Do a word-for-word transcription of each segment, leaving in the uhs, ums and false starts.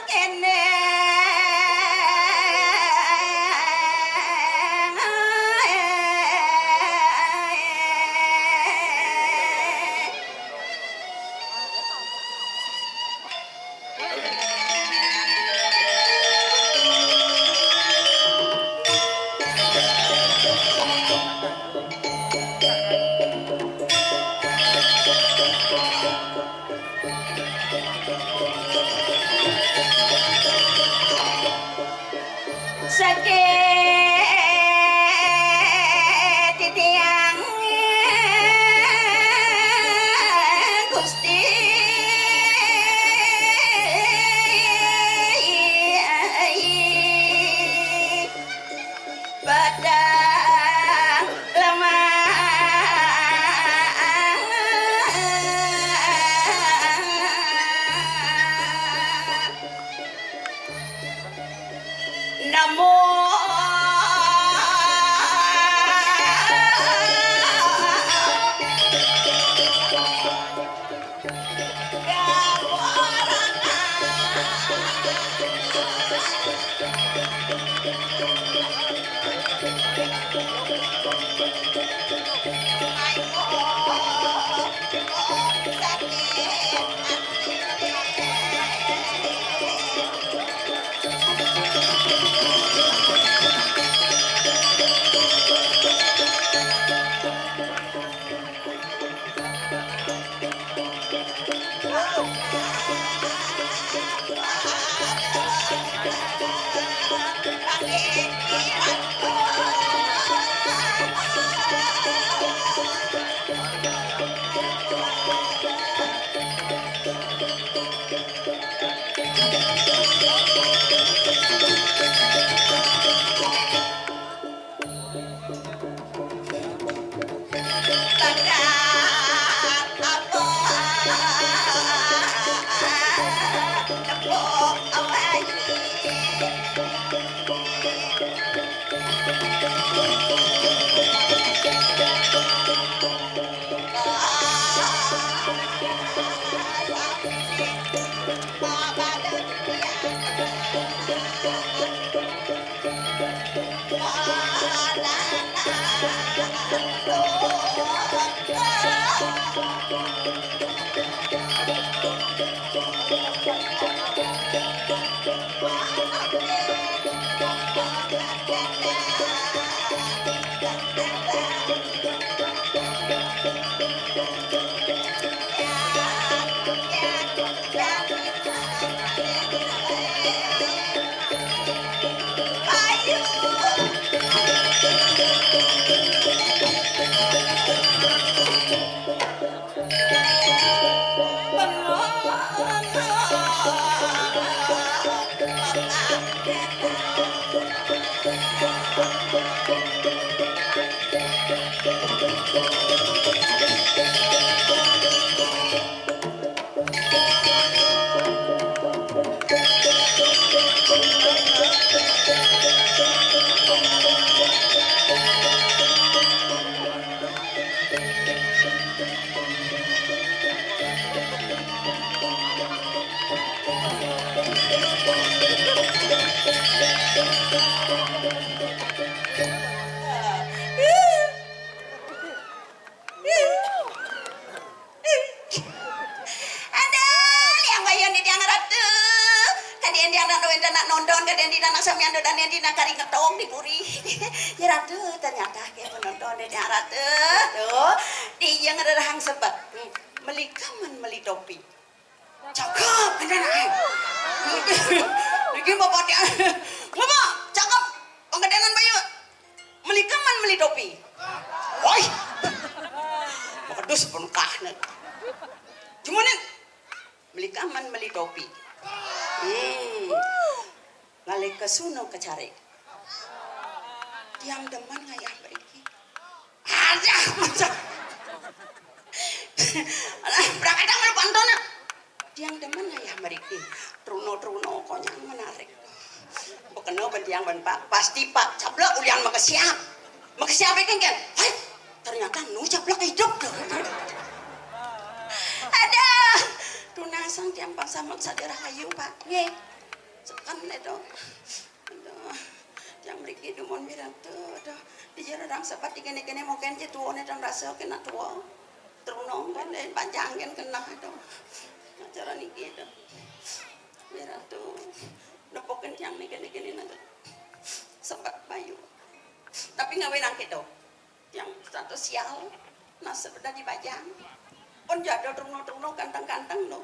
Eneng. Saking titiang Gusti padang lemah. Namo Ada, liang bayon di tiang ratu. Kadian tiang nak wénten nak nonton, kadian tiang nak samian dodan, kadian tiang nak kari ngetong di puri. Ya ratu, ternyata kayak penonton di tiang ratu. Tuh, di yang rerahang sebab. Hmm, meli kamen, meli topi. Cakep, bener, eh. Niki bapak dia. Bapak, cakep. Penggedenan bayu. Meli kamen, meli topi. Woi. Makedus penuh kahna. Cuman meli kamen, meli topi. Hmm. Ngalih ke suno ke carik. Tiang demen ngayah mriki. Aduh, macam. Alah, prakadang lu pantona. Tiang demen ngayah mriki. Truno-truno konyang menarik. Bekeno ben tiang ben Pak, pasti Pak Cablek ulian makesiab. Makesiab iki kan. Hai, ternyata nu Cablek hidup loh. Ada. Tunasang tiang pang samet sadé rahayu, Pak. Nggih. Seken to. Aduh. Tiang mriki dumun pirantu. Aduh. Dija rerang sepat di kene-kene mungkin cai tuane tiang rasa kena tua. Truna kan deh, bajang kan kena to. Acara niki to. Pirantu. Nepukin tiang niki-niki niki. Sepat bayu. Tapi ngawinang to. Tiang status sial, nasib dadi bajang. Pun jadul truna-truna ganteng-ganteng to.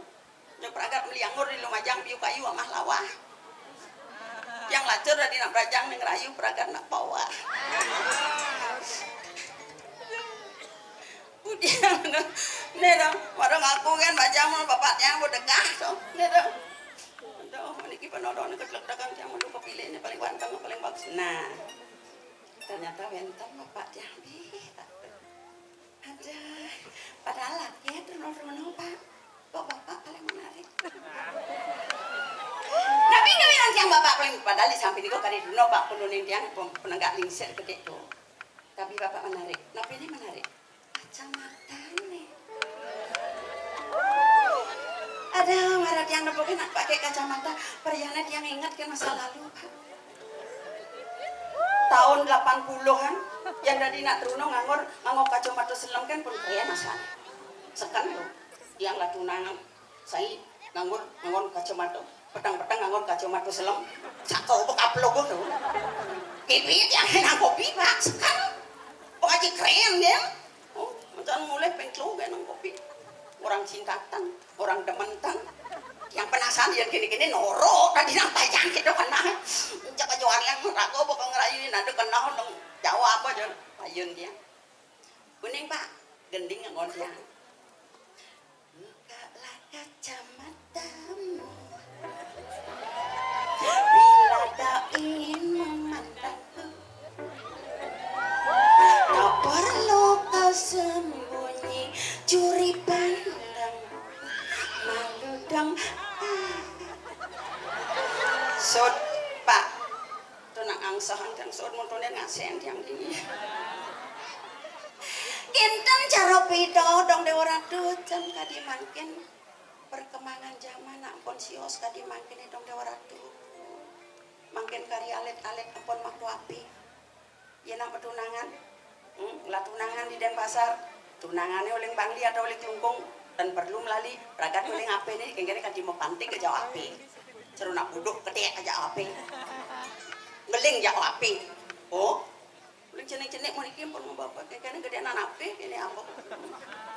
Nya pragat meli anggur di Lumajang, biu kayu amah lawah. Tiang lacur dadi nak brajang ning rayu pragat nak pawah. Udiang to. Ne to, warung aku kan bajang mun bapak tiang bedegah to. Ne to. Aduh, niki penodon ketlek dagang tiang mun kepilih ne paling ganteng, paling bagus. Nah. Ternyata wenten bapak tiang di. Aduh, padahal laki ya truna-truna, Pak. Kok bapak paling menarik? Tapi ngawinang tiang bapak paling, padahal di samping niku kari truna, Pak, pun uning tiang pem-, penegak lingsir gede to. Tapi bapak menarik. Napi ne menarik? Kacamata ne. Ada mara tiang nepukin nak pakai kacamata, perjalanan tiang ingat ke masa lalu, Pak. Tahun delapan puluhan, yang dadi nak truna nganggur, nganggo kacamata selem kan pun keren asalnya. Seken to. Tiang lah tunangan, sai nganggur, nganggo kacamata. Peteng-peteng nganggo kacamata selem. Saka apa kaplok to. Pipi tiang nang kopi, Pak. Seken. Pengaji keren ya. Oh, mantan mulai pengklo kayak nang kopi. Orang singkatan, orang dementan. Yang penasaran yang kini-kini noro tadi nang tajang kita kena. Cak aja yang ragu bakal ngerayu nado kena nang jawab aja. Ayun dia. Kuning, Pak, gending ngon dia. Bukalah kacamatamu. Bila kau ingin memandangku, tak perlu kau sembunyi curi pandang. Malu dong. Sut, Pak. To nak ngangsahan tiang sut, mun to ne ngasen tiang dini. Kinten cara pida dong Dewa Ratu, jan kadi mangkin perkembangan zaman nak ampun sios kadi mangkin dong Dewa Ratu. Mangkin kari alit-alit ampun makto apik. Yen nak matunangan, hmm, lah tunangan di Denpasar, tunangane uling Bangli atau uling Klungkung, tan perlu melali, pragat uling ape ne, kengkene kan cuma pantik aja ape. Seru nak buduk ketek aja ape. Ngeling aja ape. Oh, uling cenik-cenik mun iki pun ngobapa, kengkene gedenan ape, kene apa.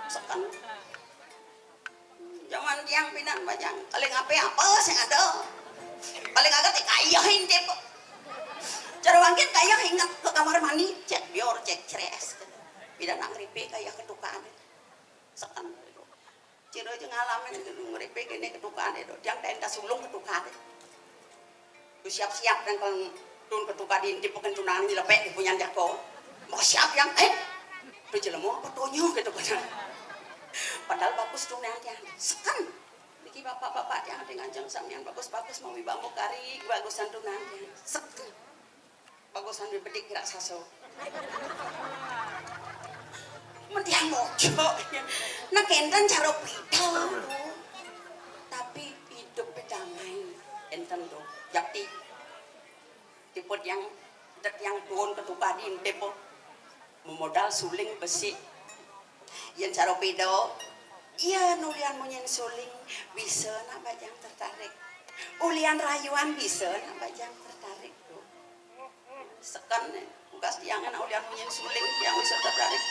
Seken. Zaman tiang pinan bajang, paling ape apa sing ada. Paling agak teh kayah intip. Cara bangkit kayah ingat ke kamar mandi, cek bior, cek cres. Pidan nak ngripe kayah ketukaan. Seken. Cira aja ngalamin ngripe kene ketukaan itu. Tiang tenda sulung ketukaan. Ku siap-siap dan kang tun ketuka di, di peken tunangan nyelepek di punyan jako. Mau siap yang, eh, tu jelema apa tonyo gitu kan. Padahal bagus tunangan tiang. Seken. Niki bapak-bapak tiang ati nganjeng samian bagus-bagus mau ibamu kari bagusan tunangan tiang. Seken. Bagusan dibedik gerak saso. Mentiang mojo. Nah, kenten cara pita. Tapi hidup damai. Enten to. Yakti. Tipe tiang, tiang tuun ketuka di tipe. Memodal suling besi. Yen cara pida, iya nulian munyin suling bisa nak bajang tertarik. Ulian rayuan bisa nak bajang tertarik. Seken ne, bukas tiang nak ulian munyin suling, tiang bisa tertarik.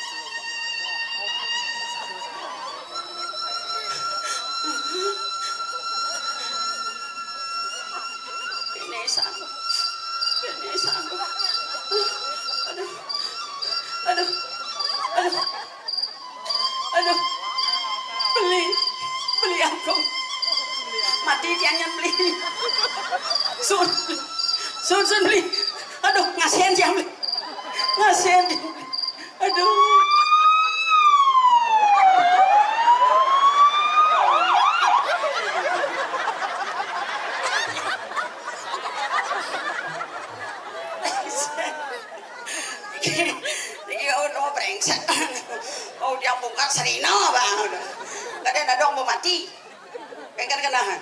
Ini sanggup. Ini sanggup. Aduh. Aduh. Aduh. Aduh. Beli. Beli aku. Mati tiangnya beli. Sun. Sun, sun beli. Aduh, ngasihan tiang beli. Ngasihan tiang beli. Aduh. Iki oh no brengsek. Oh dia buka serina bang. Kada nadong mau mati. Kengker kenahan.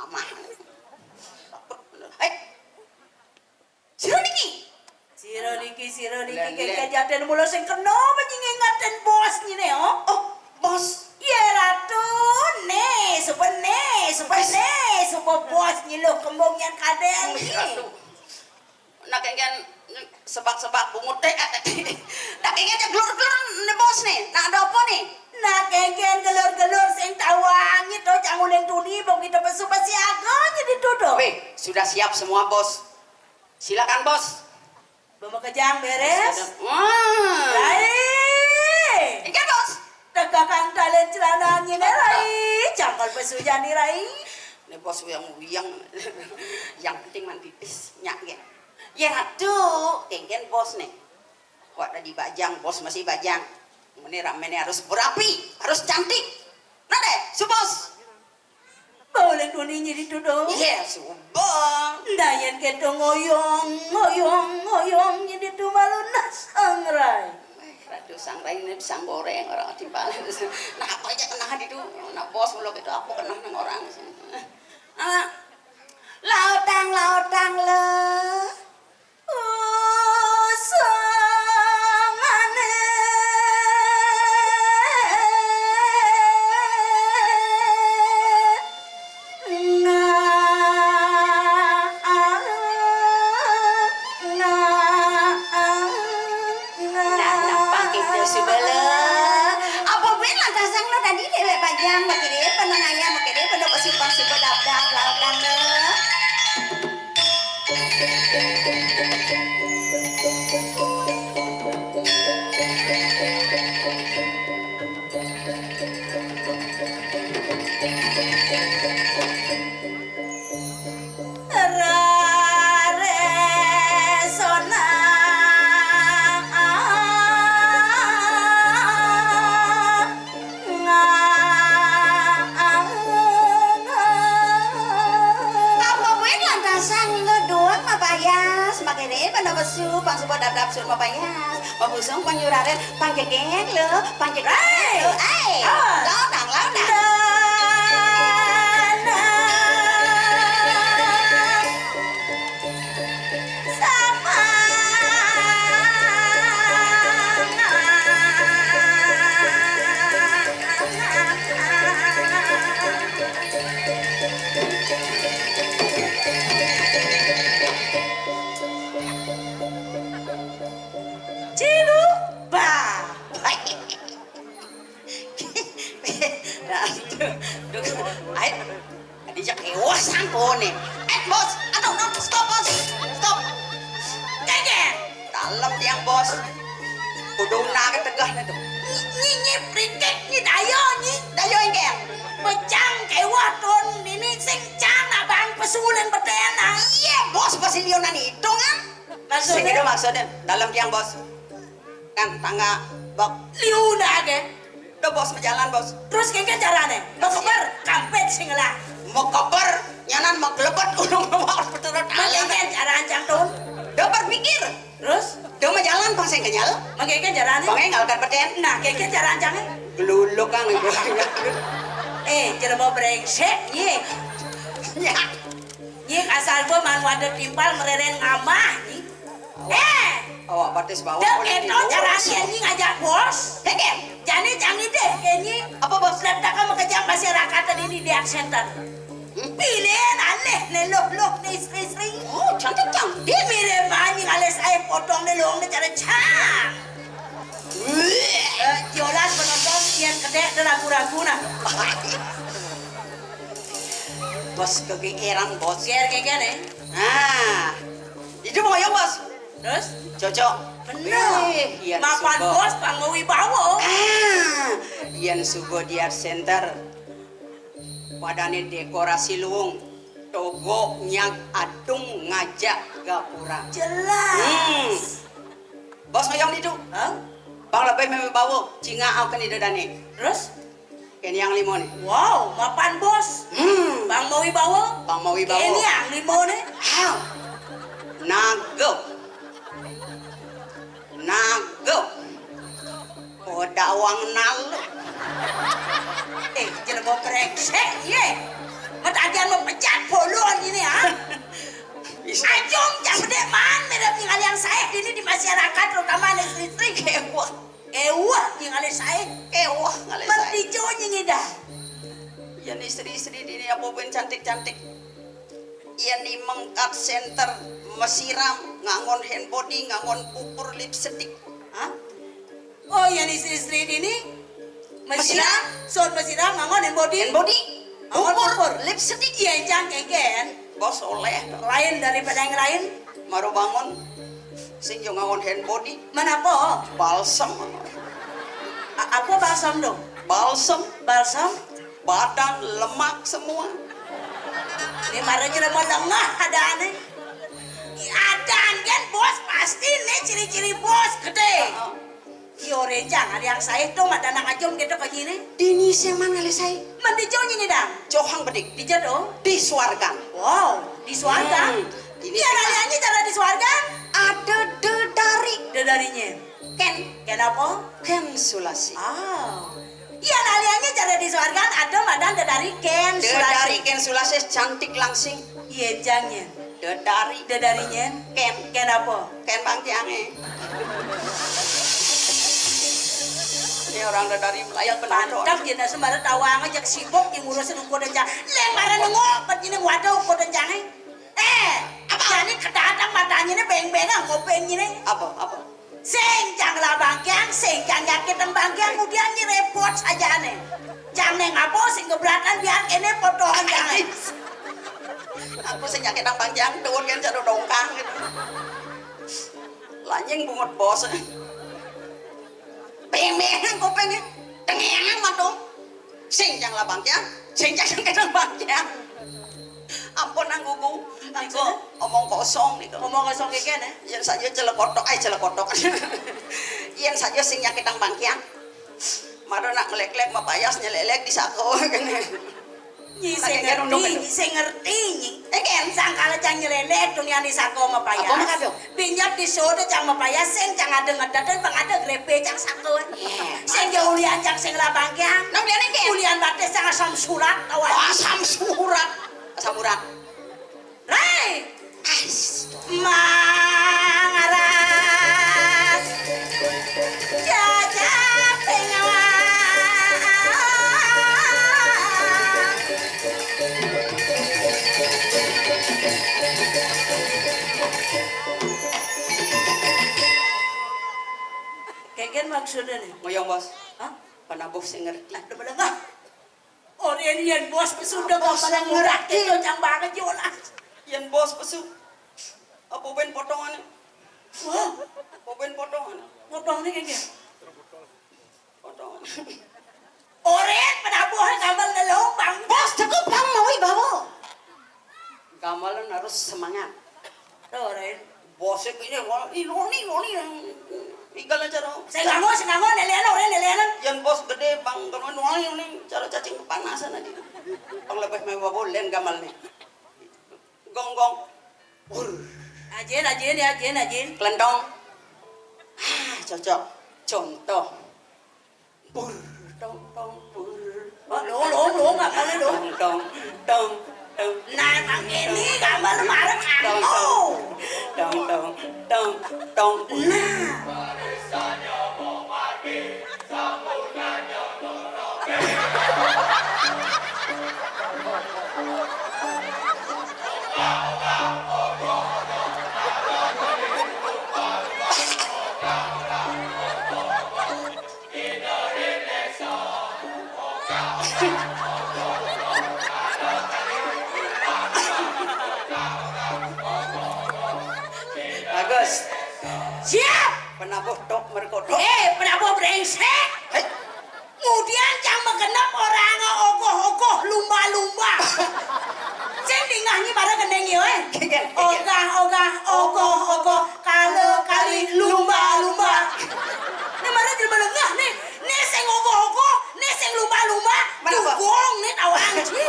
Aman. Eh, sira niki. Sira niki, sira niki, lén, lén. Kengken jaten mula sing kena apa nying ingaten bos nyine, oh? Oh, bos. Ya, Ratu, ne, suba ne, suba ne, suba bos nyiluh kembung nyan kadén. Wih, niki. Ratu. Nak kengken sebak-sebak bungut deh. Nak kengken gelur-gelur ne bos ne. Nak ada apa ne? Nak kengken gelur-gelur sing tawang itu, cang uling tuni, bang kita besu besiaga aja dituduh. Weh, sudah siap semua, bos. Silakan, bos. Bawa kejang beres. Sudah. Wah. Rai. Inggih, bos. Tegakang talen celana nyine, Rai. Cangkol besu jani, Rai. Ne bos uyang-uyang. Yang penting mandi pis, nyak nggih. Ya, Ratu, kengken bos ne. Wak tadi bajang, bos masih bajang. Mene ramene harus berapi, harus cantik. Nah deh, su bos. Bau lek duni nyidi tudo. Iya, suba. Ndayan keto ngoyong, ngoyong, ngoyong nyidi tu malu nah sangrai. Eh, Ratu Sangrai ini pisang goreng orang timbal. Nah, apa aja kena di tu. Nah, bos mulo keto apa kena nang orang. Ah, lautang, lautang le. Usumane nga, nga, nga. Nah, nah, pangkih tu subala. Apa ben lantasang lo tadi dewek bajang, makide peno ngayam, makide peno pasupan suba dapdap lautang lo. Rare sona. Apa buin lantasan lu dua mapayas, makene pano besu, pang suba dap-dap sun mapayas, mabusung pang nyuraren, pang jegeng lu, pang jegeng lu, ai, ah. Lautang, lautang. Sama. Ciluba. Nah, duh, duh, ai, tadi jak ewas angkone. Eh, bos, aduh, aduh, stop, bos, stop. Geger. Dalem tiang, bos. Kudu nake tegah ne tuh. Nyi, nyi, nyi, prikek, nyi, dayo, nyi. Dayo, engkel. Bejang kewah ton ini sing cang abang pesulen betena. Iya, bos, pas ilionan hitungan. Maksudnya? Sing itu maksudnya, dalam tiang, Bos. Kan tangga bak liu dah ke. Udah, Bos, berjalan, Bos. Terus kayak caranya? Mau keber, kampet sing lah. Mau keber, nyanan mau kelepet, ulung mau betul. Makanya cara ancang tuh. Udah berpikir. Terus? Udah mau jalan, Bang, sing kenyal. Makanya caranya? Bang, enggak kan beten. Nah, kayak cara ancangnya? Geluluk, Kang. Eh, jelema brengsek, ye. Ya. Nyik, asal gua man wadah timpal mereren ngamah, nyik. Eh, awak batis bawah dek boleh itu tidur. Cara si anjing ngajak bos. Dek, ya? Jani canggih deh, kayaknya. Apa, Bos? Letak kamu kejam masyarakat ini di center. Hmm? Pilihan aneh nih, loh, loh, nih, istri-istri. Oh, cantik, cantik. Mirip anjing alis air potong nih, loh, nih cara cang. Eh, jolas penonton, yang kedek, ada ragu-ragu, nah. Bos kegeeran, Bos. Ger, ger, ger, eh. Nah, itu mau yang, Bos. Terus? Cocok. Bener. Eh, iya, mapan suka. Bos, pang mau wibawa. Ah, yang suka di art center. Padane dekorasi luung. Togo nyag atung ngajak gapura. Jelas. Hmm. Bos ngoyong itu. Hah? Bang lebih memang bawa. Cinga au keni dedane. Terus? Kene yang limo nih. Wow, mapan, Bos. Hmm. Bang mau wibawa? Bang mau wibawa. Kene yang limo nih. Hau. Naga. Naga. Oh, dawang nalu. Eh, jelema brengsek, ye. Matajan mau pecat bolon ini, ha? Bisa. Ajung, jangan gede man, mirip tinggal yang saya ini di masyarakat, terutama anak istri. Kewah. Ewah, ngalih sae. Ewah, ngalih sae. Mentijo nyingi dah. Yan istri-istri dini apa pun cantik-cantik. Yan ni mengkat center, mesiram, ngangon hand body, ngangon pupur lipstick. Hah? Oh, yan istri-istri dini mesiram, mesiram. Son mesiram, ngangon hand body. Hand body. Ngangon pupur, pupur. Lipstick. Iya, cang keken. Bos oleh. Lain daripada yang lain. Maru bangun. Sing yo ngangon hand body. Mana apa? Balsem. A-, apa balsam dong? Balsem. Balsam? Badan lemak semua. Ini marah aja mau lengah ada aneh. Ada angen bos pasti nih ciri-ciri bos gede. Heeh. Yo renjang ada yang saya tuh ada anak ajom gitu kayak gini. Dini seman ngalih saya. Mandi jauh ini dang. Johang bedik. Di jado. Di suarga. Wow, di suarga. Hmm. Iya, kaliannya cara di suarga. Ada dedari. Dedarinya. Ken. Ken apa? Ken Sulasi. Ah. Iya, kaliannya cara di suarga ada madan dedari Ken Sulasi. Dedari Ken Sulasi cantik langsing. Iya, jangnya. Dedari. Dedarinya. Ken. Ken apa? Ken Bang Tiange. Ini orang dedari melayat penonton. Mantap, kita sembarang tawang aja sibuk yang ngurusin ukur aja. Leng marah nengok, begini waduh ukur aja. Eh, apa? Jadi kedatang matanya ini beng-bengan, kopengnya ini. Apa? Apa? Sing cang lah bangkiang, sing cang nyakit bangkiang, kemudian ini repot saja nih. Cang neng apa sing keberatan biar kene potongan jangan. Aku sing nyakit bangkiang, turun kan jatuh dongkang gitu. Lanying bungut bos. Pemeng kopengnya. Tengengan matung. Sing cang lah bangkiang, sing cang nyakit bangkiang. Ampun, Nang Gugu. Nang Gugu, maksudnya? Omong kosong nih. Omong kosong kayak gini? Yang saja celekotok, ay celekotok. Yang saja sing nyakit bangkiang. Mado nak ngelek-lek, mapayas nyelelek di sako. Nyi sing ngerti, nyi sing ngerti, nyi. Eh, kan? Sangkala cang nyelelek, dunia di sako mapayas. Apa mah kado? Pinjat di soda cang mapayas, sing cang ada ngedadan, bang ada grepe cang sako. Iya. Sing jauh lian cang sing labang kian. Nang lian ini? Ulian batis cang asam surat, tawa. Oh, asam surat. Asam urat. Rai! Mangaras jajak pengawa. Keken maksudnya nih. Ngoyong, Bos. Hah? Panabuh sing ngerti. Aduh, belengah. Orien yen bos pesu udah bos yang murah itu cang banget jolas. Yen bos pesu. Apa ben potongan? Wah, apa ben potongan? Potong nih kayaknya. Potongan. Orien penabuh gambar lelobang. Bos cukup bang mau bawa. Gamelan harus semangat. Tuh, Ren. Bosnya kayaknya Igal acara. Sing nganggo, sing nganggo, nélénan, ora nélénan. Yén bos gedé, Bang, kalau nuai ini cara cacing kepanasan aja. Bang lebih mewah bolén gamal nih. Gong, gong. Pur. Ajin, ajin ya, ajin, ajin. Kelentong. Ah, cocok. Contoh. Pur, tong, tong, pur. Oh, lo, lo, lo, nggak boleh, lo. Tong, tong, tong, tong. Nah, emang ini gambar bareng tong, aku. Tong, tong, tong, tong. Nah. Bagus. Siap. Penabuh tok merkodok. Eh, penabuh brengsek. Hei. Kemudian cang magenep orang ogoh-ogoh lumba-lumba. Sing dingah nyi pada gendeng yo, eh. Kagén, kagén. Ogah-ogah, ogoh-ogoh, kala-kali, lumba-lumba. Né mara jelema lengah né, né sing ogoh-ogoh, né sing lumba-lumba, dugong né tawang ci.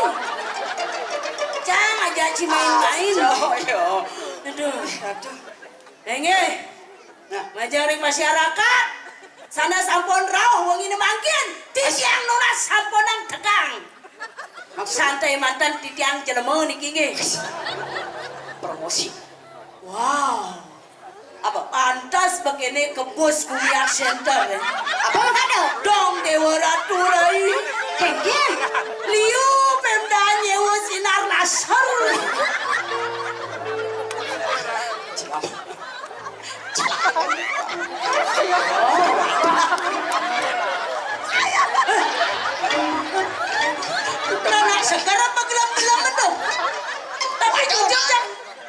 Cang aja ci main-main. Ah, yo. Aduh. Aduh. Inggih. Nah, majeng ring masyarakat, sané sampun rauh wenginé mangkin, titiang nunas sampunang tegang. Maksud? Santai manten titiang jelema niki nggih. Promosi. Wow. Apa? Pantes bekéné ke bos Bumi Art Center, ya. Apa maksudnya? Dong Déwa Ratu Rai. Kagén. Liu Pemda nyéwa sinar laser. Anak seger apa gelem-gelem itu? Tapi jujur, Cang.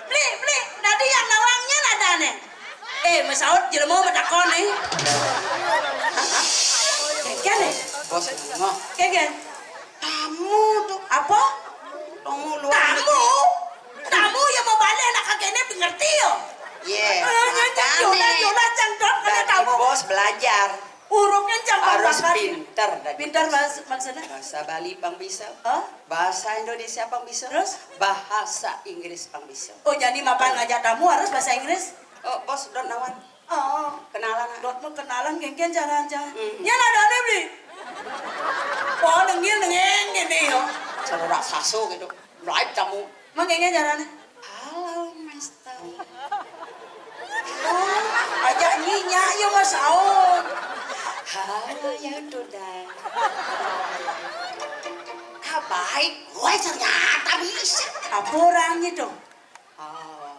Beli, beli. Tadi yang nawangnya ada nih. Eh, masaut jelema matakon nih. Kagén nih. Bos, nah. Kagén. Tamu tuh. Apa? Tamu luar. Tamu? Tamu yang mau balik anak kakeknya pengerti yo. Iya. Eh, nyanyi makanya. Jola-jola cang dot ada dari tamu. Bos belajar. Uruknya cang harus bangga. Pinter dari pinter bos. Bahasa, maksudnya? Bahasa Bali pang bisa. Hah? Bahasa Indonesia pang bisa. Terus? Bahasa Inggris pang bisa. Oh, jadi mapan ngajak tamu harus bahasa Inggris? Oh, bos, dot nawan. Oh, kenalan, ah. Dot mah kenalan, kéngkén carana. Hmm. Nya nadane, Bli. Oh, dengil dengeng gini, yo. Cara raksasa gitu. Melaib tamu. Emang kéngkén carana? Halo, Mister. Oh, ajak nyinya, yo, Mas Aun. Halo, ya, Duda. Ah, baik. Wah, ternyata bisa. Apa orangnya, dong? Oh.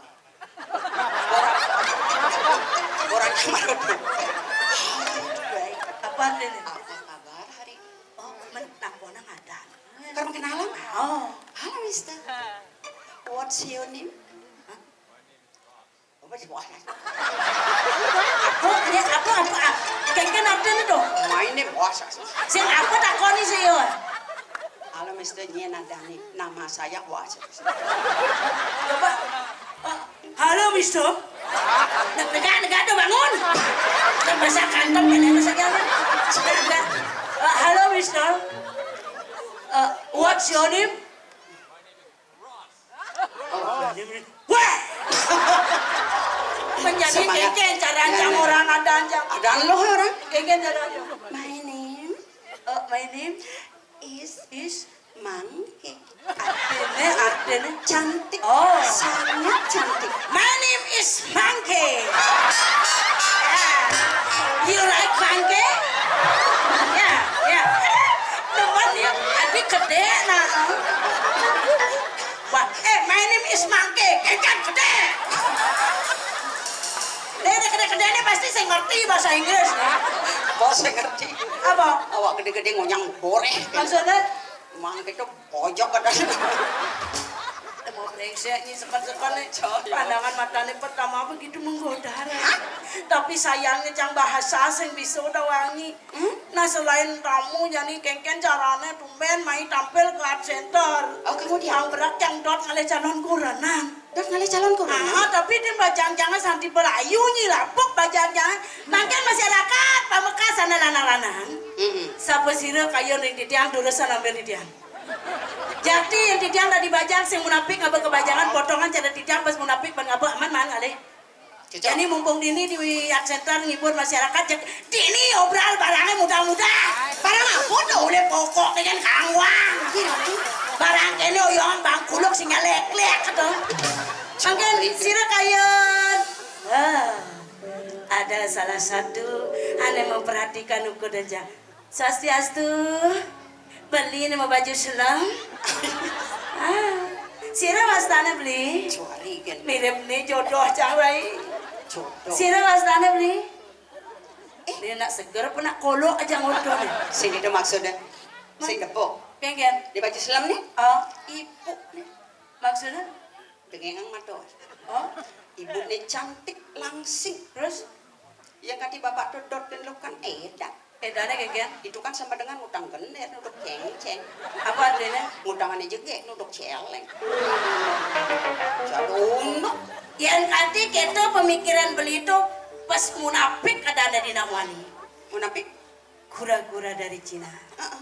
Orang, orang kamar. Baik. Apa artinya? Apa kabar hari ini? Oh, men, takona ngadan. Keur kenalan? Oh. Halo, Mister. What's your name? Hah? Apa sih, wah? Apa? Ya, apa, apa? Ah, kéngkén artinya, dong? My name, wah, sing apa takoni sih, yo? Halo, Mister, nyén nadane. Nama saya, wah, sing. Coba. Oh, halo, Mister. Neg-, negak, negak tuh, bangun. Neg-, bahasa kantem, kan, bahasa Jawa. Negak. Eh, halo, Mister. Eh, what's your name? Oh, wah! Menjadi semangat. Kéngkén cara, ya, cang ya. Orang ada aja. Ada lo orang. Kéngkén cara aja. My name, eh, my name is, is Mangke. Artinya, artinya cantik. Oh. Sangat cantik. My name is Mangke. Ya. You like Mangke? Ya, ya. Demen ya, adi gedé, nah. Wah, eh, my name is Mangke, kéngkén gedé. Deh, deh, gedé-gedé ini pasti sing ngerti bahasa Inggris, ya. Bos sing ngerti. Apa? Awak gedé-gedé ngonyang boréh. Maksudnya? Mang gitu pojok katanya. Mau brengsek nih, sekan-sekan nih. Coy. Pandangan matanya pertama begitu menggoda, Ray. Tapi sayangnya cang bahasa sing bisa udah wangi. Hmm? Nah, selain tamu, jadi kéngkén caranya tumben mai tampil ke art center. Oh, kemudian? Yang berat cang dot ngalih calon kurenan. Dot ngalih calon corona. Ah, tapi dia bajang-jangan santi pelayu nyi lapuk bajang-jangan. Mangkin masyarakat Pamekasan lanang-lanang. Mm-mm. Sapa sira kayun ring titiang durus sambil titiang. Jati yen titiang dadi bajang sing munapik ngaba kebajangan potongan cara titiang pas munapik ban ngaba aman maan ngalih. Cocok. Jani mumpung dini di Art Center ngibur masyarakat, jek dini obral barangnya mudah-mudah. Barang apa to? Oleh pokok dengan kangwang. Barang kene oyong bangkuluk sing lek-lek to. Mangkin sira kayun. Wah, ada salah satu ane memperhatikan ukur dan ja-, Swastiastu. Beli nih mau baju selem. Ah, sira wastane beli. Suari kan. Mirip nih jodoh cang wai. Jodoh. Sira wastane beli. Eh, dia nak seger apa nak kolok aja ngodoh nih. Sing itu maksudnya. Sing tepuk. Kengken. Di baju selem nih? Oh, ibu nih. Maksudnya? Dengengang mata. Oh? Ibu nih cantik langsing. Terus? Yang kati bapak tuh dot dan lo kan edan. Edane kengken? Itu kan sama dengan ngutang gener, nuduk ceng-ceng. Apa artinya? Ngutangannya jege, nuduk celeng. Jaduna. Yang kati kita pemikiran beli itu pas munafik ada di nak wani. Munafik? Kura-kura dari Cina. Heeh.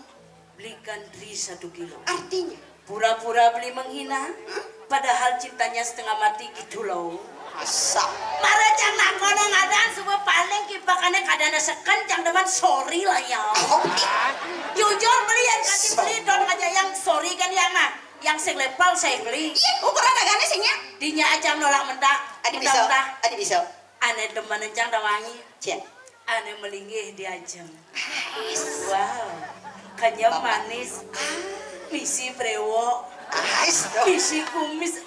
Belikan tri satu kilo. Artinya? Pura-pura beli menghina, padahal cintanya setengah mati gitu loh. Masa? Mara cang nakono ngadan suba paling kipakane kadana seken cang demen sorry lah ya. Oh, jujur beli yang kati beli dong aja yang sorry kan yang nah, yang sing level saya beli. Iya, ukuran agane sing ya. Dinya aja nolak mentak. Adi bisa. Adi bisa. Ane demen encang da wangi. Cek. Ane melinggih diajeng. Ais. Wow. Kenyem manis. Misi brewok. Ais, dong. Misi kumis.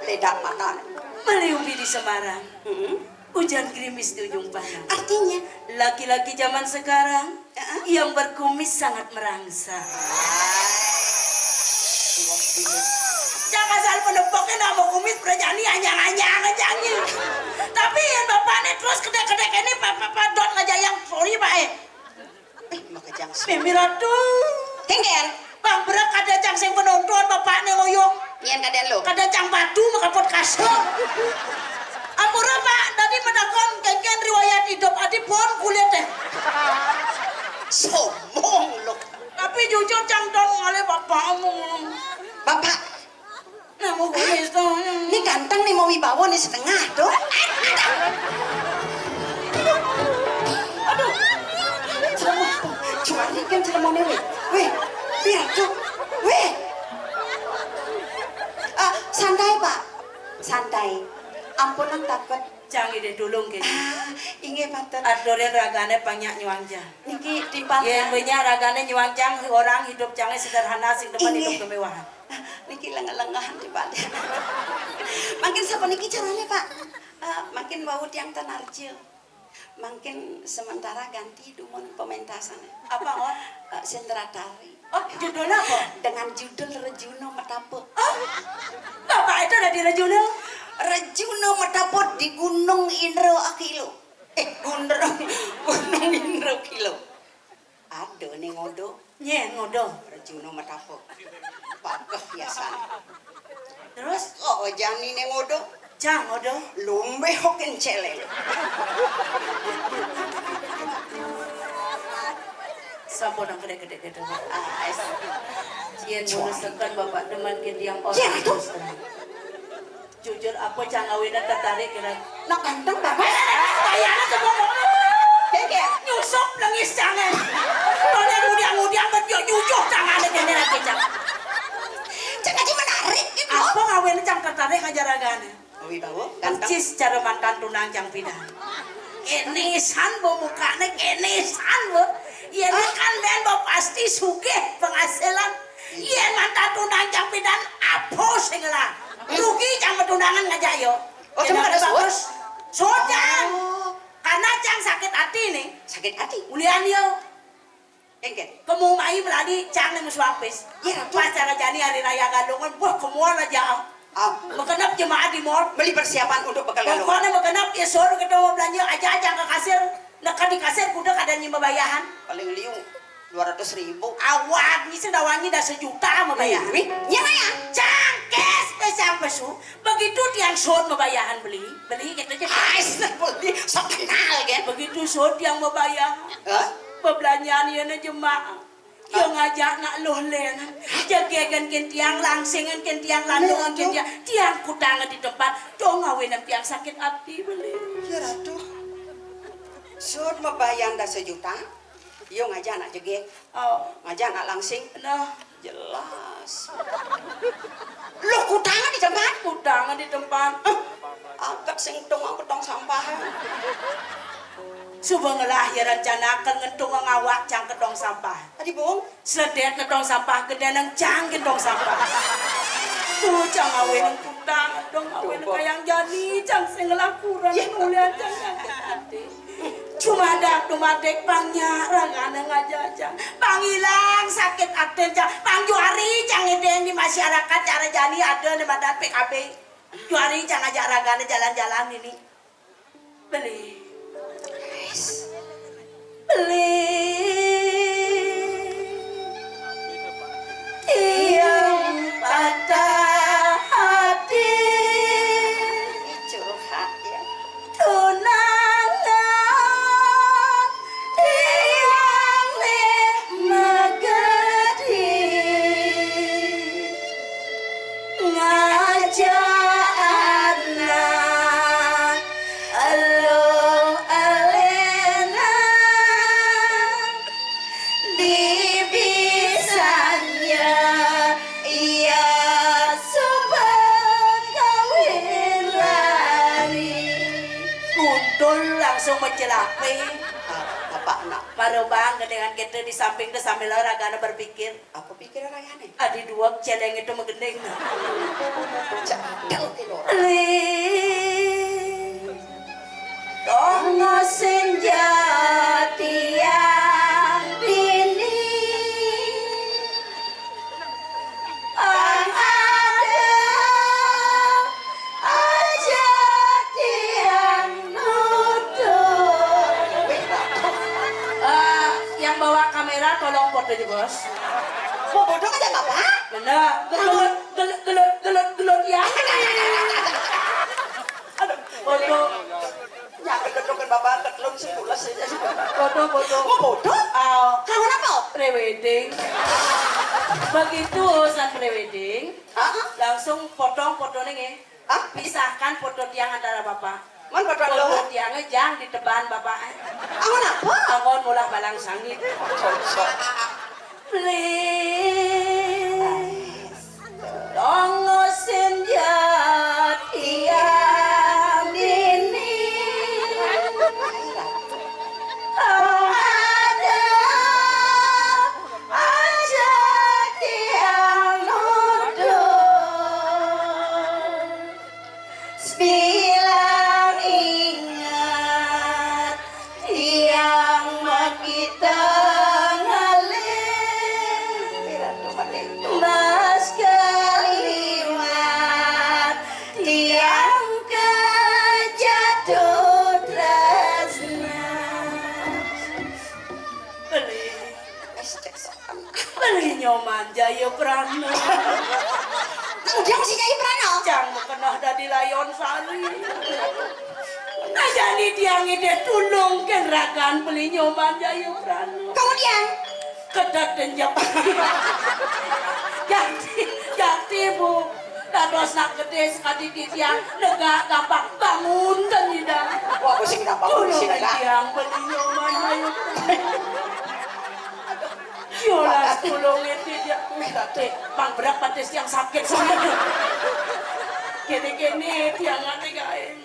Ledak mata. Meliupi di Semarang. Mm-mm. Hujan gerimis di ujung pandang. Artinya? Laki-laki zaman sekarang yang berkumis sangat merangsang. Jangan asal penepoknya nama kumis berjani anyang-anyang aja nih. Tapi yang bapaknya terus kedek-kedek ini papa padot aja yang sorry bae. Eh, makejang. Mimi Ratu. Kengken. Bang berak kada cang sing penonton bapaknya ngoyong. Nyen kada lo. Kada cang batu makapot kasur. Ampura Pak, tadi menakon kengken riwayat hidup adi pon kulit eh. Sombong lo. Tapi jujur cang dong oleh bapakmu. Bapak. Namu kumis to. Ni ganteng ni mau wibawa ni setengah to. Aduh. Cuma ni kan cuma ni weh. Weh, biar tu. Weh. Ah, santai, Pak. Santai. Ampun nang takut. Cang ide tulung kene. Ah, inggih patut. Adoren ragane panyak nyuang cang. Niki timpal. Yen banyak ragane nyuang cang orang hidup cange sederhana sing depan hidup kemewahan. Niki lengah-lengahan timpal. Mangkin sapa niki carane, Pak? Eh, mangkin wau tiang tanarja. Mangkin sementara ganti dumun pementasane. Apa, Ngon? Eh, sendratari. Oh, judulnya apa? Dengan judul Rejuna Metapa. Oh, bapak itu ada di Rejuna? Rejuna Metapa di Gunung Indra Akilo. Eh, Gunung, Gunung Indra Kilo. Ada ning ngodo. Nyen ngodo. Rejuna Metapa. Pakeh biasane. Terus? Oh, jani ning ngodo. Cang ngodo. Lumbe hokin celeng. Sampun nang gede-gede gitu. Ah, es. Yen nurusaken bapak demen ke tiang orang. Yen itu? Terus terang. Jujur apa cang awina tertarik kira. Nak ganteng bapak. Bayana tepung. Kaya nyusup lengis cange. Kalau ngudiang-ngudiang bet yo nyucuh tangane kene lagi cang. Cang aja menarik gitu. Apa ngawin cang tertarik ngajar agane? Wibawa, ganteng. Persis cara mantan tunang cang pidan. Kene san bo mukane kene san bo. Yen kan ben bo pasti sugih penghasilan. Yen mantan tunang cang pidan apa sing lah. Rugi cang petunangan ngajak yo. Oh, cuma ada suus? Sudan. Oh. Karena cang sakit hati nih. Sakit hati? Ulian yo. Engke. Kemu mai meladi cang ning suapis. Ya, Ratu. Pas cara jani hari raya Galungan, wah kemuan aja. Ah. Mekenep jemaah di mall. Beli persiapan untuk bekal Galungan. Pokoknya mekenep ya suruh ketemu belanja aja cang ke kasir. Neka di kasir kuda kada nyimba bayahan. Paling liu. Dua ratus ribu. Awan, ni sing dawangi dah sejuta mabayar. Wih, nya maya. Cangkes, pe cang pesu. Begitu tiang sot mabayaran beli, beli gitu aja. Ais, beli sok kenal kan. Begitu sot tiang mabayar. Hah? Bebelanjaan ieu na jemak. Yo ngajak nak loh len. Jegegan ken tiang, langsingan ken tiang, landungan ken tiang. Tiang kutang di tempat. Dong ngawin tiang sakit hati beli. Ya Ratu. Sot mabayar dah sejuta. Yo ngajak nak jegeg. Oh. Ngajak nak langsing. Nah, jelas. Loh, kutang di tempat? Kutang di tempat. Hah? Agak sing tong ke tong sampah. Suba ngelah ya rencana ke ngentung ngawak cang ke tong sampah. Adi bohong? Sedet ke tong sampah, gede nang cang ke tong sampah. Tuh, cang awin nang kutang, dong awin nang kayang jani, cang sing ngelah kurang, mulian cang sakit hati. Cuma dak dumadek pang nya ragane ngajajang. Pang ilang sakit aten cang. Pang juari cang ngedeng di masyarakat cara jani ada di badan P K B. Juari cang ngajak ragane jalan-jalan ini. Beli. Beli. Tiang patah hati. Curhat ya. Tunangan tiang nih magedi. Ngajak anak elo alena. Di bisanya ia suba kawin lari. Kuntul langsung mencelape. Ah, bapak nak. Marobang dengan kita di samping tu sambil ragana berpikir. Apa pikir rayane? Adi dua celeng itu megending. Cak, cak, cak. Ling. Tonggo senja tiang dini. Ang ada aja tiang nuduh. Eh, yang bawa kamera tolong foto aja, Bos. Mau bodoh aja, Bapak? Bener. Gelut, gelut, gelut, gelut, gelut, ya. Aduh, foto. Nyakit kedokan bapak ketelun sepulas aja. Foto, foto. Mau foto? Oh. Kamu apa? Prewedding. Begitu urusan prewedding, heeh, langsung potong fotonya nge. Hah? Pisahkan foto tiang antara bapak. Man foto lo? Foto tiangnya jang di teban bapak. Angon apa? Angon mulah balang sangit. Cocok. Please. Tonggo senja tiang dini. Ada aja tiang nuduh. Sebilang ingat tiang makita ngalih. Mas kaliwat tiang kejatuh tresna. Beli. Beli Nyoman Jayaprana. Kemudian si Jayaprana. Cang makeneh dadi layon sari. Nah, jani tiang idih tulungkin ragan Beli Nyoman Jayaprana. Kemudian? Kedet denjep. Jati, jati, Bu. Dados nak gedé sakadi titiang, negak gampang, bangun ten nyidang. Wah, pusing gampang, pusing. Tulungin tiang, Beli Nyoman, ayo. Yolas, tulungin titiang. Pang berak patis tiang sakit sakit. Kéné-kéné tiang ati gaé.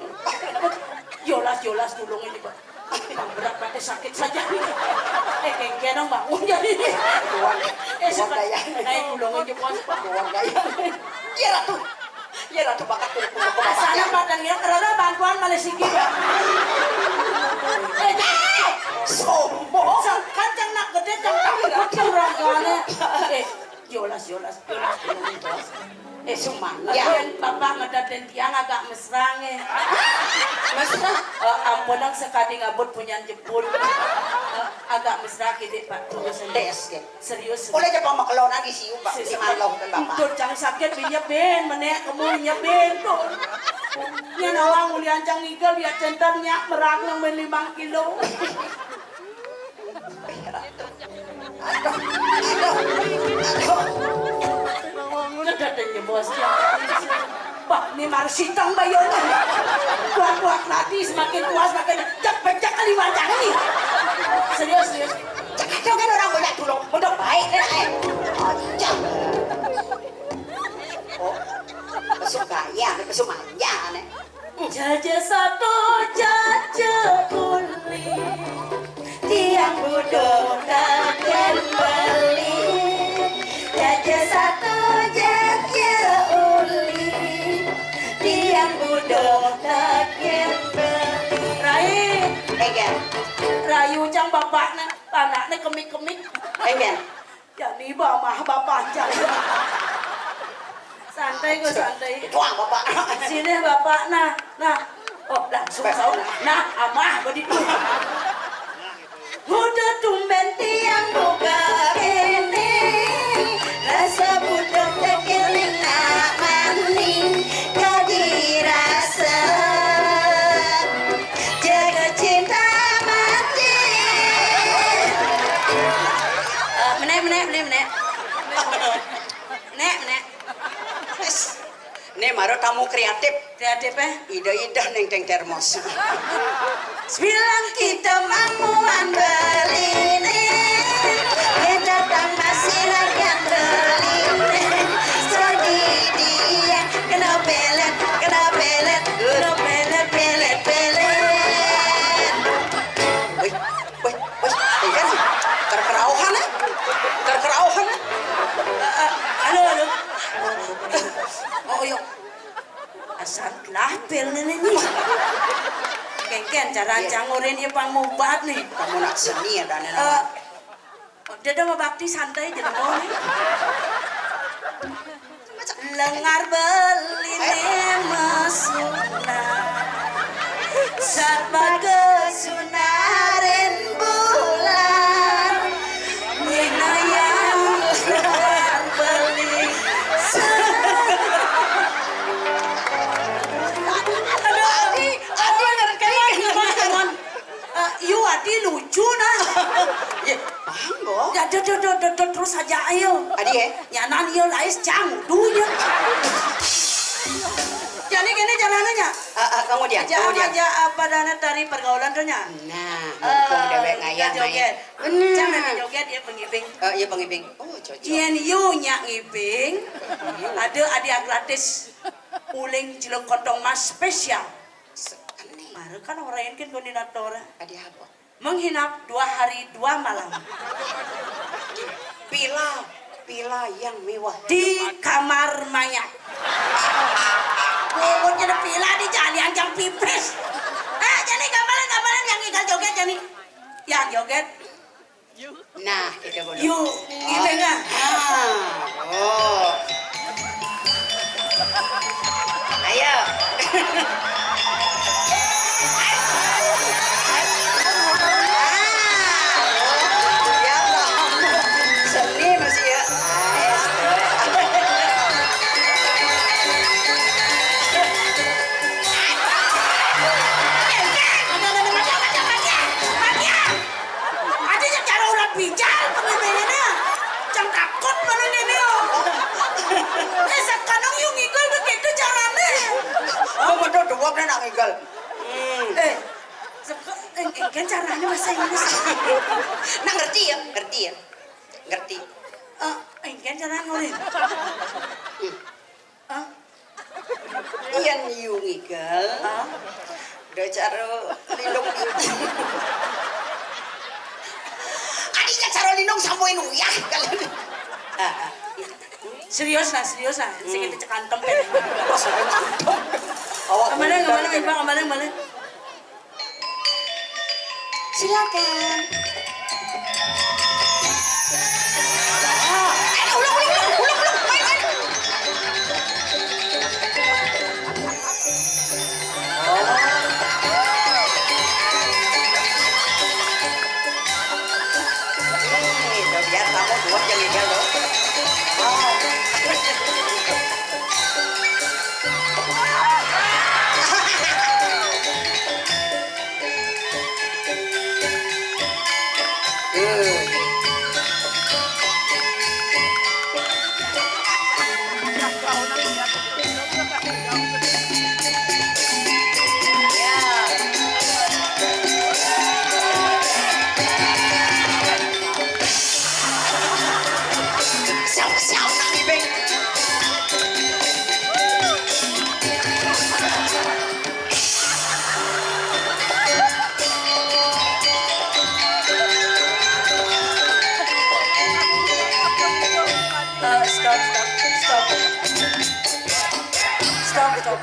Yolas, yolas, tulungin, Pak. Pang berak patis sakit saja. Eh, kéngkén dong bangun jadi. Eh, sakit. Naik tulungin jebos, Pak. Iya, Ratu. Iya, Ratu, bakat tuh. Asana padan ngira kerana bantuan malih siki, Pak. Eh, sombong. Kan cang nak gedé, cang tak gedé ragane. Eh, yolas, yolas, yolas, yolas. Sumanja. Yén Bapak ngedadén tiang agak mesra nggih. Mesra? Eh, ampun, nang sekadi ngabut punyan jebul. Eh, agak mesra kidik, Pak. Terus serius, nggih. Serius. Oleh jepang makelon lagi siu, Pak. Serius. Di malah, kan, Bapak. Tur jang sakit, nyebin, menék kemu nyebin, tur. Yén awang ulian jang ngigel, ya center nyak merang nang main limang kilo. Aduh, aduh, aduh. Ngedadén ya, Bos, ya. Bah, ini marah sitang bayonnya. Kuat-kuat lagi, semakin tua semakin cek-cek kali wajahnya nih. Serius, serius. Cek aja kan orang banyak dulu. Udah baik, nih, eh. Aja. Oh, besok gaya, besok manja, nih. Jaja sato, jaja uli, tiang buduh takén beli. Jaja sato, jaja uli, tiang buduh takén beli. Rai. Énggal. Rayu cang bapakné, anakné kemik-kemik. Énggal. Jani mamah bapak jani. Santai kok, santai. Itu ah, Bapak. Sini, Bapak. Nah, nah. Oh, langsung saut. Nah, amah kok di. Udah tumben tiang buka ini. Rasa budak tekiling nak maning. Kadi rasa jaga cinta mati. Eh, menék, menék, menék, menék. Menék, menék. Wis. Né mara tamu kreatif. Kreatif, eh? Ida-ida ning teng termos. Bilang kita mamuan beli nih. Kita tang masih lagi beli nih. Sedih dia. Kena pelet, kena pelet, kena pelet, pelet, pelet. Wih, wih, wih, kan? Kerkerauhan, eh? Kerkerauhan, eh? Eh, eh, halo, halo. Oh, iya. Asal lah, bel ini nih. Kéngkén cara. Iya. Cangurin ya pang mubat nih. Kamu nak seni ya, Daniel. Eh, Dada mabakti santai jenengan. Lengar beliné mesuna. Sarpaga sunarin bulan. Minayang lengar beli. Aduh, aduh, ngerti. Eh, yu adi lucu nah. Yé, paham, Bo. Ya, do, do, do, do, do, terus aja ayo. Adi, eh? Nyanan iya lais cang dunya. Jadi gini caranya nya. Ah, ah, kamu dia, aja, kamu dia. Aja apa dana tari pergaulan tuh nya. Nah, mumpung déwék ngayah joget. Bener. Cang ada joget ya pengibing. Eh, iya pengibing. Oh, cocok. Yén yu nya ngibing. Ada hadiah gratis. Uling jelek kontong mas spesial. Sekene. Mara kan ora yén koordinator. Hadiah apa? Menginap dua hari dua malam. Pila, pila yang mewah. Di kamar mayat. Pokoknya ada pila di jalian yang pipis. Eh, jadi gambaran-gambaran yang igal joget, jadi yang joget. Nah, kita boleh. Yuk, kita nggak? Ah, oh. Ayo. Ah, oh, ya Allah. Seni masih ya. Adi nya cara ulat bijal pengibingnya. Cang takut mana ini, oh. Eh, sekarang yuk ngigel begitu caranya. Oh, betul, dua belas nak ngigel. Hmm. Eh, sek-, eh, eh, kan caranya bahasa Inggris. Nah, ngerti ya? Ngerti ya? Ngerti. Eh, eh, kan caranya ngoleh. Hmm. Hah? Yén yu ngigel. Hah? Da cara lindung. Adi nya cara lindung sampoin uyah. Ah, ah. Serius lah, serius lah. Hmm. Sing kita cekantem kan. Pas ada cekantem. Awak kemana, kemana, Pak? Kemana, kemana? Silakan. Ah, eh, ulang, ulang, ulang, ulang, ulang, main, main. Eh, stop, stop, stop. Stop, stop.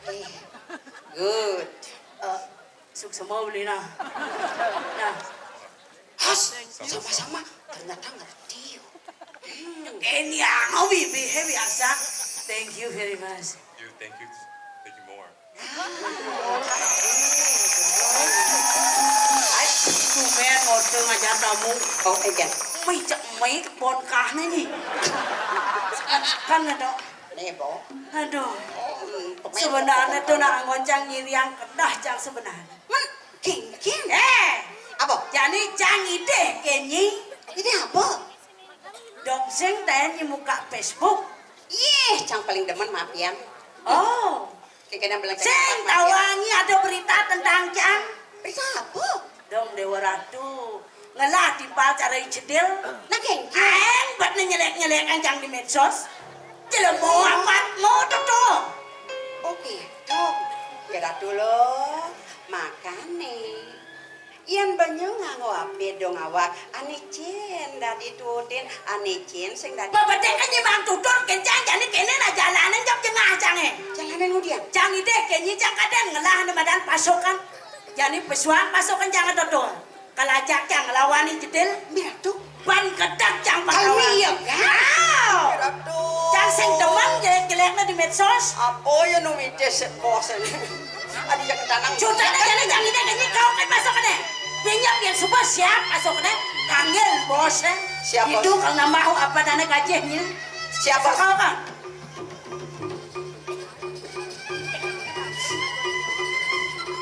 Eh, good. Eh, suksma beli nah. Nah. Hus, sama-sama. Ternyata ngerti. Hmm. Ini yang hobi, biasa. Thank you very much. You, thank you, thank you more. Ai, tumben ngode ngajar tamu. Oh, iya. Mih, cek mih, pon kahne nih. Kan ada. Nih, Bo. Aduh. Oh, hmm, sebenarnya tuh nak ngoncang ngiriang kedah cang sebenarnya. Men, king, king. Eh, apa? Jani cang idih kenyi. Idih apa? Dong sing tanya muka Facebook. Ih, cang paling demen mapian. Oh. Kikena belanja. Sing tawangi ada berita tentang cang. Berita apa? Dong Dewa Ratu ngelah timpal cara cedil. Nah, geng. Aeng buat nyelek-nyelek cang di medsos. Jelema amat mau tuh tuh. Oke, dong. Kira dulu. Makane. Yen banyu nganggo ape dong awak, ane cin dadi tuutin, ane cin sing dadi. Bebedek kan nyimang tutur kencang jani kene nah jalanan jok jengah cange. Jalanan ngudian? Cang idih kenyi cang kaden ngelah ane madan pasokan. Jani pesuang pasokan cang tutur. Kalajak cang ngelawani jedil. Miratu. Ban kedak cang pahlawan. Kalmi ya, kan? Wow. Miratu. Cang sing demen jelek-jeleknya di medsos. Apa ya nu mitis bos ini? Adi yang tanang. Cutane jane jang ine kenyi kau kan masuk kene. Pinjam yang suba siap masuk kene. Kanggil bos eh. Siap, bos. Itu kalau nambah apa dana gajinya. Siap, bos. Kau kan.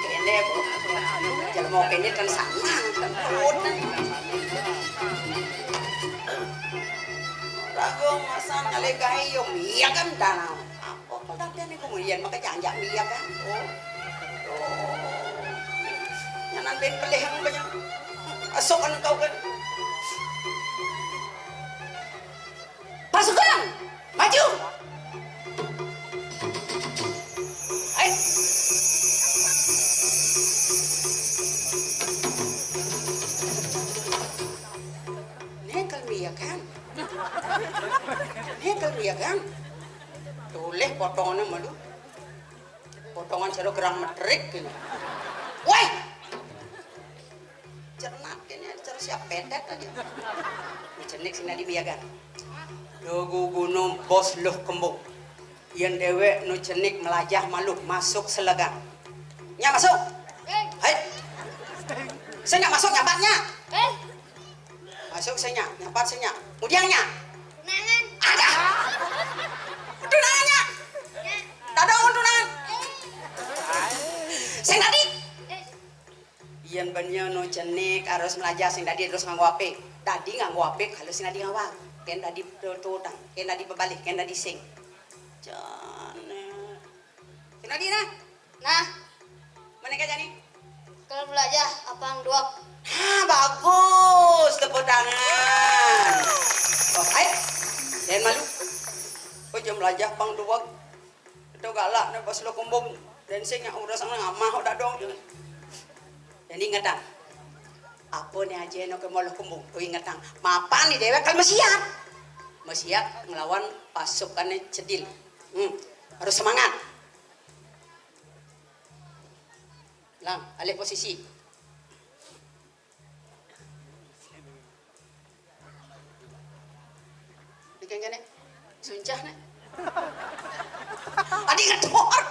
Kene, Bu. Jelema kene kan sanang, kan perut. Rago masan ngalegai yo, iya kan tanang. Apa kok tapi ane kemudian maka janjak iya kan? Oh. Oh. Nyanan ben pelih anu banyak. Esok kan kau kan. Pasukan, maju. Hai. Nekel iya kan? Nekel iya kan? Toleh potongannya malu. Potongan sero gerang medrik ini. Woi! Cernat kene, cer siap petet aja. Nu cenik sing dadi miyagan. Lugu gunung bos luh kembung. Yen dewek nu cenik melajah malu masuk selegan. Nya masuk. Hai. Sing nya masuk nyambat nya. Masuk sing nya, nyambat sing nya. Mudiang nya. Tunangan. Ada. Tunangan nya. Nya. Dado tunangan. Sing dadi. Yen ben nya nu cenik harus melajah sing dadi terus nganggo ape. Dadi nganggo ape kalau sing dadi ngawal. Ken dadi tututang, ken dadi bebalih, ken dadi sing. Jane. Sing dadi nah. Nah. Mana ka jani? Kalau belajar apang duak. Ah, bagus, tepuk tangan. Oh, hai. Jangan malu. Oh, jam belajar pang duak. Itu galak nih pas lo kumbung. Dan sing yang udah sana ngamah udah dong. Jadi ingetan. Apa nih aja no ke moloh kumbung? Tuh ingetan. Mapan nih dewek kan mesiat. Mesiat ngelawan pasukannya cedil. Hmm, harus semangat. Lang, alih posisi. Dikengkene. Suncah nih. Adi ngedor.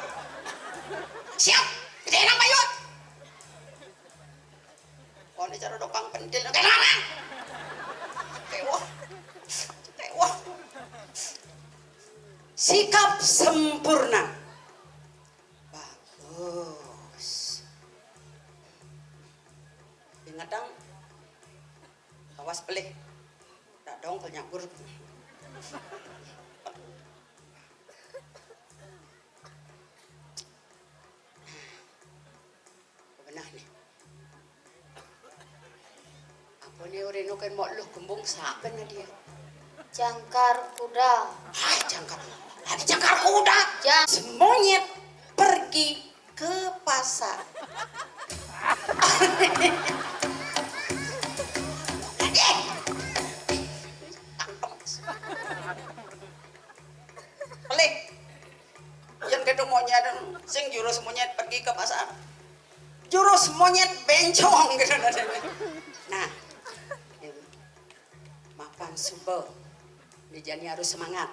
Siap. Gede nang bayut. Kone cara dokang pentil. Kenapa? Tewah. Tewah. Sikap sempurna. Bagus. Ingetang. Awas pelih. Dak dong kalau nyagur. Benah nih. Apa nih urino kan mau lu kembung saben dia. Jangkar kuda. Hai jangkar. Ada jangkar kuda. Jang- Semonyet pergi ke pasar. Pelih. Yang kedua monyet sing jurus monyet pergi ke pasar. Jurus monyet bencong gitu nadanya. Nah, mapan suba. Dijani harus semangat.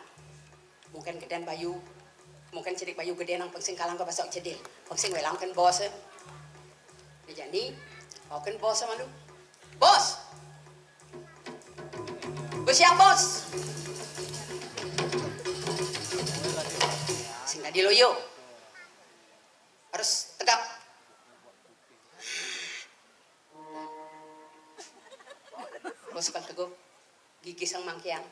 Mungkin gedén bayu, mungkin cedik bayu gedé nang pengsing kalang ke basok cedil. Pengsing welang kan bos. Dijani, kau kan bos sama lu. Bos. Gue siap bos. Sing tadi loyo. Harus tegap. Bos kan teguh. Gigi sang mangkiang.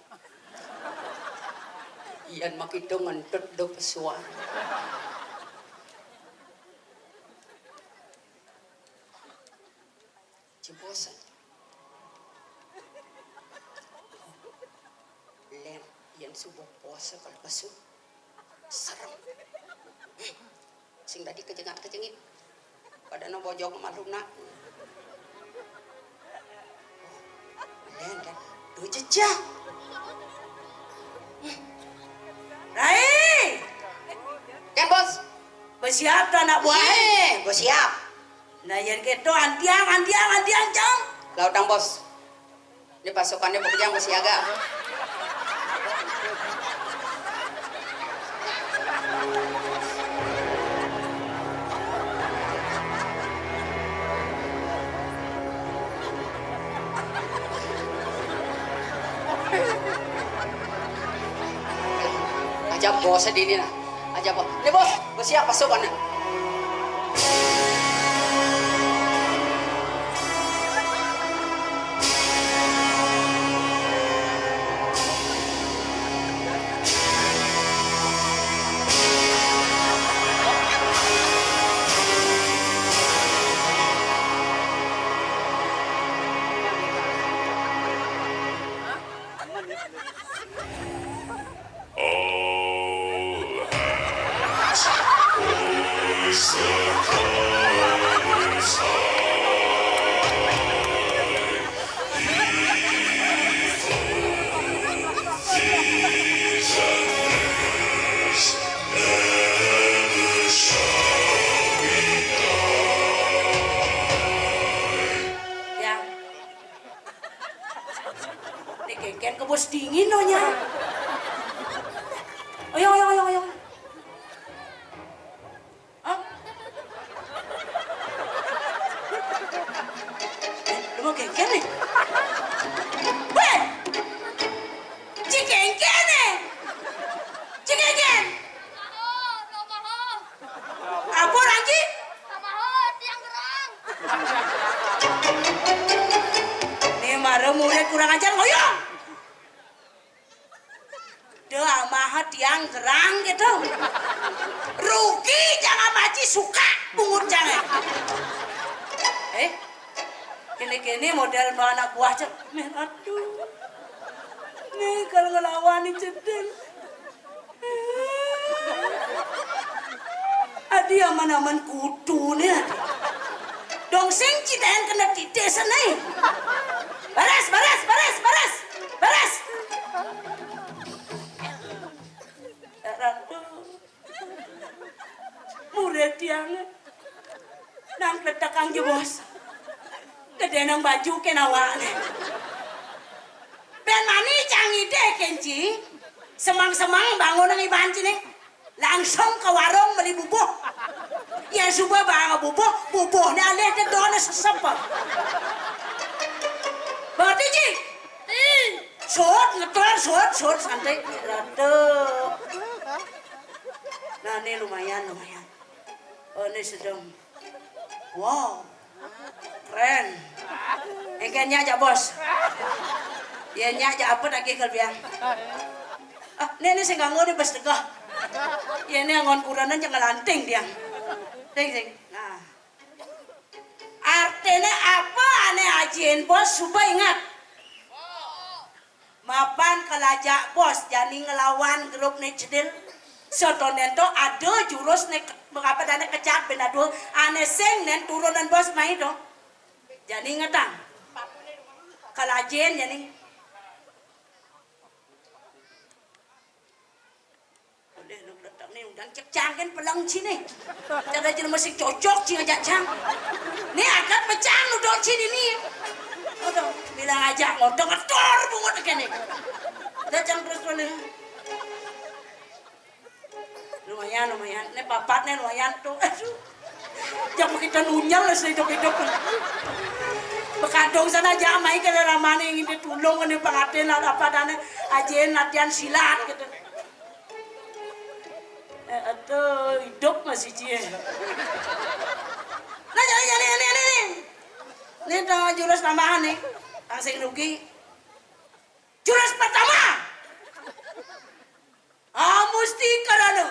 Iyan makita ngentut do pesuan. Jebos. Len, yen subuh puasa kalau pesu. Serem. Sing tadi kejengak-kejengit. Pada no bojong malu nak. Len kan. Duh jejak. Rai. Kan bos. Bersiap tuh anak buah. Eh, bersiap. Nah, yen keto antiang, antiang, antiang, Cong. Lautang, Bos. Ini pasukannya pokoknya yang bersiaga. Aja bos di ini nah. Aja bos. Ini bos, bos siap pasukannya. Yang Dikengken ke bos dingin no nya. Ayo, ayo, ayo, ayo. Hah? Eh, lu mau kengken nih? Weh! Cikengken nih! Cikengken! Apa orang ki? Amaha tiang gerang. Nih mara murid kurang ajar ngoyong. Deh amaha tiang gerang gitu. Rugi jangan maci suka bungut jangan. Eh, kene-kene model no anak buah cek. Nih aduh. Nih kalau ngelawan nih cedil. Adi aman-aman kudu nih adi. Dong sing citayan kena titik senai. Baras, baras, baras, baras, baras. Ratu. Murid tiang. Nang kletekang jebos. Gede nang baju ke nawak. Ben mani cang ide kenci. Semang-semang bangun nang iban cini. Langsung ke warung beli bubuh. Ya suba bawa bubuh, bubuhnya alih dia dona sesep. Berarti ji. Sud ngetor, sud, sud santai. Rada. Nah, ini lumayan, lumayan. Oh, ini sedang. Wow. Keren. Engké nyak jak bos. Ya nyak jak apa lagi kelebihan. Ah, ini, ini sing kanggo ini bos tegah. Ya ini anggon kurenan jangan lanting dia. Sing, sing. Nah. Artinya apa ané ajiin bos, coba ingat. Mapan kalajak bos jani ngelawan grup né Cedil. Satonden to ada jurus né ke-, apa dané kecak bén aduh ané sing nén turunan bos mai to. Jani ngetang. Kalajen jani. Udah, lu datang nih, undang cek cangkin pelang sini. Cara jelema sing cocok sing ajak cang. Nih agak pecang lu dok sini nih. Udah, bilang aja ngodok ngetor bungut kene. Udah cang terus dulu. Lumayan, lumayan. Nih papat nih lumayan tuh. Aduh. Jangan kita nunyal lah hidup-hidup. Bekadong sana aja mai kene ramane ingin ditulung kene pengantin lah apa dana ajen latihan silat gitu. Eh, aduh, hidup masih cie. Nah, jadi, jadi, ini, ini, ini. Ini tuh jurus tambahan nih. Yang sing rugi. Jurus pertama. Ah, mesti karena.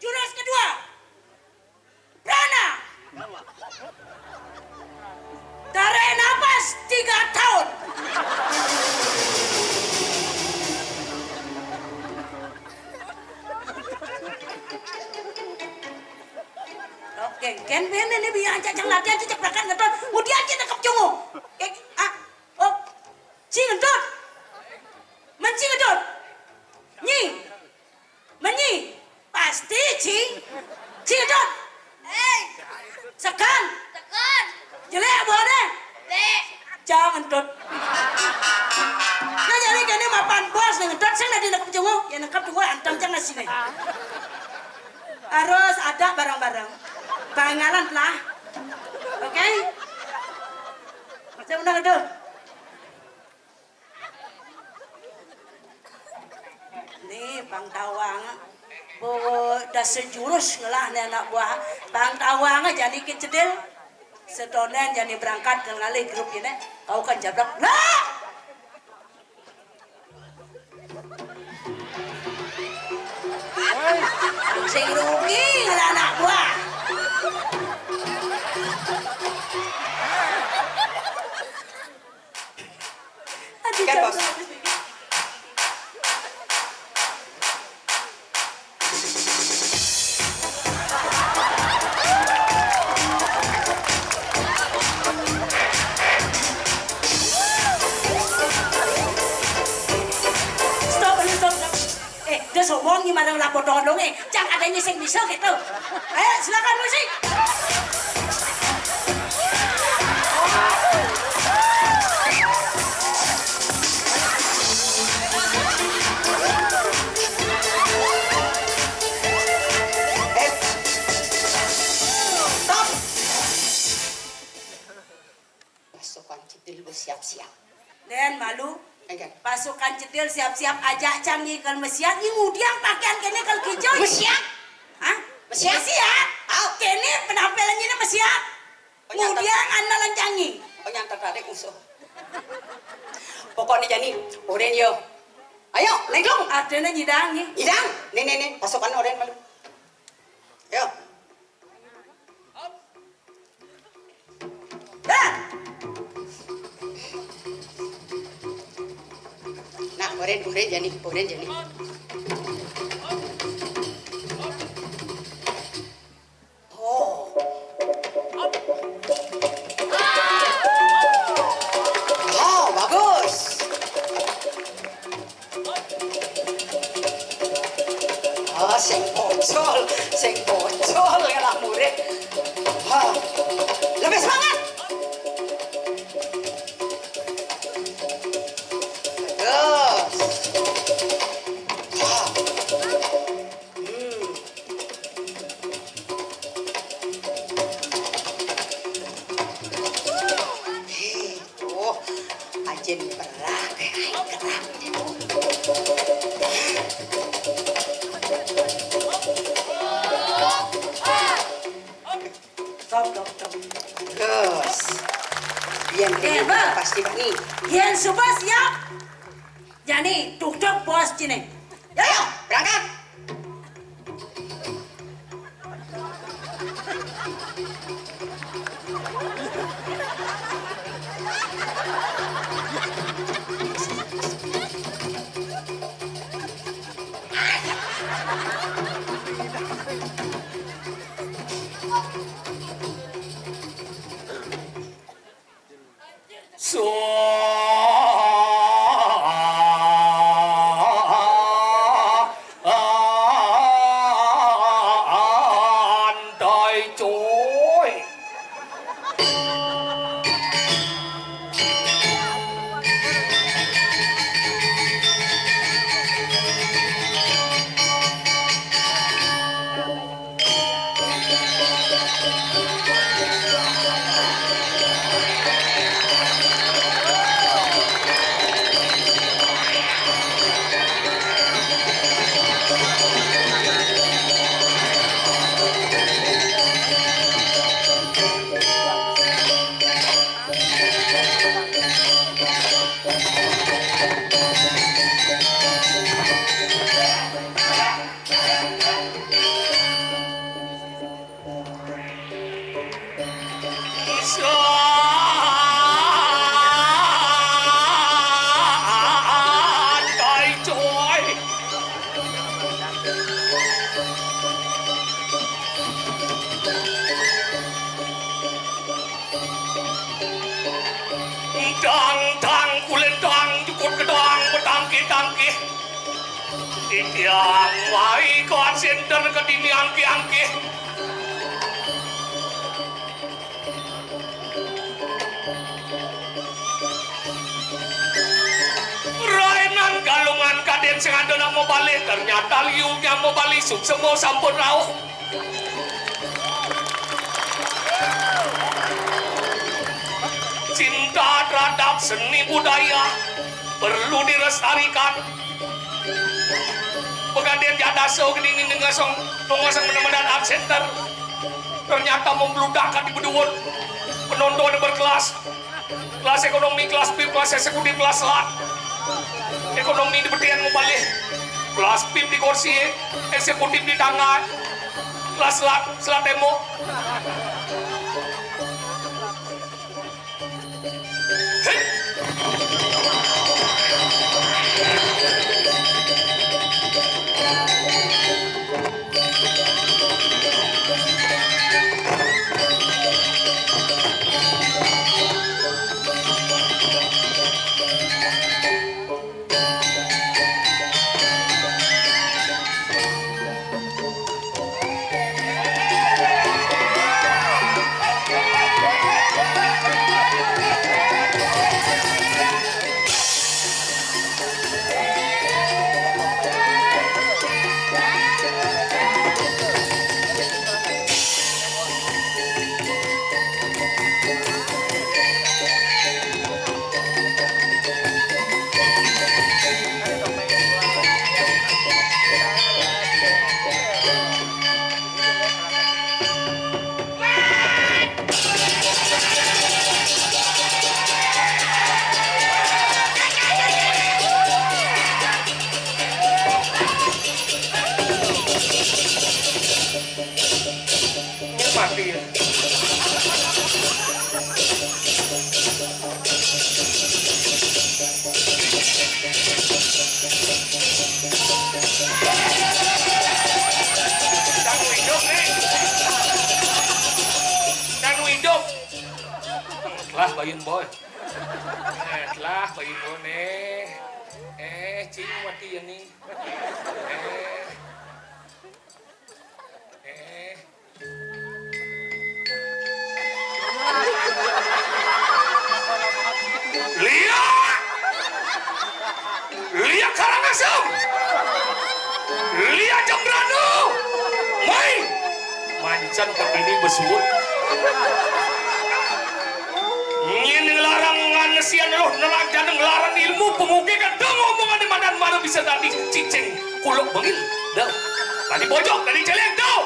Jurus kedua. Prana. Tarik napas tiga tahun. Oke, kan bene nih biar aja jangan latihan cecek belakang ngeton. Mudian kita kep cungu. Eh, ah, oh, ci ngeton. Menci ngeton. Nyi. Menyi. Pasti ci. Ci ngeton. Eh. Sekan. Sekan. Jelek boleh. Dek. Jangan tot. Nah, jadi kene mapan bos dengan tot sing dadi nangkep cungu, ya nangkep cungu antam jangan sini. Harus ada barang-barang. Pangalan lah. Oke? Saya undang itu. Nih, Bang Tawang. Bo, dah sejurus ngelah nih anak buah. Bang Tawang aja nih kecedil. Setonen jani berangkat ke ngalih grup ini. Kau kan jablak. Lah! Sing rugi lah anak buah. Aduh, kan, Bos? Stop, stop, stop. Eh, dia sombong gimana lah potongan dong, eh. Jangan ada nyising bisa gitu. Ayo, silakan musik. Eh, stop. Pasukan Cedil bersiap-siap. Den malu. Enggak. Pasukan Cedil siap-siap aja cang ngikel mesiat, nyi ngudiang pakaian kene kal kijo. Mesiat? Hah? Mesiat? Mesiat? Au. Kene penampilan ini mesiat. Oh, nyata. Ngudiang andalan cangi. Oh, nyata tarik musuh. Pokoknya jani, oren yo. Ayo, naik dong. Adanya nyidang nih. Nyidang. Nih, nih, nih, pasukan oren malu. Yo. Dah. Nah, oren, oren jani, oren jani. Oh. Oh, bagus. Ah, sing pocol, sing pocol ngelah murid. Ha. Lebih semangat. Terus. Ha. Hmm. Oke, Mbak. Pasti nih. Yén suba siap. Jani, dugdug bos cine. Yo, yo, berangkat. Santai, coy. Santai, coy. Dang, dang, kulendang, jukut gedang, betangkih-tangkih. Titiang wai kawan sinten kedini angkih-angkih. Rainan galungan kadén sing ada nak mabalih, ternyata liunya mabalih suksma sampun rauh. Cinta terhadap seni budaya perlu dilestarikan. Pegadaian Jadasa gini ini ngasong, ngasong bener-bener art center. Ternyata membludak di beduun. Penonton berkelas. Kelas ekonomi, kelas pip, kelas eksekutif, kelas selat. Ekonomi di betian mabalih. Kelas pip di kursi, eksekutif di tangga. Kelas selat, selat tembok. Ini mati ya. Ganggu hidup nih. Ganggu hidup. Lah, bayun boy. Eh, lah, bayun boy nih. Eh, cing mati ya nih. Eh. Eh. Lia! Lia Karangasem! Lia Jembrana! Mai! Mancan kedini besuut. Nyén nglarang nganesian luh, nerang jana nglarang ilmu, pangugih kedéng omongané madan mara bisa dadi cicing kuluk bengil. Dah. Dadi bojog, dadi céléng, dah.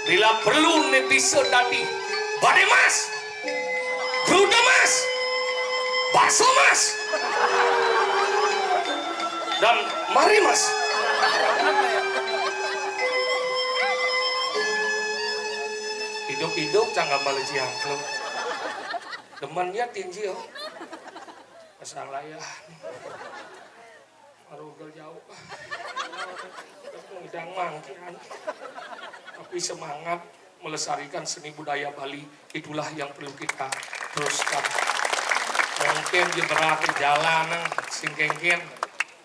Bila perlu né bisa dadi badé mas. Garuda mas. Aso, Mas. Dan mari, Mas. Hidup-hidup cang gambar jangkung. Demennya tinji, oh. Masalah ya. Arogel jauh. Ngidang mangkian. Tapi semangat melestarikan seni budaya Bali, itulah yang perlu kita teruskan. Mungkin di berat jalan, sing kengken.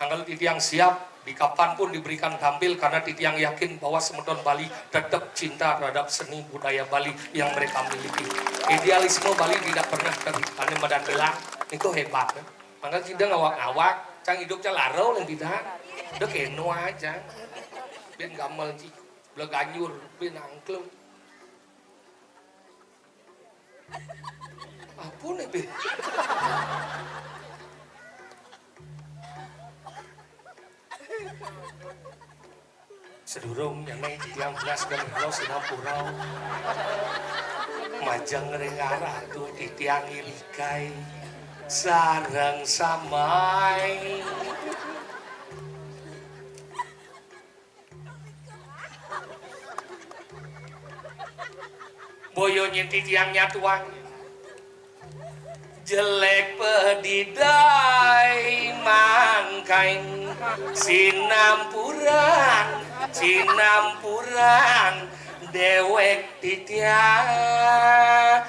Anggal titiang siap, di kapan pun diberikan tampil, karena titiang yakin bahwa semeton Bali tetap cinta terhadap seni budaya Bali yang mereka miliki. Idealisme Bali tidak pernah ter-, anu, madan hilang. Itu hebat, ya. Mangga kita ngawak-ngawak, cang hidup cang larau nang kita. Udah keno aja. Ben gamal ci, bela ganjur, ben angklung. Apa nih, Ben? Sedurung nyanai titiang belas dan reno sinampura. Majeng ring arah tu titiang ilikai sareng samai. Boyo nyen titiang nyatuang. Jelek pedidai mangkain sinampuran, sinampuran dewek titiang.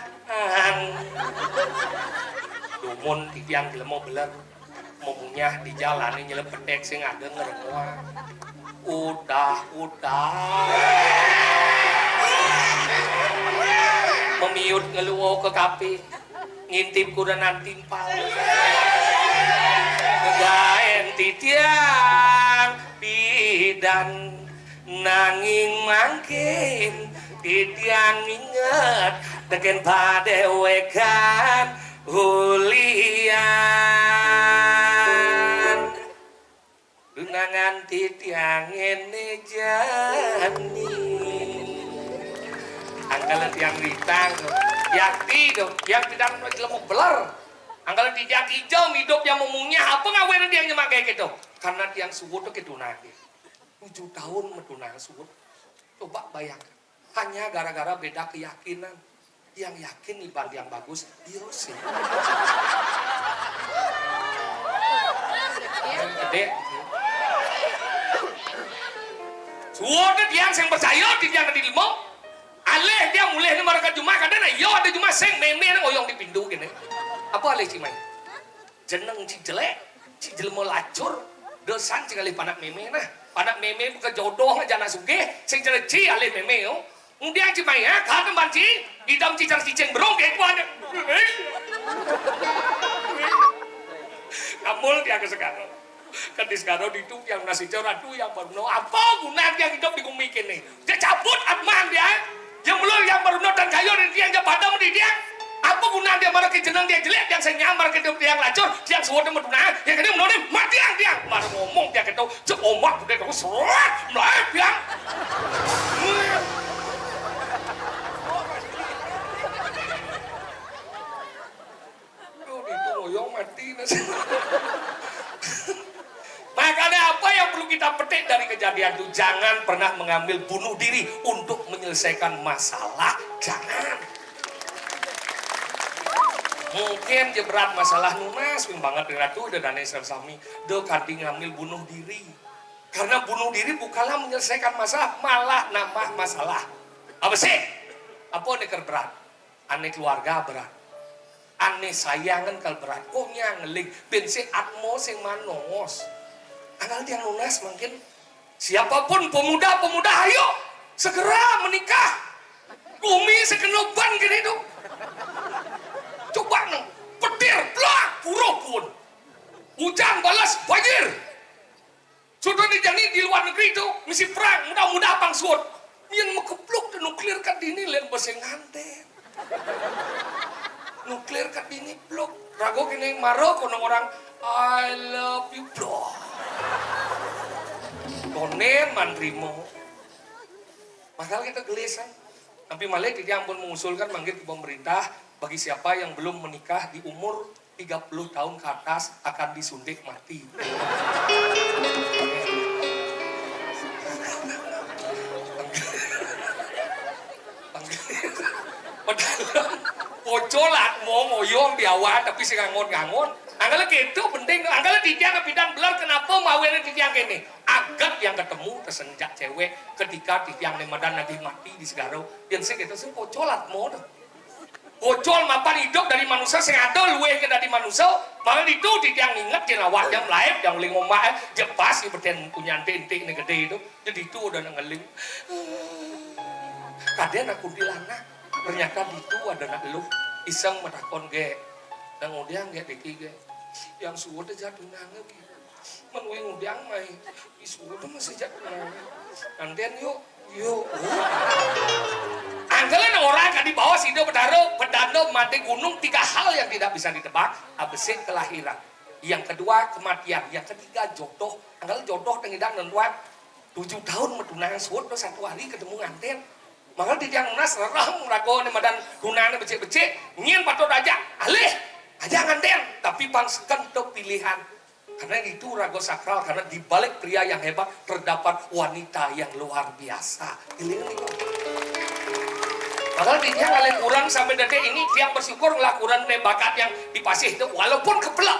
Dumun titiang jelema beler. Memunyah di jalané nyelep peték sing ada ngerengoan. Udah, udah. Memiut ngeluo ke kape, ngintip kurenan timpal. Ngegaén titiang pidan, nanging mangkin titiang inget tekén padéwékan. Ulian dunangan titiang ngéné jani. Angkala tiang ritang, yakti do, tiang pidan jelema beler. Angkala titiang ijem idup tiang memunyah, apa ngawénan tiang nyemak kéto? Karena tiang suud kéto nanging. Tujuh tahun medunang suud. Coba bayangkan. Hanya gara-gara beda keyakinan. Yang yakin iban yang bagus, dia sih. Gedé. Suwun tiang sing percaya, tiang di limo. Alih tiang mulih ni maraka jumah, kadén, yo ada jumah sing mémé nang oyong di pintu kéné. Apa alih ci mai? Jeneng ci jelék, ci jelema lacur, dosan ci ngalih panak mémé nah. Panak mémé bukan jodoh aja anak sugih, sing jelék ci alih mémé yo. Ngudiang ci mai, ha, ka tempat ci, idam ci cara cicing berung ke kuan. Amul tiang ke segara. Kan di segara ditu tiang nasi ratu yang baru no. Apa guna tiang hidup di bumi kini? Dia cabut atman dia. Yang belum yang baru no dan kayu di tiang dia padam di dia. Apa guna dia marah ke jeneng dia jelék, yang saya nyamar ke dia lacur, tiang suwun meduna, yang kena menurut mati yang tiang. Mar ngomong tiang ketu, cek ombak gede kau serat, mulai tiang. Aduh, itu ngoyong mati nasi. Makanya apa yang perlu kita petik dari kejadian itu? Jangan pernah mengambil bunuh diri untuk menyelesaikan masalah. Jangan. Mungkin je berat masalah nunas, ping banget Ratu, ada dana sami. Do kanti ngambil bunuh diri. Karena bunuh diri bukanlah menyelesaikan masalah, malah nambah masalah. Apa sih? Apa nih ker berat? Ané keluarga berat. Ané sayangan kal berat. Kok nyangeling? Ben sing atmo sing manos. Anggal tiang nunas mungkin. Siapapun pemuda-pemuda, ayo segera menikah. Bumi sekena ban gini tuh. Coba no. Petir, plak, buruh pun. Hujan balas banjir. Sudah nih jani di luar negeri itu misi perang, mudah-mudah abang suud. Yang mekepluk dan nuklir kat dini lain besenganten. Nuklir kat dini pluk. Rago kini maro kono orang, "I love you," pluk. Konen man rimo. Makanya kita gelisah. Tapi malah dia ampun mengusulkan manggil ke pemerintah bagi siapa yang belum menikah di umur tiga puluh tahun ke atas akan disuntik mati. Padahal pocol atma ngoyong di awak, tapi sing ngangon-ngangon. Angkala kéto penting, angkala titiang kapidan beler, kenapa mawinan titiang kéné. Aget yang ketemu tesenjak cewek ketika titiang né madan nagih mati di Segara. Yén sing kéto sing pocol atma to. Pocol mapan idup dadi manusa sing ada luwih ké dadi manusa, malah ditu titiang inget yén awak jam laib, jam ling ombak, eh, jepas di beten punyan tintik né gedé to. Jadi itu ada nak ngeling. Kadén nak kuntilanak. Ternyata ditu ada nak eluh. Iseng matakon gé. Nang ngudiang gé diki gé. Yang suud jatuh nangé. Menuhi ngudiang mai. Ih, suud masih jatuh nangé. Nganten yuk. Yuk. Angkala nang orang kadi baos Ida Betara, pedanda mati gunung, tiga hal yang tidak bisa ditebak, abesik kelahiran. Yang kedua kematian, yang ketiga jodoh. Angkala jodoh tengidang nentuan tujuh tahun matunangan suud to satu hari ketemu nganten. Mangkal titiang nunas rereh raga né madan tunangan becik-becik, nyén patut ajak alih, ajak nganten, tapi pang seken to pilihan. Karena itu raga sakral, karena di balik pria yang hebat terdapat wanita yang luar biasa. Éling niku. Mangkal titiang kalih kurenan sampai detik ini, tiang bersyukur ngelah kurenan né bakat yang di Pasih to, walaupun keplek.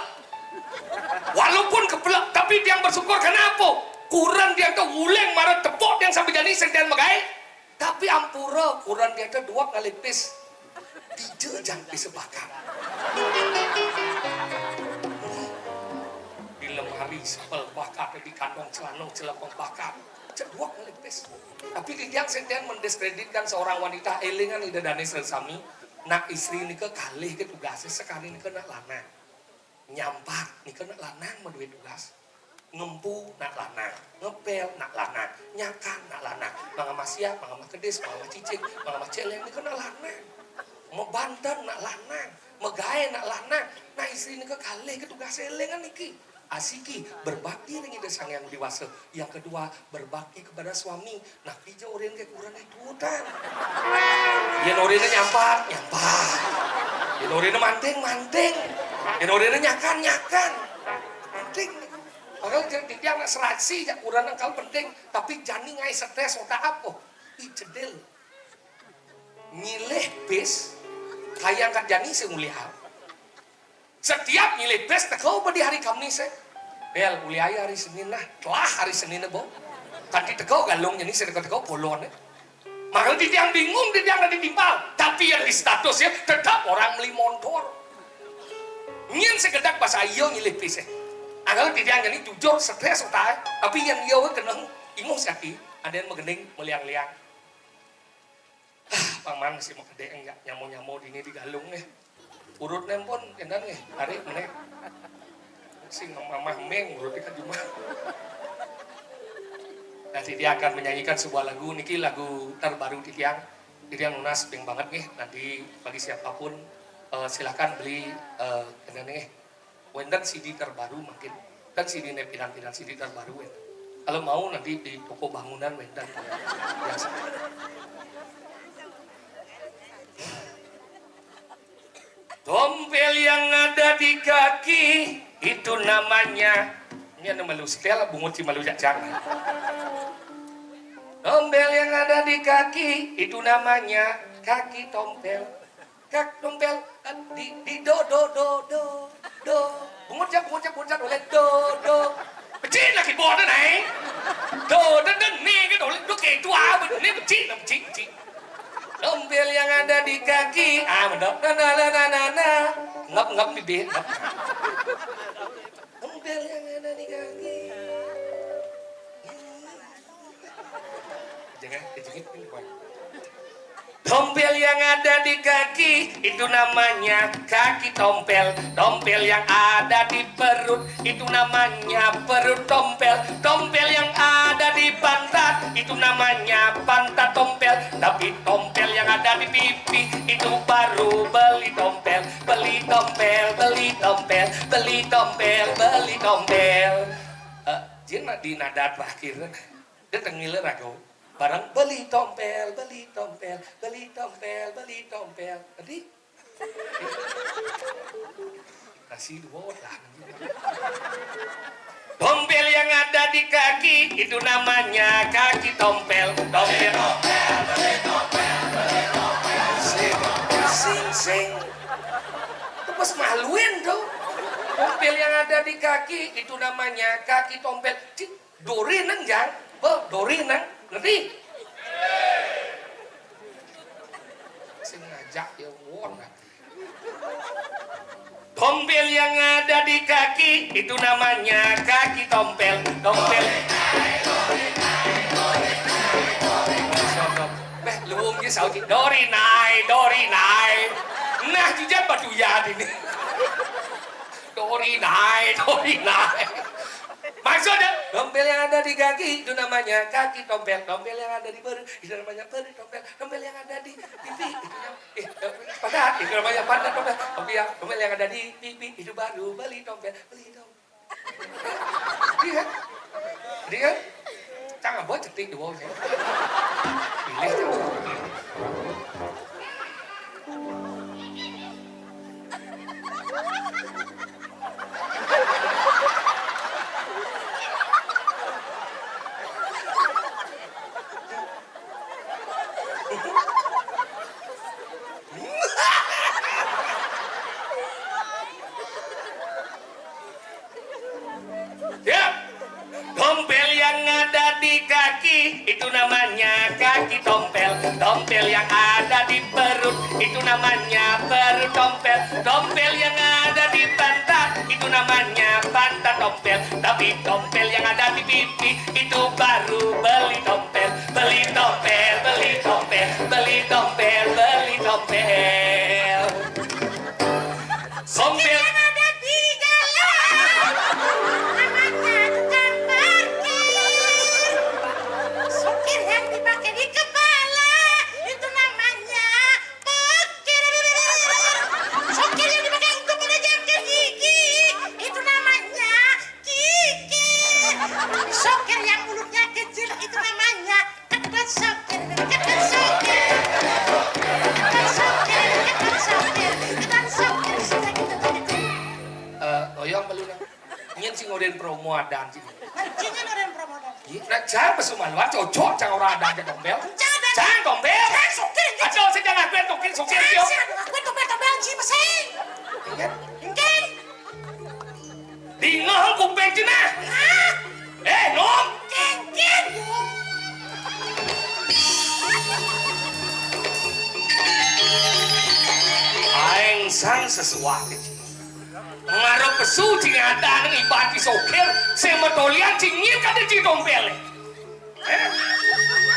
Walaupun keplek, tapi tiang bersyukur. Kenapa? Kurenan tiang to uling mara tepuk tiang sampai jani sing tiang magaé. Tapi ampura, kurenan tiang to duak ngalih pis. Dija jang pis bakat. Di lemari sepel bakat, di kantong celana celepeng bakat. Cek duak ngalih pis. Tapi titiang sing tiang mendiskreditkan seorang wanita, élingan Ida Dané sareng sami, nak istri nika kalih ké tugasé, sakadi nika nak lanang. Nyampat nika nak lanang madué tugas. Ngempu nak lanang, ngepél nak lanang, nyakan nak lanang, mangamah siap, mangamah kedis, mangamah cicing, mangamah céléng nika nak lanang. Mabanten nak lanang, magaé nak lanang. Nah, istri nika kalih ké tugasé, élingan niki. Asiki berbakti ring Ida Sang Hyang Widhi Wasa. Yang kedua, berbakti kepada suami. Nah, dija orahina ké kurenan itutan. Yén orahina nyampat, nyampat. Yén orahina manting, manting. Yén orahina nyakan, nyakan. Penting. Padahal jadi dia anak serasi, jak kurenan kalau penting, tapi jani ngaé stres otak apa? Ih, cedil. Nyilih bis, kayang kat jani sing ulih apa? Setiap nyilih bis teka ba di hari Kamis, eh. Bél, ulih ayah hari Senin lah. Telah hari Senin, bo. Kanti teka Galung jani sing teka-teka Polon, eh. Mangkal titiang bingung, titiang dadi timpal. Tapi yang di status ya, tetap orang meli montor. Nyén sekedak basa iya nyilih bis, eh. Angkal titiang jani jujur, stres otak, eh. Tapi yang iya wé keneng, inguh sati, ada yang magending, meliang-liang. Ah, paman si makedé enggak nyamo-nyamo dini di Galung, eh. Urutné pun kénten nggih, tarik meneh. Sing mamah méng urutné ka jumah. Nah, titiang akan menyanyikan sebuah lagu niki, lagu terbaru titiang. Titiang nunas ping banget nggih, nanti bagi siapapun, eh, silakan beli, eh, kénten nggih. Wénten C D terbaru mungkin. Kan C D-né pidan-pidan C D terbaru wénten. Kalau mau nanti di toko bangunan wénten. Biasa. Tompel yang ada di kaki itu namanya. Ini ada malu setel, bungut si malu jajang. Tompel yang ada di kaki itu namanya kaki tompel. Kak tompel, eh, di, di do, do, do, do, do. Bungut jak, bungut jak, bungut jak, oleh do, do. Becik lah keyboard tu, nai. Do, do, do, ni ke, oleh do, ke tu apa? Ni becik lah, becik, becik. Tompel yang ada di kaki. Ah, mendok. Na, na, na, na, na, na. Ngap, ngap bibir, ngap. Tompel yang ada di kaki. Jangan, jangan, jangan. Tompel yang ada di kaki, itu namanya kaki tompel. Tompel yang ada di perut, itu namanya perut tompel. Tompel yang ada di pantat, itu namanya pantat tompel. Tapi tompel yang ada di pipi, itu baru beli tompel. Beli tompel, beli tompel, beli tompel, beli tompel. Eh, jin nak di nada terakhir. Dia tengil ragu. Barang beli tompel, beli tompel, beli tompel, beli tompel. Tadi? Nah, Si dua lah. Tompel yang ada di kaki itu namanya kaki tompel. Tompel. Sing, sing, sing. Itu pas maluin tuh. Tompel yang ada di kaki itu namanya kaki tompel. Cik, dori nang jang. Bo, dori nang. Ngerti? Sing ngajak ya won. Tompel yang ada di kaki itu namanya kaki tompel. Tompel. Beh, luwung ji saut ji, dori nai, dori nai. Nah, jijan batu ya ini. Dori nai, dori nai. Maksudnya, tompel yang ada di kaki itu namanya kaki tompel. Tompel yang ada di perut itu namanya perut tompel. Tompel yang ada di pipi itu namanya Eh, eh, pantat, itu namanya pantat, tompel. Tompel, ya, tompel yang ada di pipi, itu baru beli tompel, beli tompel. Iya. Iya. Jangan buat cetik dua sih. Pilih. Ya. Tompel yang ada di kaki itu namanya kaki tompel. Tompel yang ada di perut itu namanya perut tompel. Tompel yang ada di pantat itu namanya pantat tompel. Tapi tompel yang ada di pipi itu baru beli tompel. Beli tompel, beli tompel, beli tompel, beli tompel. Tompel. Yang ada di jalan, namanya tukang parkir. Sokir yang dipakai di kepala, itu namanya pekir. Sokir yang dipakai untuk mengejar ke gigi, itu namanya Kiki. Sokir yang mulutnya kecil itu namanya kedot sokir, kedot sokir. Kedot sokir, kedot sokir, kedot sokir. Sudah gitu begitu. Eh, oyong belum. Nyen sing oren promo adan sih. Cing nyen oren promo adan. Iya, nah, jangan pesu maluan, cocok, jangan orang adan aja tompel. Jangan. Jangan tompel. Jangan sokir. Ada sing jangan aku yang sokir, sokir, jangan yo. Sih, aku tompel-tompel sih, masih. Iya. Enggak. Dingeh kuping cenah. Eh, nom. Kengken. Aing sang sesuak. Ngarep pesu cing ada nang iban di sokir, sing metolian cing nyil kada cing tompel. Eh?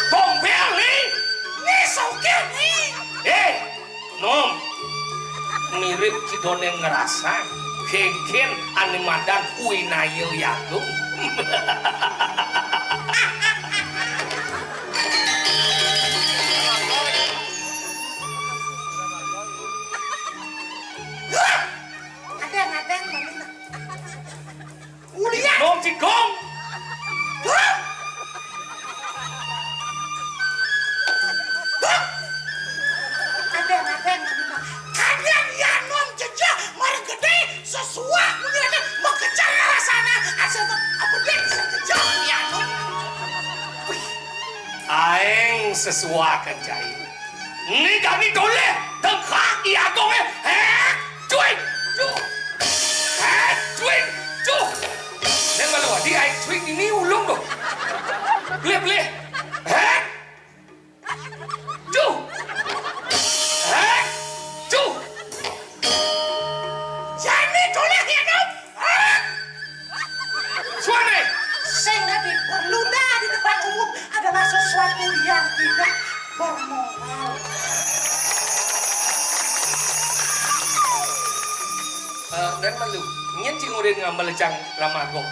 Tompel nih. Nih sokir nih. Eh, nom. Mirip ci donen ngerasa. Kengken anu madan kuinaye yagung. Ada, ada, ada. Ulian. Nom cigong. Hah? Hah? Ada, ada, ada. Kadang ya nom jejak, mari gede, sesuah, menyerangan, mengejar arah sana, asal tak apa deh, sekejar ya nom. Wih. Aing sesuah kan cai. Ni kami toleh tengkak di agong eh. Heh, cuy, cuh. Heh, cuy, cuh. Neng malu adi ai cuy ini ulung tuh. Beli, beli. Heh, cuh. Heh, cuh. Jani toleh ya dong. Suane. Sing adi perlu dah di depan umum adalah sesuatu yang tidak bermoral. Eh, dan malu. Nyen cing urin ngambil cang ramago.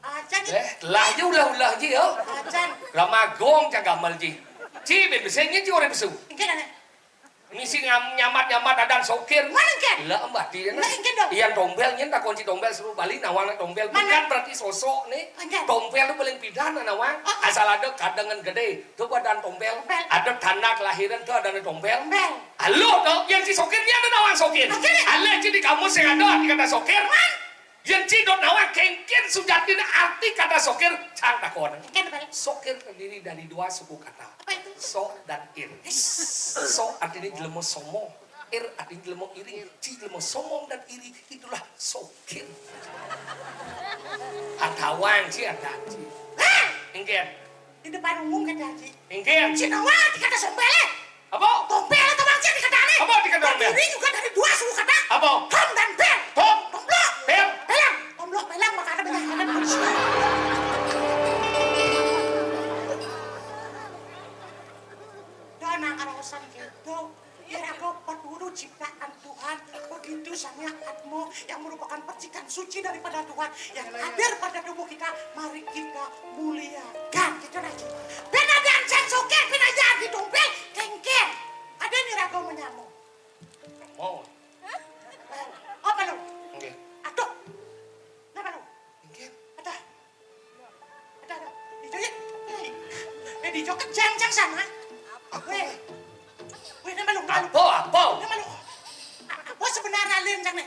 Acan. Eh, lah je ulah-ulah je yo. Acan. Ramago cang gamal je. Ci ben besen nyen cing urin besu. Engke kan. Misi ngam-, nyambat-nyambat adan sokir. Mana engken? Lah, mbah di. Lah, engken dong. Yang tombel, nyén takon si tombel, suruh bali nawang tombel. Mana? Bukan berarti sosok nih. Engken. Tombel tuh paling pidan nawang. Oh, oh. Asal ada kadangan gede, tuh adan tombel. Tombel. Ada tanda kelahiran, tuh adan tombel. Tombel. Halo, tuh, yang si sokir, nyén ada nawang sokir. Oke, deh. Alé, jadi kamu sing ada arti kata sokir. Man. Yén ci dot nawang kéngkén sujatiné arti kata sokir, cang takon. Engken, Pak. Sokir terdiri dari dua suku kata. Apa itu? So dan ir. Yes. So artinya jelema sombong. Ir artinya jelema iri. Ci jelema sombong dan iri, itulah sokir. Ada wang ci, ada ci. Hah? Engken. Di depan umum kata Haji. Engken. Cina wati kata sombele. Apa? Tombel atau bangsa dikatakan. Apa dikatakan? Terdiri juga dari dua suku kata. Apa? Tom dan bel. Tom. Tomblok. Bel. Belang. Tomblok, belang, makanya banyak kata manusia. Dona karosan gitu. Iraga paturuh ciptaan Tuhan, begitu sama atmo yang merupakan percikan suci daripada Tuhan yang hadir pada tubuh kita, mari kita muliakan. Kita lagi. Ben ada ancang sokir, ben aja di dompet, kengkeng. Ada nih raga menyamuk. Mau. Eh, apa lu? Oke. Aduh. Kenapa lu? Oke. Ada. Ada, ada. Dijo ya? Eh, eh, Dijo kejang-jang sana. Apa? Weh. Weh, nama lu, nama lu. Apa, apa? Nama lu. Apa sebenarnya lu yang sana?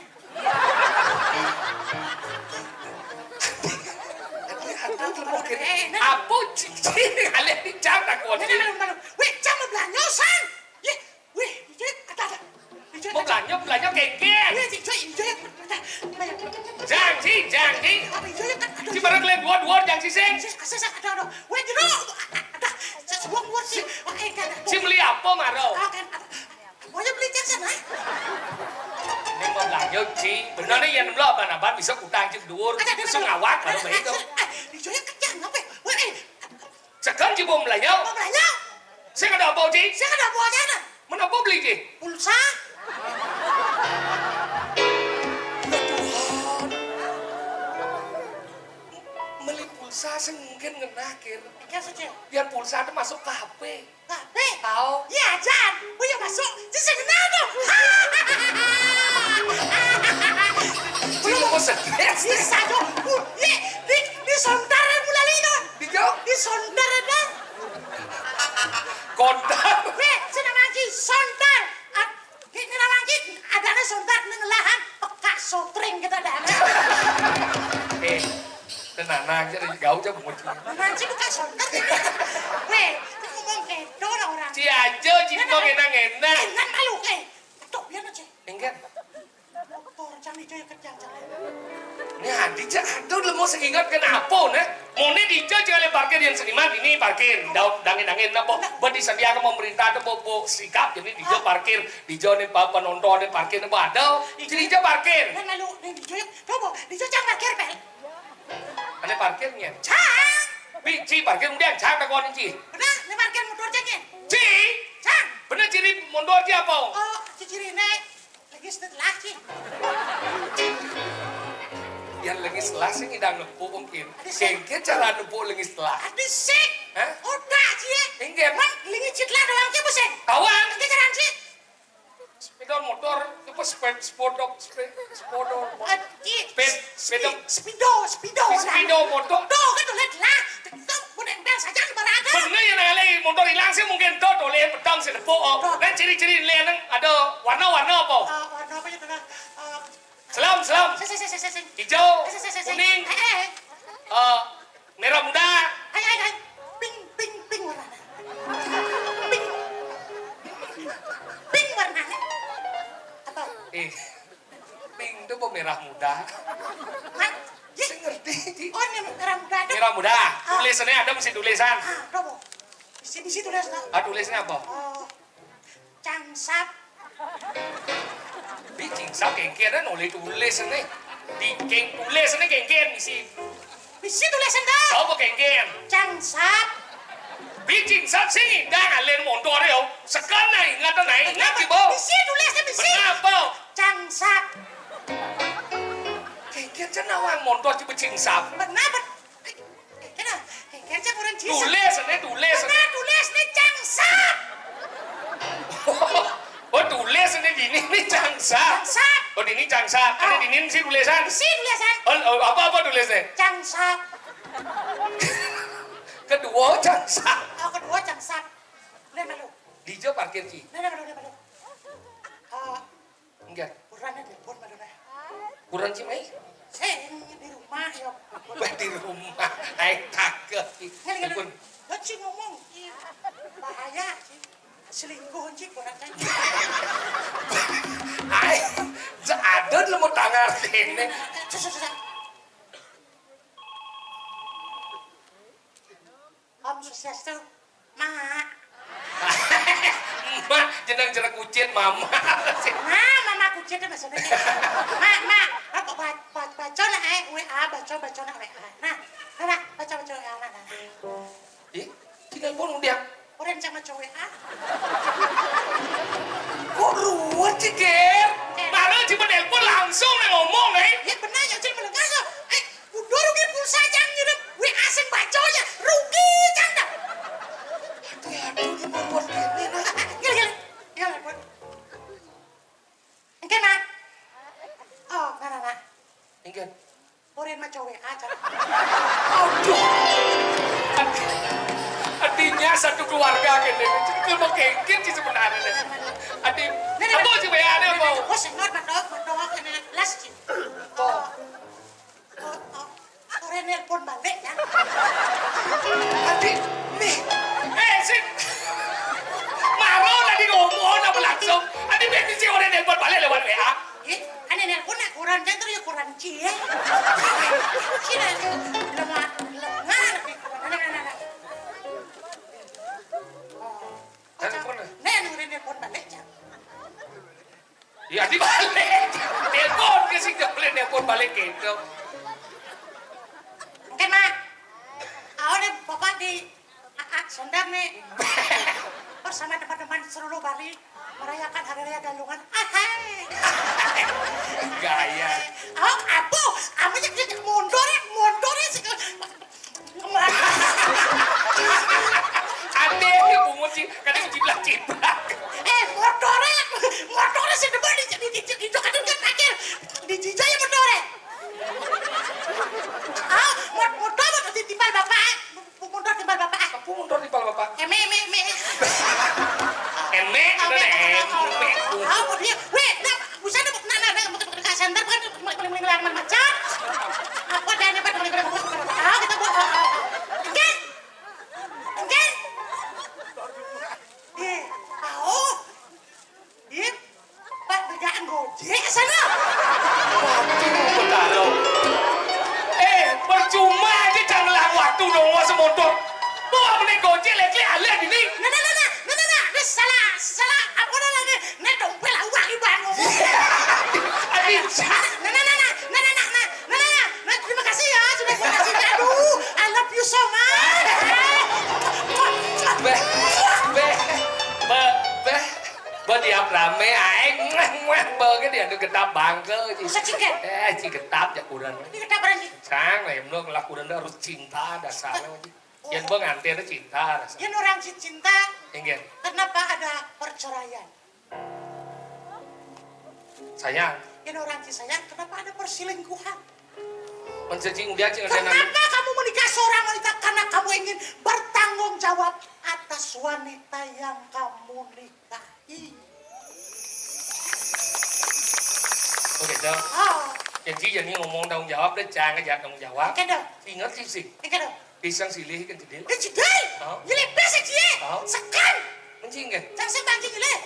Aduh, aduh, aduh, aduh. Eh, nama lu. Apa cincin? Kalian ini jam tak kuat. Nama lu, nama lu. Weh, jam mau belanja, San. Yeh, weh, Dijo, ada, ada. Mau belanja, belanja kengkeng. Weh, Dijo, Dijo, ada. Janji, janji. Apa Dijo, ada? Ci bareng kalian dua-dua, janji sing. Sis, sis, sis, ada, ada. Weh, Dijo, ada. Sis, buang, buang, sih. Wah, eh, ada. Ci beli apa, Maro? Ah, kan, ada. Pokoknya beli jam sana. Ini mau belanja, Ci. Bener nih, yang belum apa-apa, bisa utang, Ci, dhuwur. Ada, ada, bisa ada. Ngawak, ada, baru ada, begitu. Ada. Eh, Dijo, yang kejang, apa? Weh, eh, Sekarang ci bom belanja. Bom belanja. Saya kada apa, Ci? Saya kada apa aja, nah. Mana apa beli, Ci? Pulsa. Ya Tuhan. Beli pulsa sing mungkin ngenah, Kir. Iya, saja. Biar pulsa itu masuk ke H P. H P? Tahu. Iya, Jan. Oh, iya, masuk. Ci sing ngenah tuh. Ci mau sedih. Bisa, Jo. Uh, iya, di, di sontar mulai itu. Di Jo? Di sontar ada. Kontar. Weh, sing nang Ci sontar. At, di, di nang Ci ada nih sontar nang lahan pekak sotring kita dah. Eh, tenang aja, dari jauh aja mau. Nang Ci bukan sontar ini. Weh, kita ngomong gitu lah orang. Ci aja, Ci ngomong enak-enak. Eh, nang malu, eh. Tuh, biar aja. Enggak. Motor, jangan Dijo yang kerja, jangan. Ini Adi, Cak, aduh, lu mau seingat kenapa, nah? Mau nih Dijo jangan lebar ke yang seniman, ini parkir, daun, dangin-dangin, apa? Buat disediakan pemerintah tuh, bu, bu, sikap, jadi Dijo parkir, Dijo nih, pa-, penonton nih, parkir, apa ada? Jadi Dijo parkir. Nah, lalu, nih, Dijo yang, coba, Dijo jangan parkir, Pel. Ada parkirnya. Cang. Bi, Ci, parkir, kemudian, Cang, tak kuat, Ci. Benar, nih parkir motor, Cang, ya? Ci. Cang. Benar, ciri motor, Ci, apa? Oh, ciri nih. Lagi setelah, Ci. Yang lagi setelah sih ngidang nepuk mungkin. Ada sih. Kengke cara nepuk lagi setelah. Ada sih. Hah? Otak, Ci, ya. Enggak. Man, lagi setelah doang, Ci, apa sih? Tawang. Lagi jalan, Ci. Sepeda motor, apa seped-, sepodok, seped-, sepodok. Ah, Ci, seped-, spi-, sepeda. Speedo, speedo, Ci, speedo motor. Tuh, kan tuh, lihat lah. Tuh, pun nempel saja di barang. Bener ya, nang alih motor hilang sih mungkin tuh, tuh, lihat pedang sih, nepuk, oh. Tuh. Kan ciri-ciri lihat nang ada warna-warna apa? Ah, warna apa ya, tuh, nah? Ah, Selam, selam. Sing, sing, sing, sing, sing. Hijau, sing, sing, sing, sing, kuning, eh, eh, eh, merah muda. Hai, hai, hai. Pink, pink, pink warnanya. Pink. Pink warnanya. Apa? Eh, pink itu apa merah muda? Hah? Saya ngerti, Ci. Oh, ini merah muda itu. Merah muda. Ah. Tulisannya ada mesti tulisan. Ah, coba. Di sini sih tulisan. Ah, tulisannya apa? Oh. Cangsap. Bi cingsap kengken, nulis tulis nih. Di keng tulis nih kengken misi. Misi tulis nih. Coba kengken. Cangsap. Bi cingsap sing ngidang alen montor yo. Sekarang nah ingat nah ingat ki bo. Misi tulis nih misi. Kenapa? Cangsap. Kengken cenah wang montor ci becingsap. Benar, bet-, Kena, kena cek orang Cina. Tulis, ini tulis. Kena tulis, ini cangsap. Oh, Sing dini né Cangsak. Cangsak. Oh, dini Cangsak. Kan dini sing tulisan. Sing tulisan. Oh, oh, apa-apa tulisnya? Cangsak. Kedua Cangsak. Oh, kedua Cangsak. Udah malu. Dija parkir, Ci. Udah, udah malu, udah malu. Eh, Enggak. Kurenan nelpon malu nah. Kurenan, Ci, mai? Sing di rumah ya. Wah, di rumah. Ai, takut. Nelpon. Lo, Ci, ngomong. Bahaya, Ci. Selingkuh, Ci, kurenan. Ai, ada lu mau tangan sini. Susah, susah. Om Swastiastu, Mak. Mak, jeneng jeruk kucit, Mama. Nah, Mama kucit itu maksudnya. Mak, Mak, apa ba-, ba-, baca nak, eh, W A, baca, baca nak W A. Nah, nah, nah, baca, baca W A, nah, nah. Ih, tinggal pun udah. Orang sama cowok, ah. Kok ruwet sih, Ger? Ger. Malah cuma nelpon langsung nih ngomong, eh. Ya benar, ya, Cil, melengah, ya. Eh, udah rugi pulsa, Jang, nyuruh W A sing baca, ya. Rugi, Jang, dah. Aduh, aduh, ini mau buat ini, nah. Gila, gila. Gila, buat. Engke, Mak. Oh, nah, nah, nah. Engke. Oren mah cowok aja. Aduh. Artinya satu keluarga kene. Jadi kalau mau kengken sih sebenarnya. Adi, apa sih bayarnya apa? Oh, senor, mandok, mandok, ini las sih. Oh. Oh, oh. Oren nelpon balik ya. Adi, nih. Eh, sih. Maro tadi ngomong apa langsung? Adi, benci sih oren nelpon balik lewat W A. Ih, ane nelpon nak kurenan, jangan terus ya kurenan, Ci, ya. Ci, nah, lemah, lemah, lebih kurenan. Nah, nah, nah, nah. Oh. Nelpon, eh? Nek, nek nelpon balik, Cak. Ya, dibalik. Nelpon ke sih, nggak boleh nelpon balik gitu. Oke, Mak. Ayo deh, Bapak di Aa, Sendam nih. Bersama teman-teman seluruh Bali merayakan Hari Raya Galungan. Ahai. Gaya. Oh, apa? Kamu yang, yang mundur ya, mundur ya. Sih. Ada yang bungut sih, kadang ciblak-ciblak. Eh, motornya, motornya sih depan di, di, di, di, di, kadang kan parkir. Di jijai motornya. Ah, mot-, motor, motor timpal bapak. Mundur timbal bapak, ah. Apa mundur timbal bapak? Eme, eme, eme. Eme, eme, eme. Ah, dia. Weh, nah, busa, nah, nah, nah, nah, ke center kan, paling, paling, paling, paling macam. Apa dia, paling, paling, paling, ah, kita buat, ah, ah, ah. Engke? Engke? Eh, ah, oh. Iya, Pak, begaan Gojek sana. Waduh, Betara. Eh, percuma aja jangan lah waktu nongol semotor. Bawa beli Gojek, lek-lek, alih ini. Nah, nah, nah, nah, nah, nah, nah, ini salah, salah, apa namanya? Nah, dompet lah, uang iban ngomong. Aduh. Nah, nah, nah, nah, nah, nah, nah, nah, nah, nah, nah, nah, nah, terima kasih ya, sudah kasih. Aduh, I love you so much. Beh, beh, beh, beh. Beh, tiap rame aing, muah, muah, beuh, dia nu getap bangkel, Ci. Masa cingket? Eh, Ci getap, ya, kurang. Ini getap orang, Ci. Sang, lain nu ngelak kurang harus cinta, dasarnya, Ci. Oh. Yang beuh nganter cinta, dasar. Yang orang ci-, cinta, Inggih. Kenapa ada perceraian? Sayang. Yang orang ci sayang, kenapa ada perselingkuhan? Menjadi dia, Ci, ngedenang. Kenapa kamu menikah seorang wanita? Karena kamu ingin bertanggung jawab atas wanita yang kamu nikahi. Oke, Dok. Ah. Jadi, jadi ngomong tanggung jawab, deh, jangan, jangan tanggung jawab. Oke, Dok. Ingat sih, sih. Oke, Dok. Pisang silih kan cedil. Eh, cedil? Hah? Nyelip bes, Ci. Hah? Sekan. Mencing, kan? Cang sing banci nyelip.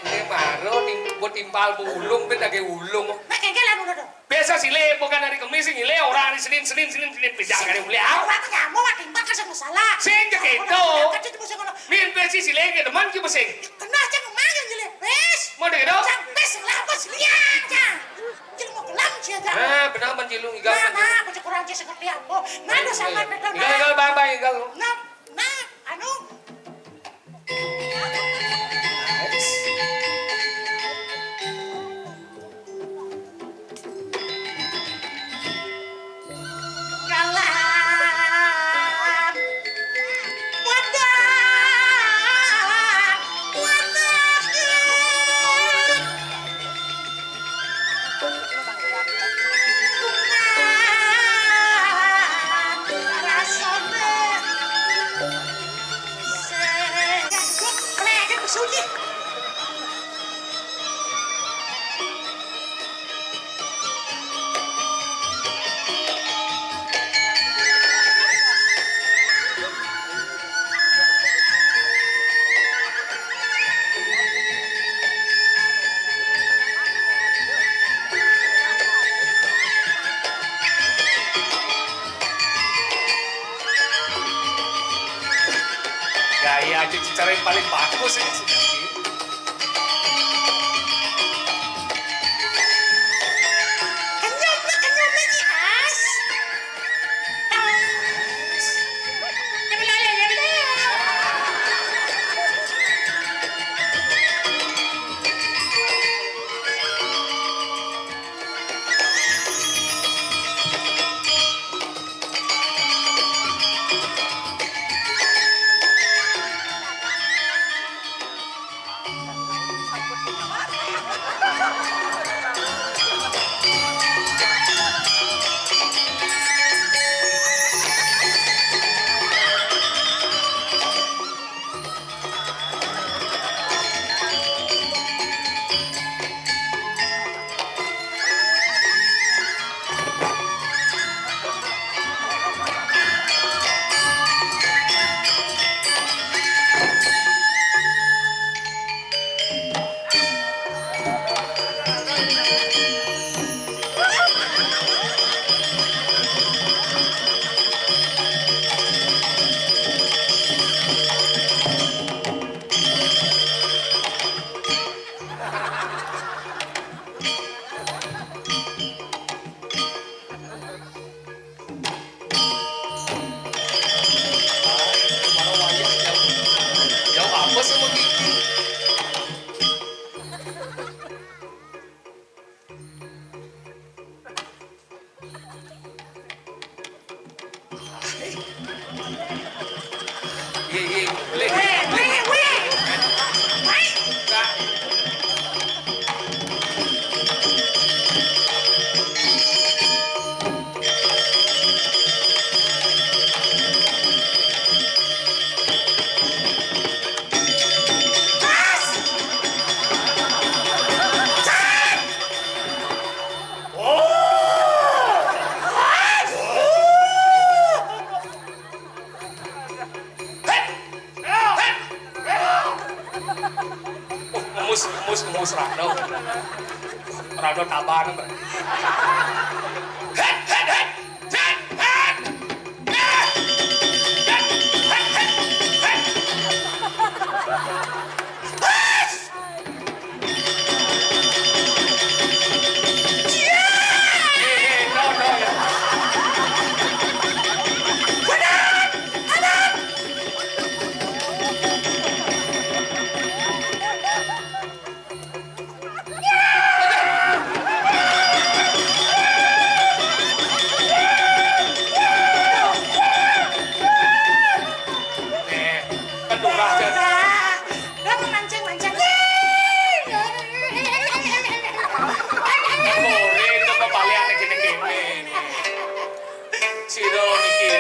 Ini baru tim-, buat timpal bulung, ben lagi ulung. Nah, kengkelan udah dong. Biasa silih, bukan hari Kemis sih nyilih, orang hari Senin, Senin, Senin, Senin, pindah hari mulai. Orang nyamuk, wah, timpal kan sama salah. Sing cek itu. Kan itu musim kalau Min besi silih, ke teman, ke besi. Kena aja ngomong yang nyelip bes. Mau deh, dong? Cang bes, lah, bes, lihat, Cang. Cilung mau kelam, Ci, aja. Nah, benar, Bang Cilung, igal, Bang Cilung. Nah, nah, aku cek orang, Ci, seperti apa? Nah, dosa, igal, Bang, igal, Bang, igal. Nah, nah, anu. Galang. Wadah. Yang paling bagus ini sih. Kenyum, kenyum lagi, As. As. Ya benar, ya benar. Mana wayah jauh. Jauh apa sama gigi? Iya, iya, boleh. Weh, weh, weh. Hai. Kak. Ngemus, ngemus, ngemus rado. Rado taban. Nih, kan durah aja. Lah, memancing-mancing. Boleh, itu mah balian gini-gini nih. Sira niki.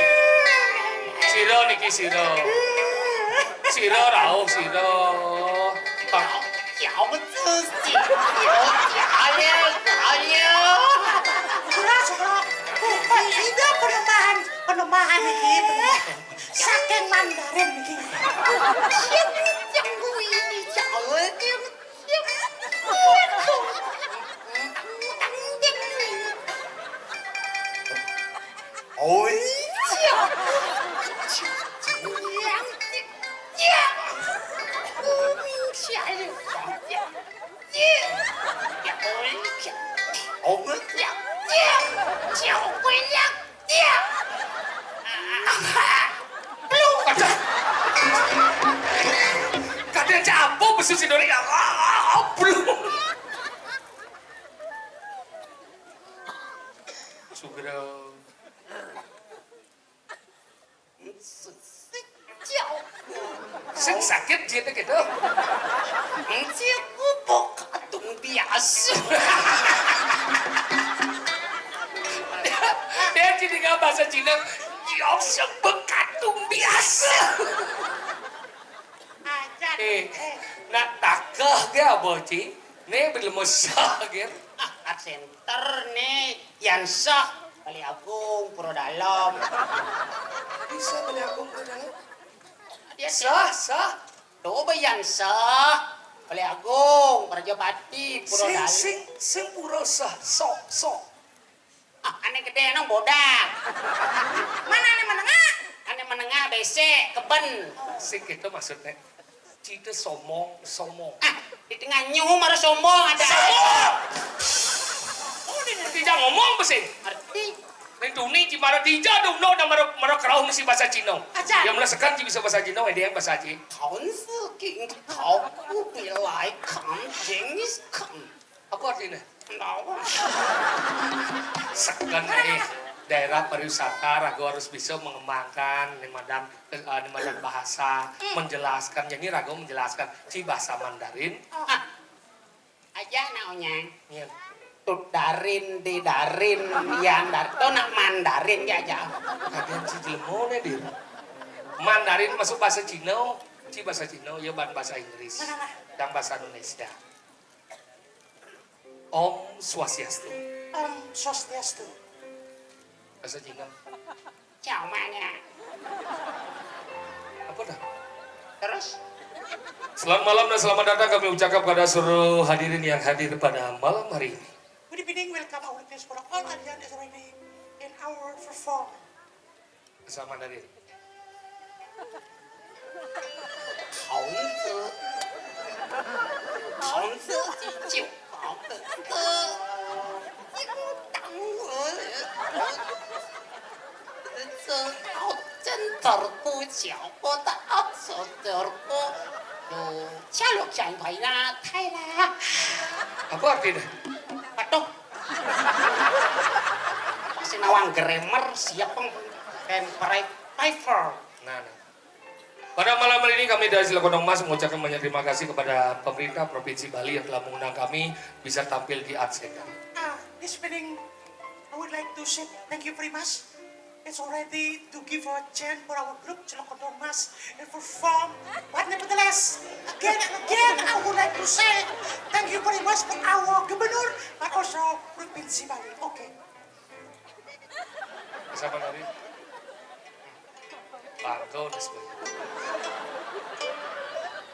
Sira niki sira. Sira rauh sira. Tong. Ya, betul sih. Ayo, ayo. Syukur, syukur. Ini penembahan, penembahan iki, penembahan. Saking Mandarin iki. Yang kuwi iki, ya Allah, iki. Oh, iya. Iya. Aduh. Kadang cak apa besu si Dori? Ah, ah, ah, belum. Sugro. Sing sakit gitu, gitu. Cek pupuk katung biasa. Dia jadi nggak bahasa Cina. Dia sebut katung biasa. Acan. Eh, nak takah ge apa, Ci? Nih belum sah ge. Ah, kat center nih. Yan sah, Bali Agung, Pura Dalem. Bisa Bali Agung, Pura Dalem? Dia sah, sah. Coba yan sah, Bali Agung, Prajapati, Pura Dalem. Sing, sing, sing pura sah, sok, sok. Ah, ane gede nang bodak. Mana ane menengah? Ane menengah besek, keben. Sing gitu maksudnya. Cita somong, somong. Ah, di tengah nyuhu mara sombong ada. Somong! Oh, dia nanti jangan ngomong besing. Ngerti. Ning tuni ci mara dija dong no dan mara, mara kerauh mesti bahasa Cina. Aja. Yang merasakan ci bisa bahasa Cina, ada yang bahasa ci. Kaun se king kau ku bilai kan jengis kan. Apa artinya? Kenapa? Seken nih, daerah pariwisata ragu harus bisa mengembangkan nih madam, eh, nih madam bahasa, menjelaskan. Jadi ragu menjelaskan ci bahasa Mandarin. Ah, aja nak onyang. Iya. Tut darin, di darin, yan dar, to nak Mandarin ya aja. Kagian ci jelema nih, Dir. Mandarin masuk bahasa Cina, ci bahasa Cina, ya ban bahasa Inggris. Mana, mana? Dan bahasa Indonesia. Om Swastiastu. Om Swastiastu. Bahasa Cina. Ciao manya. Apa dah? Terus? Selamat malam dan selamat datang kami ucapkan kepada seluruh hadirin yang hadir pada malam hari ini. Good evening, welcome our guests for all audience is ready in our perform. Sama dari. 孔子，孔子第九，孔子，这个当我，这好真头不巧，我的好手头不，有下落想回啦，太啦。 Apa artinya? Aduh. Pasti nawang grammar siap peng. Dan pri-, priver. Nah, nah. Pada malam hari ini kami dari Cilokondong Mas mengucapkan banyak terima kasih kepada pemerintah Provinsi Bali yang telah mengundang kami bisa tampil di Art Center. Ah, this evening, I would like to say thank you very much. It's already to give a chance for our group Cilokondong Mas and perform. But nevertheless, again and again, I would like to say thank you very much for our Gubernur, but also Provinsi Bali. Okay. Siapa tadi? Bangga udah sebenarnya.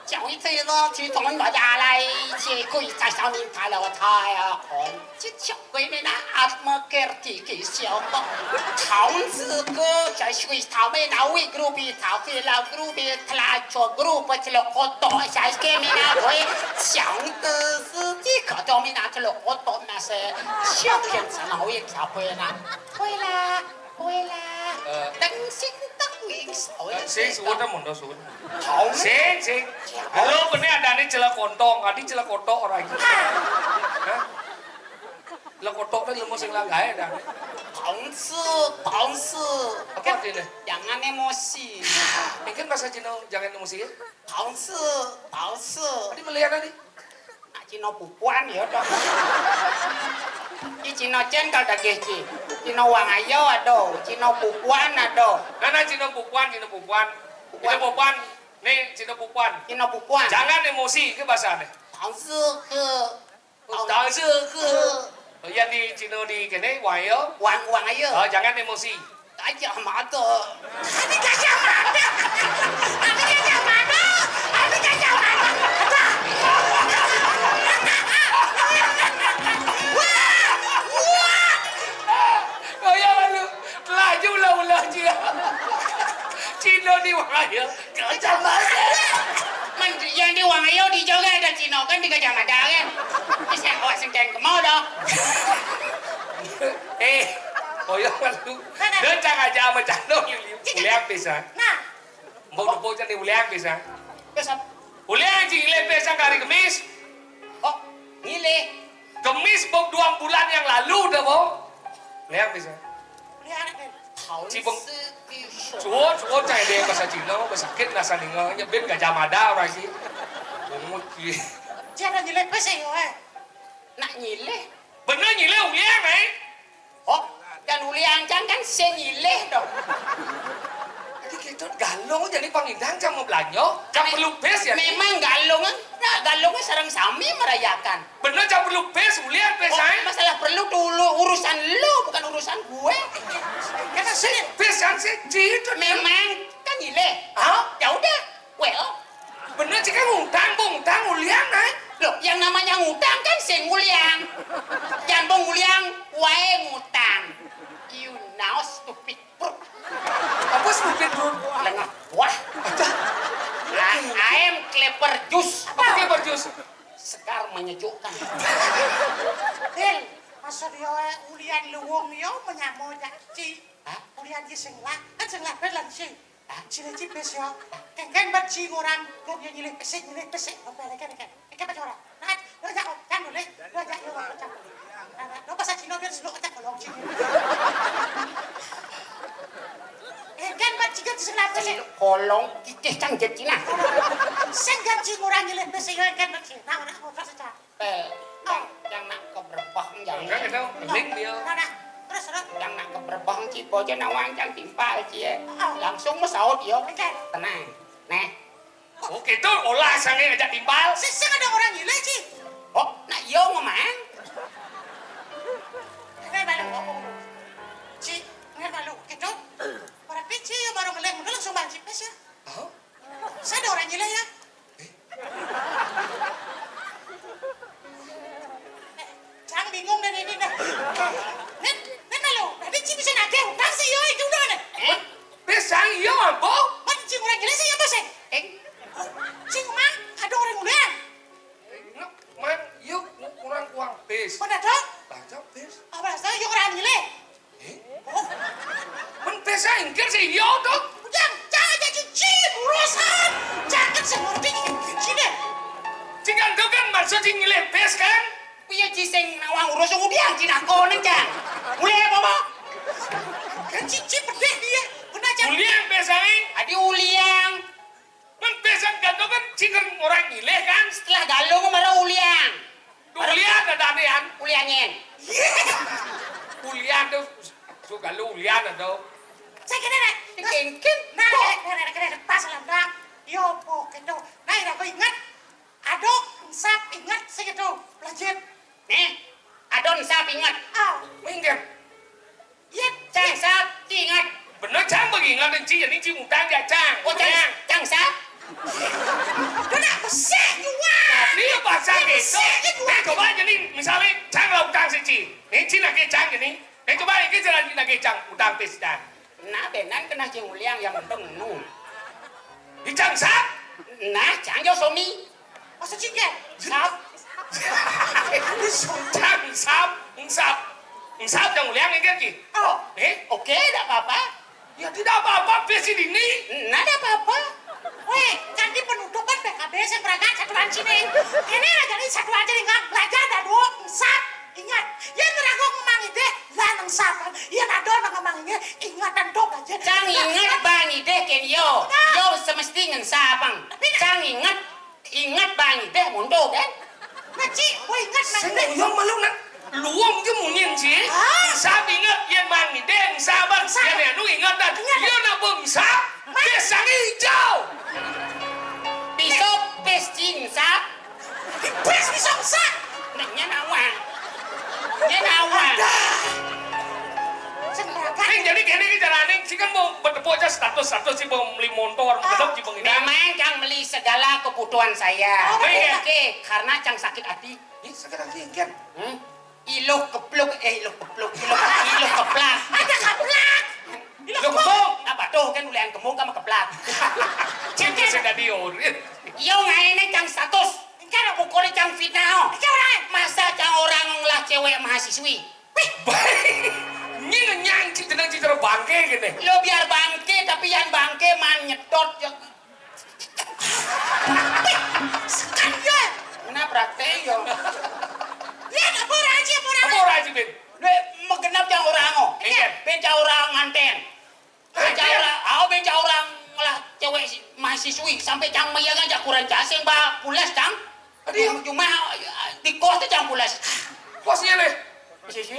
讲一这个，提同大家来，这个在上面拍了我太啊，红，这叫鬼面啊，阿么个的给笑吧。桃子哥在水桃妹那位 grup 桃子老 grup 他啦做 grup 这个活动，下一个面那位，讲的是这个方面那这个活动那些，小骗子那位才会啦，会啦。 会啦。Eh. Teng sing teng wing sawi. Eh, sing suwun ta monggo suwun. Sing, sing. Halo, kene adane Celak Kontong, adi Celak Kotok ora iki. Hah? Celak Kotok ta lemo sing langgae ta. 同志，同志。 Apa artine? Jangan emosi. Mungkin bahasa Cina jangan emosi ya? 同志，同志。 Adi melihat tadi. Nak Cina pupuan ya toh. Ci Cina cen kal dagih ci. Cina wang ayo ado, Cina pupuan ado. Nah, nah, Cina pupuan, Cina pupuan. Cina pupuan. Nih, Cina pupuan. Cina pupuan. Jangan emosi, ke bahasane. 同志， 当时ke. Yang di Cina di kene, wang ayo. Wang, wang ayo. Oh, jangan emosi. Gajah Mada. Ada Gajah Mada. Ada Gajah Mada. Ada Gajah Mada. Ada. Wah, wah. Kaya lalu laju lah ulah dia. Cina ni wahaya. Gajah Mada. Man, yang di wang ayo di joget ada Cina kan di Gajah Mada kan. Bisa awak sengken kemau dah. Eh, koyo lu. Mana? Dia cang aja sama cano, Yuli. Cicak. Uliang pisan. Nah. Mau depo cang uliang pisan. Terus apa? Uliang cing ilih pisan hari Kemis. Oh, ngilih. Kemis bok dua bulan yang lalu dah, Bok. Uliang pisan. Uliang deh. Cibeng. Suwon, suwon cai deh bahasa Cina, bahasa sakit nasa ninga, nyebin Gajah Mada orang sih. Bungut sih. Cina nyilih pes ya, eh. Nak nyilih. Bener nyilih uliang, eh. Oh, dan uliang cang kan sing nyilih dong. Jadi kita galung jadi pangindang cang mau belanja, cang perlu pes ya. Memang galung, nah, galungnya sareng sami merayakan. Bener cang perlu pes, uliang pes, oh, eh. Masalah perlu dulu, urusan lu, bukan urusan gue. Kata sih. Pes kan sih, gitu. Memang kan nyilih. Hah? Ya udah, well. Bener sih kan ngutang, ngutang, uliang, eh. Loh, yang namanya ngutang kan sing uliang. Jangan bong uliang, wae ngutang. You now stupid brute. Apa stupid brute? Lengah. Wah. Ada. I, I am clap Perjus. Apa ki perjus? Sekar menyejukkan. Dil, maksud yo, eh, ulian luwung yo menyamo jak ci. Hah? Ulian ci sing lah, kan sing lah ben lan ci. Hah? Ci le ci pis yo. Kengken bat ci ngurang, kan yo nyilih pesik, nyilih pesik, apa lagi kan? Kengken bat orang. Nah, lo jak, kan boleh, lo jak yo, lo jak. Nah, nah, lo pas Cino biar selo kecak kolong ci. Kengken bat ci kan sing lah pesik. Kolong kikih cang jet Cina. Sing kan ci ngurang nyilih pesik yo, kengken bat ci. Nah, orang apa saja. Eh, yang, yang nak ke Brebeng, yang Kan itu, bening dia. Nah, nah. Terus, terus. Yang nak ke Brebeng, ci bojo nawang cang timpal, ci, ya. Oh. Langsung mesaut, yo. Oke. Tenang. Neh. Oh, gitu, olah sange ngajak timpal. Sing, sing ada orang gila, ci. Oh, nak yo ngomong. Ini balik ngomong. Ci, ini balik gitu. Berarti ci ya baru ngeleng, udah langsung banci pes ya. Oh. Saya ada orang gila ya. Cang bingung dan ini dah. Nen, nen malu. Tadi ci bisa nagih utang sih yo itu udah nih. Eh, pis sang iyo ambo. Man ci orang gila sih ya bos eh. Eh, ci mang ada orang mulia. Mang, iyo kurang kuang pis. Mana dong? Baca pis. Apa rasa yo orang gila? Eh? Oh. Men pis engker sih iyo to. Jang, jangan jadi ci urusan. Jangan seperti ini ci deh. Ci kan to kan maksud ci nyilih pis kan? Iya ci sing nawang urus udiang ci nakonen, Jang. Mulai apa, Bang? Kan ci, ci pedih dia. Benar, Jang. Uliang pis ae. Adi uliang. Men pis kan to kan ci kan orang nyilih kan? Setelah galung mara uliang. Ulian ada anean. Ulian nyen. Ulian tuh suka lu ulian atau Saya kena nak. Kengken. Nah, nah, nah, nah, nah, pas lah, nah. Yo, po, kendo. Nah, aku ingat. Ado, sap ingat, saya gitu. Lanjut. Nih, ado sap ingat. Ah. Minggir. Iya, cang sap ingat. Bener cang bagi ingat ci, ini ci utang ya cang. Oh, cang, cang sap. Kena besar juga. Ini bahasa gitu. Nah, coba jadi misalnya cang lah utang si ci. Ini ci nagih cang ini. Ini coba ini jalan ci nagih cang utang pis dan. Nah, benan kena ci uliang yang penting nu. Di cang sap. Nah, cang jo somi. Maksud ci kan? Sap. Cang sap, sap. Sap yang uliang ini ki. Oh. Eh? Oke, tidak apa-apa. Ya tidak apa-apa, pis ini. Nah, tidak apa-apa. Weh, kan di penutupan P K B yang berangkat satu anjing nih. Ini aja nih satu aja nih nggak belajar dah dua sap. Ingat, yang ngerago ngemang ide lah nang sap. Yang ada nang ngemang ide ingatan dok aja. Cang ingat bang ide ken yo. Nah. Yo semesti ngen sap, Bang. Tapi nah. Cang ingat, ingat bang ide mundo kan? Nah, ci, gua ingat bang Sing ide. Uyang malu nak luang je munyin ci. Ah. Sap ingat yang bang ide, sap bang. Sap. Yang anu ingat dan. Ingat. Yo nak bang sap. Pis yang hijau. Pisau, pis cing sap. Pis pisau sap. Nanya nawang. Nanya nawang. Sembarangan. Ning, jadi kene iki carane, ci kan mau bertepuk aja status, status ci mau beli motor, mau gedok ci mau ngidang. Memang cang beli segala kebutuhan saya. Oh, iya. Oke, karena cang sakit hati. Ih, sakit hati, Ken. Hmm? Iluh kepluk, eh, iluh kepluk, iluh, iluh keplak. Ada keplak. Iluh kembung. Apa tuh kan ulian kembung sama keplak. Cek, cek. Sing dadi urip. Yo ngaene cang status. Engke ora pukule cang fitnah, oh. Iki ora. Masa cang orang ngolah cewek mahasiswi? Wih. Nying nyang ci jeneng ci terus bangke kene. Lo biar bangke, tapi yang bangke man nyedot. Wih, sekan yo. Kena praktek yo. Lihat apa ora aja, apa ora? Apa ora aja, Ben? Lo megenap cang orang, oh. Iya. Ben cang orang nganten. Beca orang, au beca orang ngolah cewek si, mahasiswi sampai cang maya kan cang kurang casing ba pulas cang. Aduh. Cuma di kos tu cang pulas. Kosnya nih. Mahasiswi.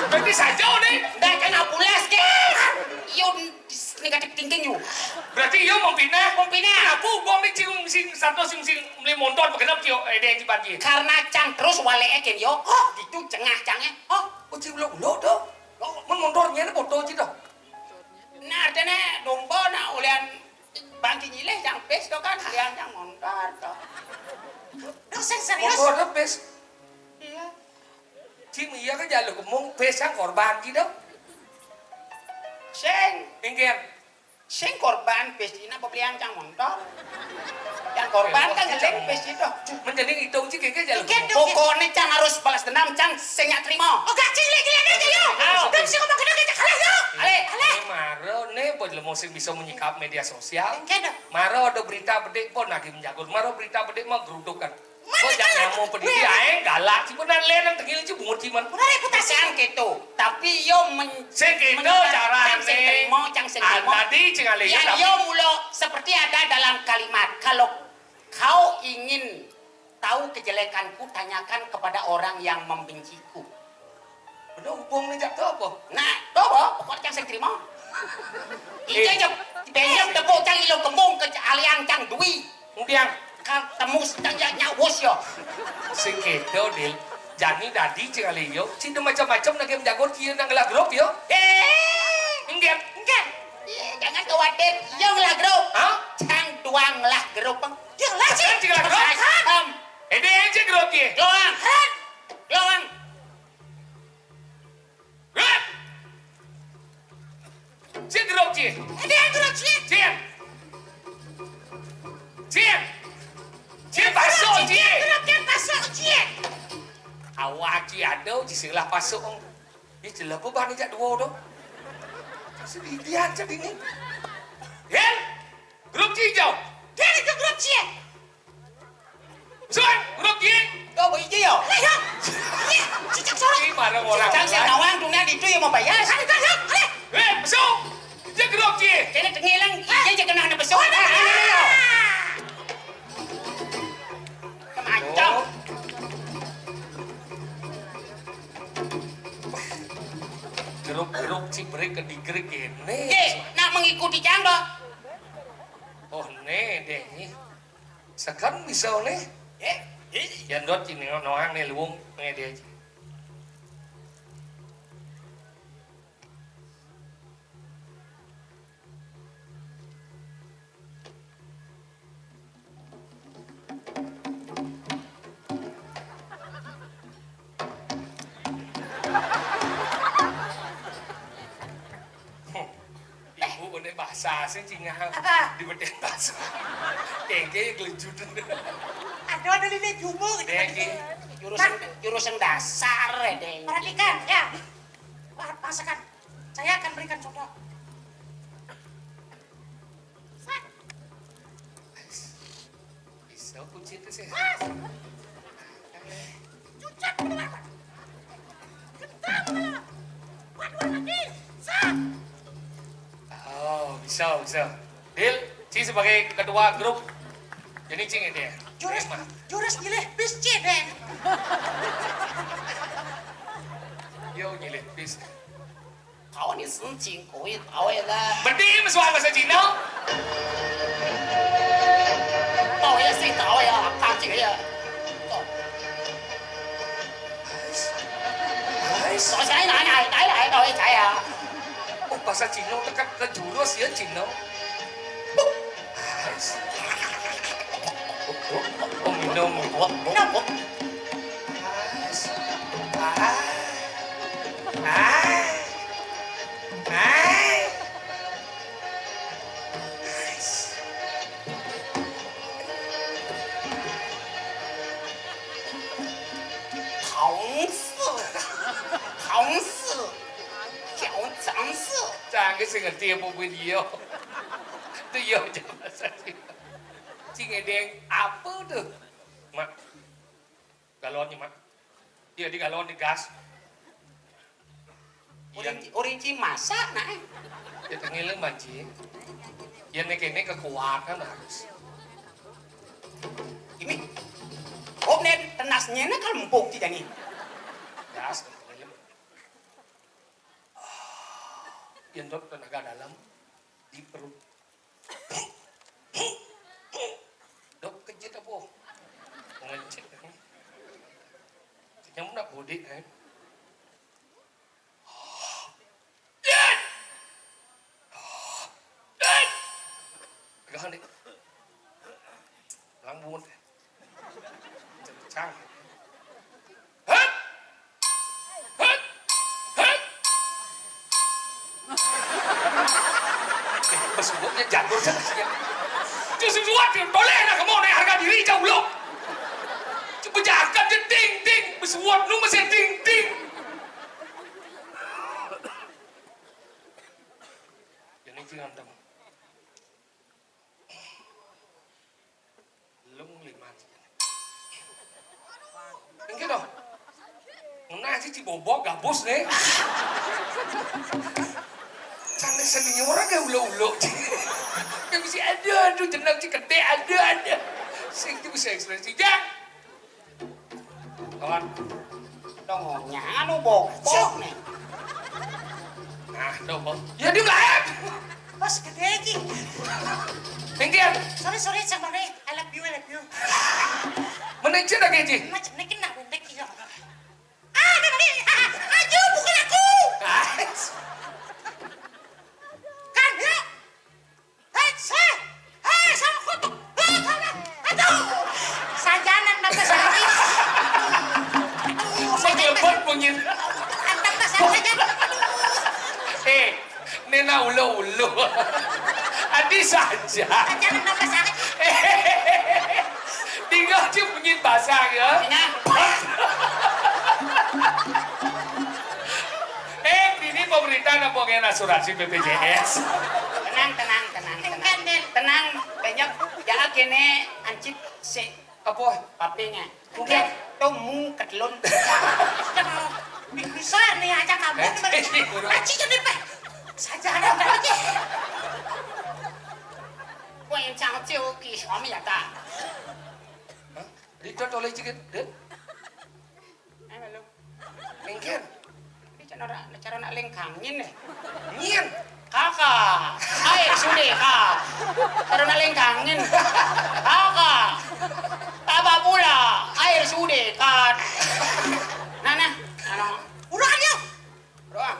Berarti saja nih. Ndak kena pulas ke. Yo negatif thinking yo. Berarti yo mau pindah. Mau pindah. Kenapa gua nih cing sing santos sing sing beli motor kenapa cio eh dia yang dipanggil. Karena cang terus wale eken yo. Oh, gitu cengah cangnya. Oh, oh cing ulo ulo tuh. Oh, mun motornya ini foto cito. Nah, artine domba nak ulian bangki nyilih cang pis to kan, ulian cang montor to. Duh, sing serius? Montor to pis. Iya. Cing iya kan jaluk kemung pis cang korban gitu. Sing. Inggih. Sing korban pis dina pembelian cang montor. Korban kan ngeling wis itu. Menjeling hitung sih kayaknya jalan. Pokoknya cang harus balas dendam, cang sing nyak terima. Oh, gak cing lagi ada aja yo. Ayo. Udah bisa ngomong kena kita kalah yo. Ale. Ale. Maro nih, buat lemu sing bisa menyikap media sosial. Maro ada berita bedik pun lagi menjagur. Maro berita bedik mau gerudukan. Kok jangan mau pedih ae, galak sih benar le nang tengil sih bungut sih man. Udah reputasi. Cang gitu. Tapi yo men Sing gitu menyebarkan carane. Sing terima, cang sing terima. Tadi cing ale yo mula seperti ada dalam kalimat, kalau kau ingin tahu kejelekanku, tanyakan kepada orang yang membenciku. Bener hubung nih jak tu apa? Nah, tu apa? Pokok cang sing terima. Ija jep, benjam tepuk cang ilo kembung ke aliang cang dui. Kemudian kan temu sedang ya nyawus yo. Sing gitu, Dil. Jani dadi cing ale yo. Cing macam-macam lagi menjago dia nang ngelah grup yo. Eh, enggak, enggak. Iya, jangan khawatir. Yo ngelah grup. Hah? Cang duang ngelah grup. Dia ngelah cing. Cing ngelah grup. Asam. Eh, dia aja grup dia. Doang. Doang. Hah? Cik gerok cik. Dia gerok cik. Cik. Cik. Cik pasok cik. Gerok dia pasok cik. Awak cik ada cik selah pasok. Ni celah apa bahan jak dua tu? Sedih dia cik ini. Hel. Gerok cik hijau. Dia itu gerok cik. Sun, urut ye. Kau bagi je yo. Alah, yo. Ye, cicak sorang. Ini mana orang? Cicak saya kawan dunia di tu yang mau bayar. Alah, alah, alah. Eh, besok. Dia gerok ye. Kena tengilang, ye je kena anak besok. Alah, alah, alah. Macam. Geruk-geruk si berik ke digerik ini. Ye, nak mengikuti cang, Dok. Oh, ne deh ni. Sekan bisa oleh. Eh, eh. Yan dot cini noang ne luung ne dia. Ibu unik bahasa sih cingah. Apa? Di bedeng bahasa. Kengke gelejut. Aduh, ada lili jumbo gitu. Dengki. Jurusan, jurusan dasar ya, Deng. Perhatikan, ya. Wah, rasakan. Saya akan berikan contoh. Bisa kunci itu sih. Cucak keluar. Kentang keluar. Waduh, lagi. Sat. Oh, bisa, bisa. Dil, Ci sebagai ketua grup. Jadi Ci ini ya. Jurus, jurus nyilih bis Ci deh. Yo nyilih bis. Kau ni sencing, kau ni tahu ya lah. Berarti ini suara bahasa Cina. Tahu ya sih, tahu ya, kaki ya. Tahu. Tahu saya nanya, tahu ya, tahu ya saya. Oh, bahasa Cina tekan ke jurus ya Cina. Oh, minum. Minum. Cang sing ngerti apa kuwi dia. Itu ya aja bahasa Cina. Cing edeng apa tuh? Mak. Galonnya, Mak. Iya, di galon, di gas. Orinci, orinci masak, nah. Ya, tengil banci. Ya, nek ini kekuatan harus. Ini. Oh, nek tenasnya ini kalau empuk tidak nih. Gas, tengil. Yang tenaga dalam di perut. Dok kejit apa? Ngecek. Kenyang nak bodik kan? Pegangan dek. Pegang bungut. Cang. Hut! Hut! Hut! Eh, pas bunutnya jago saja. Terus suat, toleh nak kemau naik harga diri jauh lo. Bejakat je ting ting, besuat nu masih ting ting. Jadi jangan tem. Lung lima. Inggih toh. Ngenah sih cibobok gabus nih. Cantik senior aja ulo-ulo. Yang mesti ada, aduh, jeneng si gede, ada, ada. Sing itu bisa ekspresi. Jang. Kawan. Dong, nyanu bokok nih. Nah, dong, Bos. Ya, di belakang. Bos, gede, Ji. Minggir. Sorry, sorry, sama nih. I love you, I love you. Menecet lagi, Ji. Macam ini kena bentek, ya. Ah, ada nih. Aduh, bukan aku. Kan, ya. Hei, seh. Hei, sama kutu. Hei, sama. Aduh. Sajanan tambah sakit. Aduh, sajanan. Lebet mungkin. Tambah sakit. Eh, nena ulo-ulo. Adi saja. Sajanan tambah sakit. Tinggal cuma mungkin basah ya. Nah. Eh, ini pemerintah nggak mau asuransi B P J S. Tenang, tenang, tenang, tenang. Tenang, banyak. Ya, kene ancip si apa? Papenya. Udah, tuh mu ketelun. Bisa nih aja kamu. Eh, ini guru. Aci jadi, Pak. Saja ada lagi. Kue yang cantik, oke, suami ya, tak? Hah? Dito toleh cikit, Dek. Ayo, lu. Mingkir. Ini cara nak, cara nak lengkangin nih. Ngin. Kakak. Air sude, Kak. Cara nak lengkangin. Kakak. Tabak pula. Air sude, Kak. Nah, nah. Ano? Udah, ayo. Udah.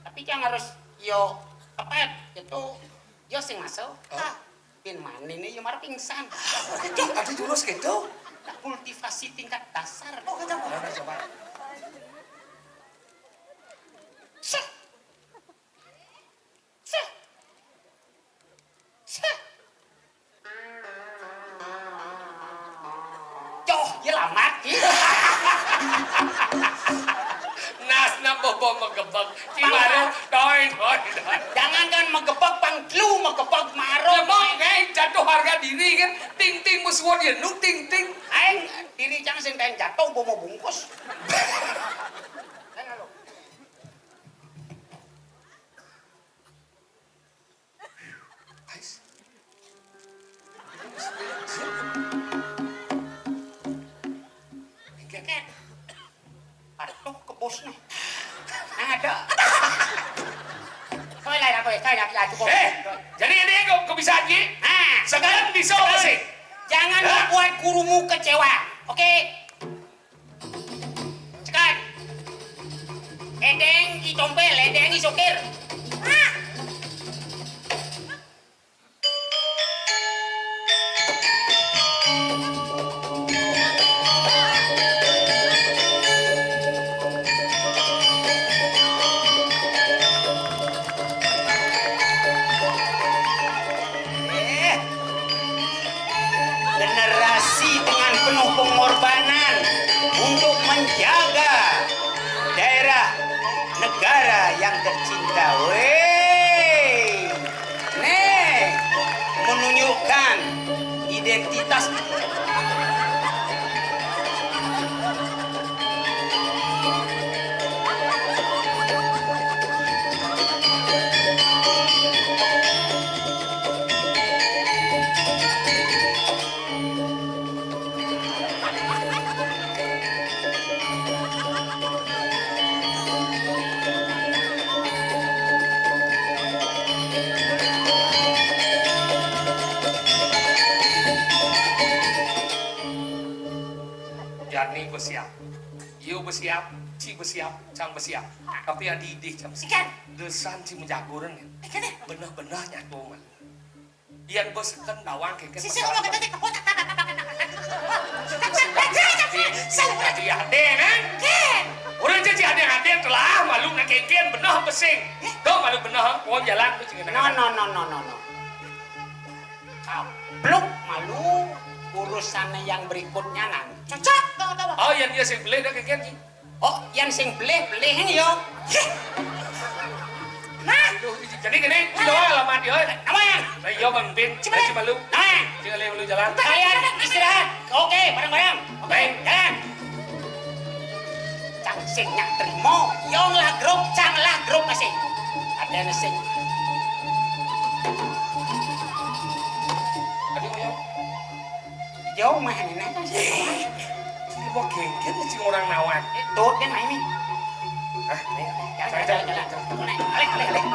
Tapi jangan harus yo kepet. Itu yo sing masuk. Hah? Pin mani nih, yo marah pingsan. Itu ada jurus gitu. Nah, kultivasi tingkat dasar. Oh, kita mau. Mana coba? Seh. Seh. Seh. Joh, ya lamat, ya. Nas na bobo magebeg. Ci baru, doi, doi, doi. Jangan kan magebeg, pang telu magebeg, maro. Ya, mau, eh, jatuh harga diri kan. Ting ting musuhan ya, nu ting ting. Aing diri jangan sing kain jatuh, bomo bungkus. Ayo, lo. Ais. Ken. Aduh, kebos nih. Nah, ada. Kau lah, aku ya, saya ya, cukup. Eh, jadi ini kok, kok bisa, Ji? Nah, sekarang bisa, sekarang. Masih. Jangan, hah? Membuat gurumu kecewa, oke? Cekat. Edeng i tompel, edeng i sokir. Ah! Eh, generasi dengan penuh pengorbanan untuk menjaga daerah negara yang tercinta. Weh, nih menunjukkan identitas. Jani besiap, Yu besiap, Ci besiap, Cang besiap. Tapi adi idih Cang besiap. Ikan. Desan Ci menjaguran ya. Ikan ya. Bener-bener nyatu man. Yan bos kan dawang kengken. Sisi ngomong kita di kebun. Saya udah jadi ade kan? Ken. Orang jadi ade-ade telah malu nak kengken bener pesing. Eh? Tuh malu bener, oh jalan tuh cingin. No, no, no, no, no, no. Kabluk malu, urusan yang berikutnya nanti. Cocok, tahu, tahu. Oh, yang dia sing beli dah kayak gini. Oh, yang sing beli, beli ini yo. Nah, aduh, jadi gini, coba alamat yo. Nama yang? Nah, iya, Bang Bin. Coba. Coba lu. Nah, coba lu jalan. Kalian istirahat. Oke, bareng-bareng. Oke, baik, jalan. Cang sing nyak trimo, yo nglah grup, cang lah grup masih. Ada sing. Aduh, yo. Yo mah ini nah. Ini mau genggen sing orang nawan. Eh, dot kan ini. Ah, ini. Jalan, jalan, jalan, jalan. Balik, balik, balik.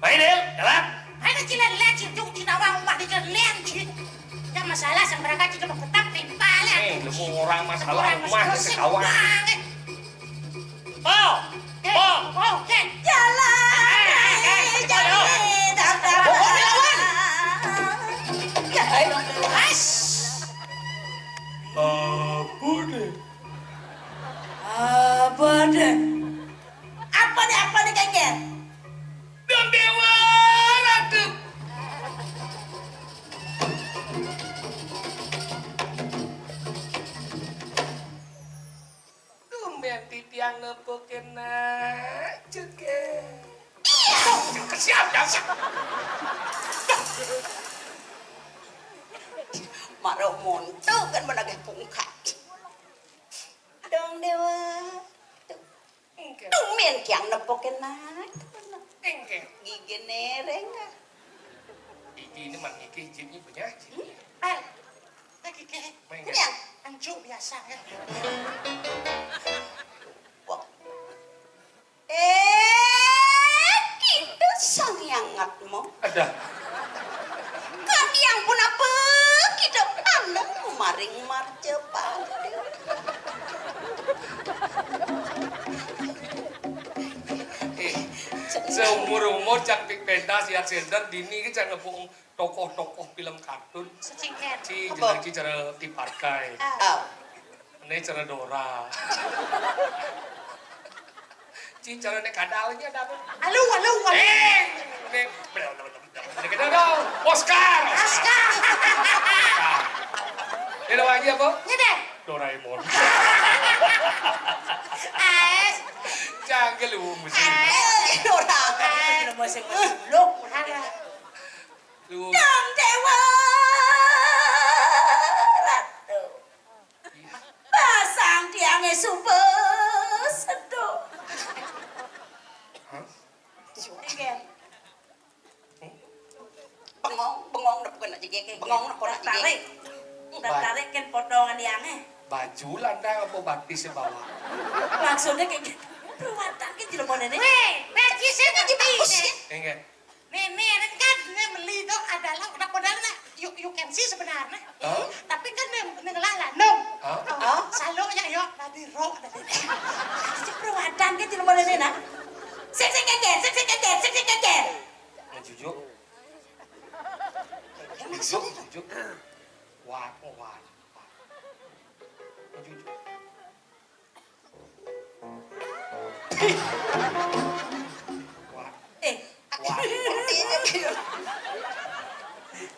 Baik, Dil, jalan. Ada cila lihat situ, cina wang rumah di jalan lihat sih. Ya masalah sama mereka kita mau tetap timpal ya. Eh, lu orang masalah rumah ke kawan. Po! Po! Jalan. Pokoknya lawan. Apa deh? Apa deh? Apa deh, apa deh, Kengker? Dong Dewa Ratu. Tumben titiang nepukin nak juga. Iya. Kesian ya. Maro monto kan menagih pungkat. Dong Dewa. Tuh. Enggak. Tumben kiang nepukin nak. Enggak. Gigi nereng ah. Iki ini mang iki jinnya punya jinnya. Hmm? Al, lagi ke. Main. Kunyang. Anjuk biasa kan. Wah. Eh, kita sangiangatmu. Ada. Kan yang pun apa kita anu maring marcepan. Eh, seumur-umur cang pik pentas ya sinten dini ki cang ngepung tokoh-tokoh film kartun. Secingker. Ci jeneng ci cara dipakai. Ah. Ini cara Dora. Ci cara nek kadal ini ada apa? Alu, alu, alu. Eh, ini bener bener bener. Ini kita dong. Oscar. Oscar. Ini lagi apa? Ini deh. Doraemon. Ais. Jangan lu mesti. Ais, Dora. Ais. Lu masih masuk. Lu. Dong Dewa Ratu. Pasang tiangnya sumpah seduh. Hah? Sumpah. Bengong, bengong, udah bukan aja gek, bengong, udah bukan aja gek. Tarik. Udah tarik kan potongan tiangnya. Baju landang apa batis ya bawa? Maksudnya kayak gitu. Perwatan kan jelema ini. Weh, batisnya kan bagus ya. Enggak. Nih, nih, ini kan, nih, meli itu adalah udah modal, nah, you, you can see sebenarnya. Hah? Tapi kan nih, nih, ngelah landung. Hah? Oh, saluknya, yuk, tadi roh, tadi. Itu perwatan kan jelema ini, nah. Sik, sik, keker, sik, sik, keker, sik, sik, keker. Nah, jujur. Ya, maksudnya, Juk. Wah, oh, wah. Wah. Juk, juk. Wah. Eh, wah. Artinya gitu.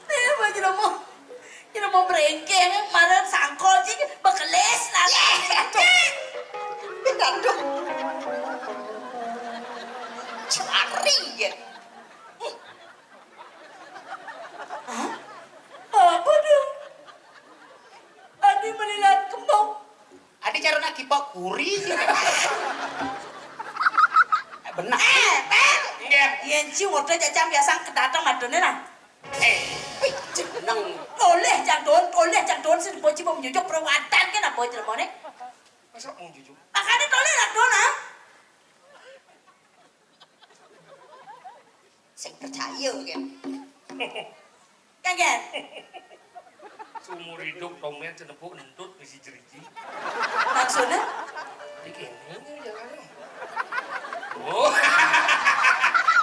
Nih, apa jelema? Jelema brengkeng, mara sangkol sih, bekelis, lah. Aduh. Aduh. Cari ya. Hah? Apa dia? Adi melilat kembang. Adi cara nak kipak kuri. Eh, benar. Eh, Bel. Iya. Yen ci udah jajam biasa kedatang madone lah. Eh, wih, jeneng. Oleh jang don, oleh jang don sing boci mau nyucuk perawatan kan apa jelemone? Masa mau nyucuk? Makanya toleh lah don, ah. Sing percaya kan. Kan, kan? Seumur hidup tomen cenepuk entut misi jeriji. Maksudnya? Di kene jalannya. Oh.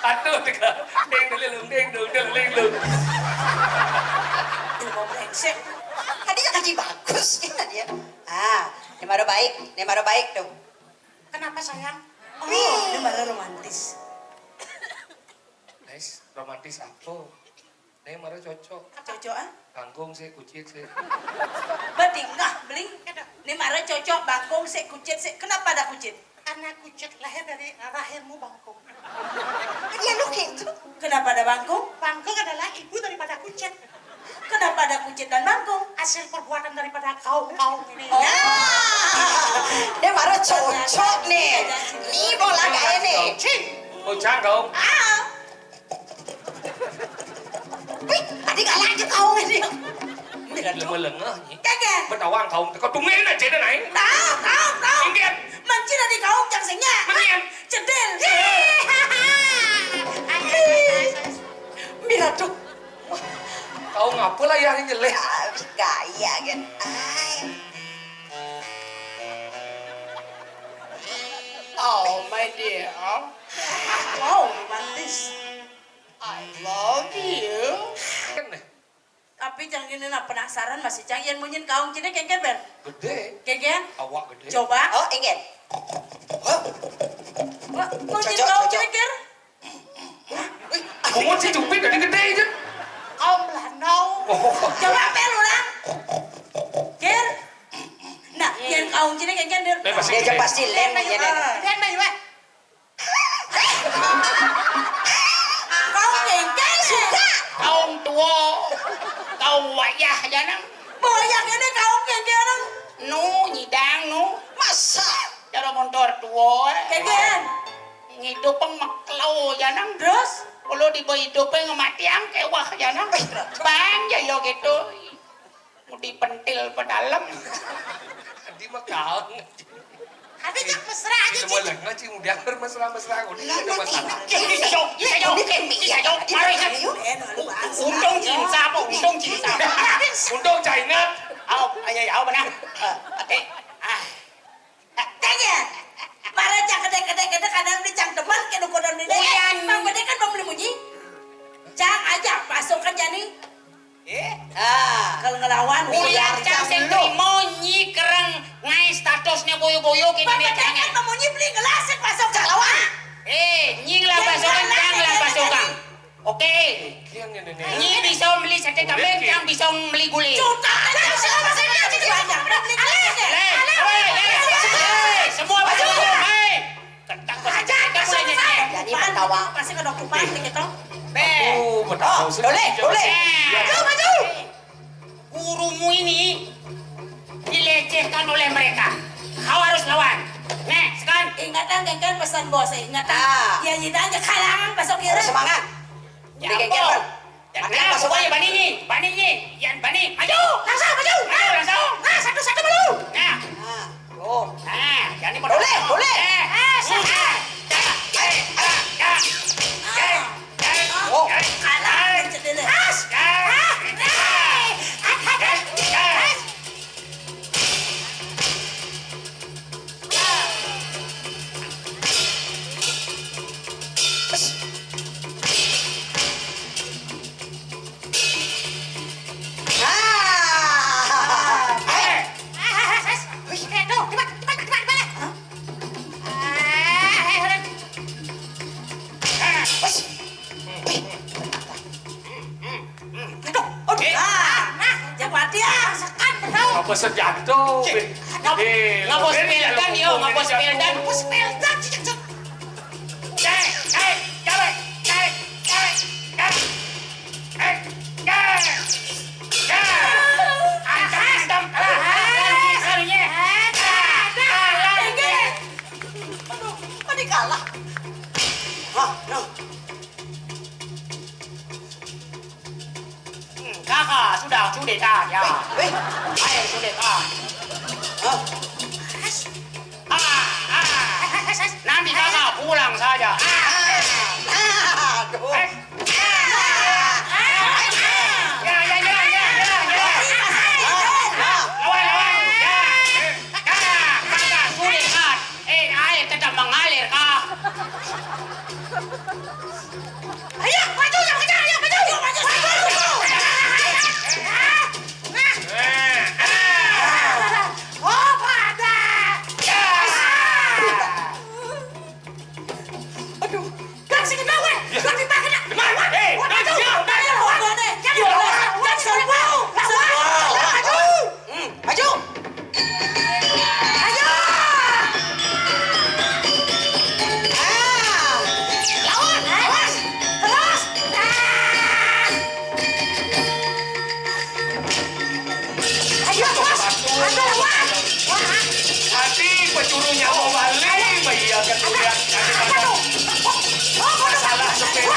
Aduh, teka. Deng, deng, deng, deng, deng, deng, deng. Ilmu brengsek. Tadi kaji bagus, kan dia. Ah, ini baru baik, ini baru baik tuh. Kenapa, sayang? Oh, ini baru romantis. Guys, romantis apa? Nih, mara cocok. Cocok, ah? Bangkung sih, kucit sih. Badingah, beling. Nih, mara cocok, bangkung sih, kucit sih. Kenapa ada kucit? Karena kucit lahir dari rahimmu, bangkung. Iya, lu gitu. Kenapa ada bangkung? Bangkung adalah ibu daripada kucit. Kenapa ada kucit dan bangkung? Hasil perbuatan daripada kaum-kaum ini. Oh. Nah. Dia mara cocok nih. Nih, bola kayak nih. Cing. Bocah kau. Ah. Wih, tadi kalah aja kau ini. Lengah-lengah ni. Kagak. Betawang kau teko tungguin aja deh naik. Tahu, tahu, tahu. Inggit. Mancing dari kau jang singnya. Menyen. Cedil. Mira tuh. Kau ngapa lah ya nyeleh? Gaya kan. Ay. Oh, my dear. Oh, romantis. I love you. Kan nih. Tapi cang ini nah penasaran masih cang yen munyin kaung cine kengken ber. Gede. Kengken? Awak gede. Coba. Oh, ingin. Hah? Wah, munyin cocok, kaung cocok. Cine ker. Wih, bungut si cupit dari gede aja. Kaung belanau. Oh. Coba pel ulang. Ker. Nah, yen kaung cine kengken der. Eh, pasti dia gede. Pasti lem aja der. Lem aja, weh. Kau kengken, suka. Kaum tua, kaum wayah janang. Wayah kene kaum kengken. Nu nyidang nu. Masa? Cara montor tua. Kengken. Ngidup peng mekelo janang. Terus? Kalau di hidup peng mati ang kewah janang. Bang ya yo gitu. Mau dipentil pedalem. Tadi mah kaung. Tapi cak mesra aja, Cik. Semua lah ngaji mudah bermesra-mesra. Udah ada masalah. Bisa jauh, bisa jauh, bisa jauh. Mari, kan. Untung cinta apa? Untung cinta. Untung cak ingat. Au, ayo, au, benar. Eh, ah. Tanya. Mara cang gede-gede-gede kadang di cang demen ke dukunan di. Uyan. Bang gede kan bang beli munyi. Cang aja pasukan jani. Eh? Ah. Kalau ngelawan, ulian ulian cang sing lu. Trimo nyi kereng ngai statusnya boyo-boyo kini. Bang, jangan. Kan memunyi beli gelas yang pasok ke lawan. Eh, nyi ngelah pasokan, cang ngelah pasokan. Oke. Kian ini nih. Nyi bisa beli sate kambing, cang bisa beli gulai. Juta aja, siapa sih dia jadi banyak? Udah beli gelas aja. Leh, leh, leh, leh. Semua pasokan. Hei. Ketak, ketak, ketak, mulai nyanyi. Jadi Betawa. Pasti ke dokter Bang, gitu. Be. Oh, Betawa. Oh, boleh, boleh. Maju, maju. Gurumu ini dilecehkan oleh mereka. Kau harus lawan. Nek, sekarang. Ingatan, kan pesan bos, ingatan. Ah. Ya, nyidang, kalangan, pasok kira. Harus semangat. Jadi geger, Bang. Nah, pokoknya bani nyi, bani nyi. Yan bani, maju. Langsung, maju. Maju, langsung. Nah, satu-satu maju. Nah. Nah, oh. Nah, jadi boleh, boleh. Eh, eh, eh, eh, eh, eh. Oh. Kalah, eh, cedele. As. Eh, eh, eh. Sejatuh. Cik, ngap-, eh, ngapa sepeldan dia, ngapa sepeldan? Ngapa sepeldan, cik, cik. Eh, eh, eh, eh, eh, eh, eh, eh. Ancam, ancam. Alah, alah, alah, alah, alah. Aduh, kok dikalah? Hah, no. Hmm, kakak, sudah, sudah, dah, ya. Eh, eh. Ayo, sudah, dah. Hah? Ah, ah. Nanti kakak pulang saja. Ah. Aduh. Eh. Ya, ya, ya, ya, ya, ya. Lawan, lawan. Ya. Ya, kakak, sudah, dah. Eh, air tetap mengalir, kak. Ayo, maju, yang kejar, ayo, maju. Maju, maju, maju. Oh, pada. Aduh, dan sini bawa. Ya. Sudah ditahan, ya. Di mana? Eh, maju, maju, maju. Jadi, lawan, lawan, lawan, lawan. Hmm, maju. Ayo. Ah. Lawan, lawan. Terus. Ah. Ayo, terus. Aduh, wah. Wah. Hati pencuru nyawa maling, iya kan, lihat, ada, ada. Aduh. Oh, oh, oh, masalah sepele.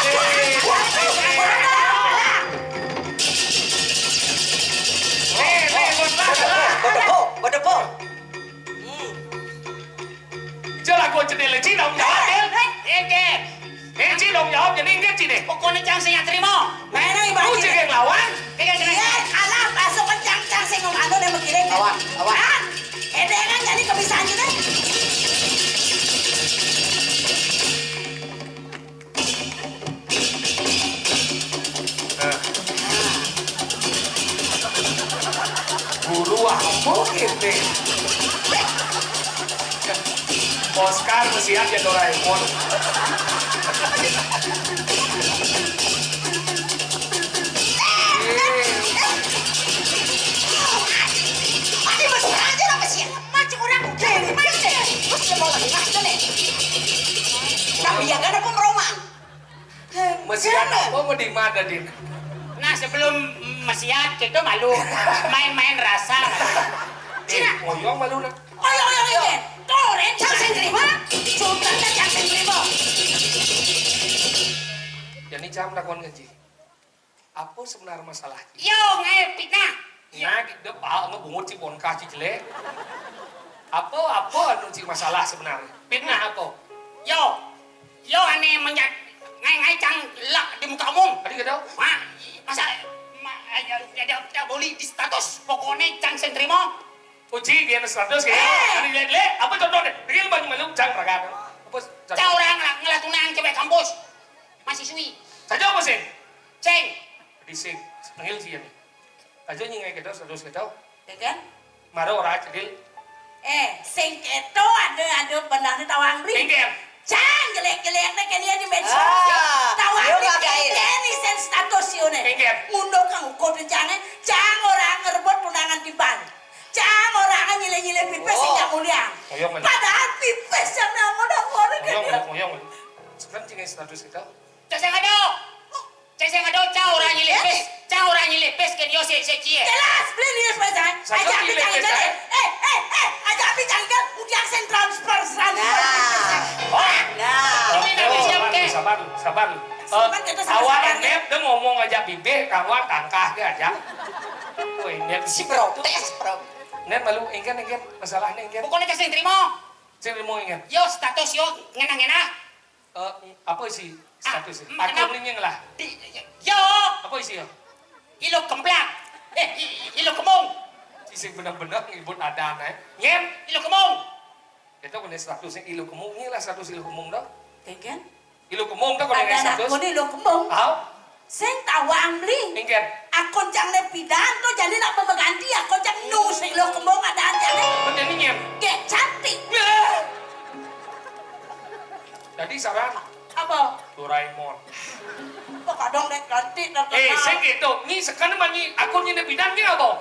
Nih, nih, bos, bos. Bedebok, bedebok. Hmm. Jal aku cedil, Ci, tanggung jawab, Dil. Eh, eh, eh. Eh, Ci, tanggung jawab, jadi ingat, Ci, nih. Pokoknya cang sing terima. Mana ibu Ci yang lawan? Iya, alah, masuk ke cang, cang sing ngomong anu, nih, begini. Lawan, lawan. Ah, eh, dengan jadi kebiasaan kita. Nah. Guru apa ini? Oscar mesti aja Doraemon. Mati, mati, mati, mati, mati. Macam orang geng, macam. Terus dia mau lagi, mas, nih. Tapi ya, gak ada pemroman. Mesiat apa mau di mana, Din? Nah, sebelum mesiat, kita malu main-main rasa. Eh, oyong malu, nah. Oyong, oyong, oyong. Tuh, rencang sing terima. Sudah, rencang sing terima. Jadi, cang takon ngaji. Apa sebenarnya masalah? Yo, ngai fitnah. Nah, dia pahal ngebungut si Bonka si jelek. Apa, apa anu si masalah sebenarnya? Fitnah apa? Yo, yo, ane menjat ngai, ngai cang lak di muka umum. Tadi kata? Wah, masa ma, ya, ya, ya, ya, boleh di status, pokoknya cang sing terima. Uji dia status kayak. Eh. Ane jelek, jelek, apa contohnya? Dia banyak malu cang rakan. Apa? Cang orang lah, ngelah tunang cewek kampus. Mahasiswi. Saja apa sih? Ceng. Di sing, panggil sih ya nih. Aja nyingai kita, terus kita. Ya kan? Mara ora cedil. Eh, sing keto ada, ada benarnya tawang beli. Sing keto. Cang, jelek-jeleknya kan dia di medsos. Ah, tawang beli, ini sen status yo ne. Sing keto. Mundo kang ukur di cange, cang orang ngerebut undangan di ban. Cang orang nyile-nyile pipis sing gak mulia. Padahal pipis yang namun-namun kan dia. Sekarang cing status kita. Cek sing ado. Cek sing ado, cang orang nyilih pis. Cang orang nyilih pis ke dia sik, sik cie. Jelas, beli nyilih pis, ah. Aja nyilih pis, ah. Eh, eh, eh, aja api cangkel, udah sing transfer, transfer. Nah. Oh. Nah. Ini nak siap ke? Sabar, sabar. Sabar, kita sabar, sabar, ya. Awak Enep dia ngomong aja bibir, kawan tangkah dia aja. Woi, Enep. Si protes, bro. Enep malu, engken, engken. Masalahnya engken. Pokoknya kasih terima. Sing terima engken. Yo, status yo, ngena-ngena. Eh, apa isi status? Ah, akun ini lah. Di, yo. Apa isi ya? Ilo kemplak. Eh, i-, ilo kemung. Sing benar-benar ngibut ada, eh. Ngen, ilo kemung. Itu kena statusnya ilo kemung, ini lah status ilo kemung dah. Teken? Ilo kemung dah kalau ada status. Akun ilo kemung. Tahu? Sing tawang beli. Engken. Akun cang ne pidan tuh jadi nak pemengganti akun cang nu sing ilo kemung ada cang ne. Bener nih, Nyen. Dek cantik. Ya. Jadi saran. Apa? Doraemon. Apa kadang dek ganti. Eh, sing gitu. Ni sekarang mani akunnya ne pidan ni apa?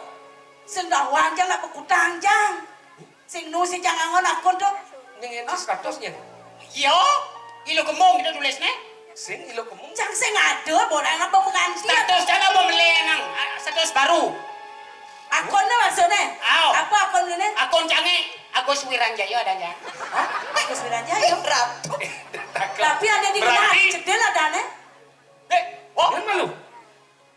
Sing dah wang jang nak bekutang jang. Sing nu sing jang angon akun tu. Ning ini statusnya. Yo, ilo kemung kita tulisnya. Sing ilo kemung. Jang sing ada, borang apa pengantin? Status jang apa beli nang? Ah, status baru. Akun ni maksudnya? Aw. Apa akun ni? Akun canggih. Agus Wiranjaya ada ya. Agus Wiranjaya. Ratu. Tapi ada di mana? Berarti cedil ada nih. Eh, oh, malu.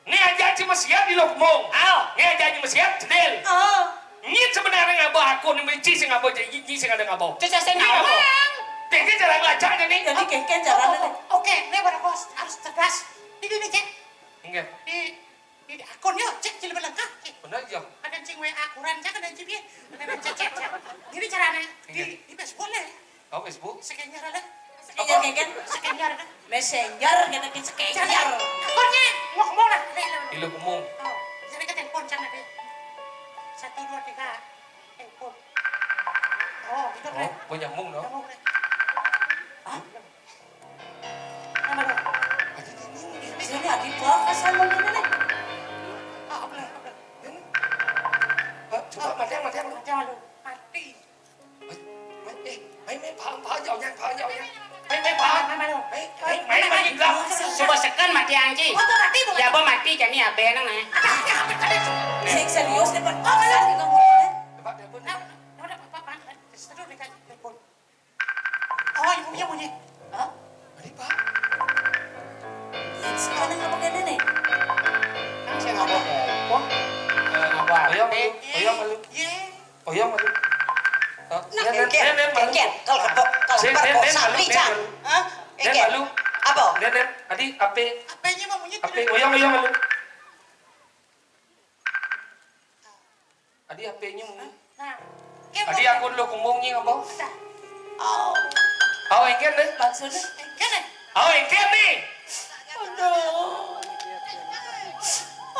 Ni aja ci mesiat di lokmong. Aw. Ni aja ci mesiat cedil. Oh. Ni sebenarnya ngabah aku ni meci sing ngabah jadi ni sing ada ngabah. Cecah sing ngabah. Tengke cara ngelacaknya ni. Jadi kengken cara ni. Oke, ni para bos harus cerdas. Ini ni cek. Enggak. Di di akun yo, cek ci lebih lengkap. Benar yo. Ada cing W A kurang cek ada cing dia. Ada cek cek cek. Ini caranya di di Facebook lah. Oh, Facebook? Scanner ada. Scanner kan? Scanner ada. Messenger kita ke scanner. Akunnya ngomong lah. Di lu ngomong. Oh, jadi ke telepon sana deh. Satu dua tiga. Telepon. Oh, itu. Oh, gua nyambung dong. Nyambung deh. Hah? Mana dong? Sini adi kok asal mau gini nih. Ah, apa apa. Ini. Coba mati mati. Mati. Mati. ไม่ไม่เผาเผาเยายังเผาเยายังไม่ไม่เผาไม่ไม่ไม่ไม่ไม่ไม่ไม่ Coba sekan mati anci. Ya apa mati jani abe nang nah. Sing serius nih, Pak. Oh, kalau di kamu. Coba telepon. Oh, ibunya bunyi. Hah? Tadi, Pak. Sekarang apa kena nih? Kan saya ngapa telepon? Eh, ngapa? Ayo, ayo, ayo, ayo. Iya. Oh iya, malu. Nah, kengken, kengken, kalau kepok, kalau perkosa, beli cang. Hah? Kengken. Apa? Nen, nen, adi ape? Apenya mau bunyi? Ape, oh iya, oh iya, malu. Adi apenya mau bunyi? Nah. Adi akun lo kumbungnya apa? Oh. Oh, engken deh. Maksudnya? Engken deh. Oh, engken deh. Aduh.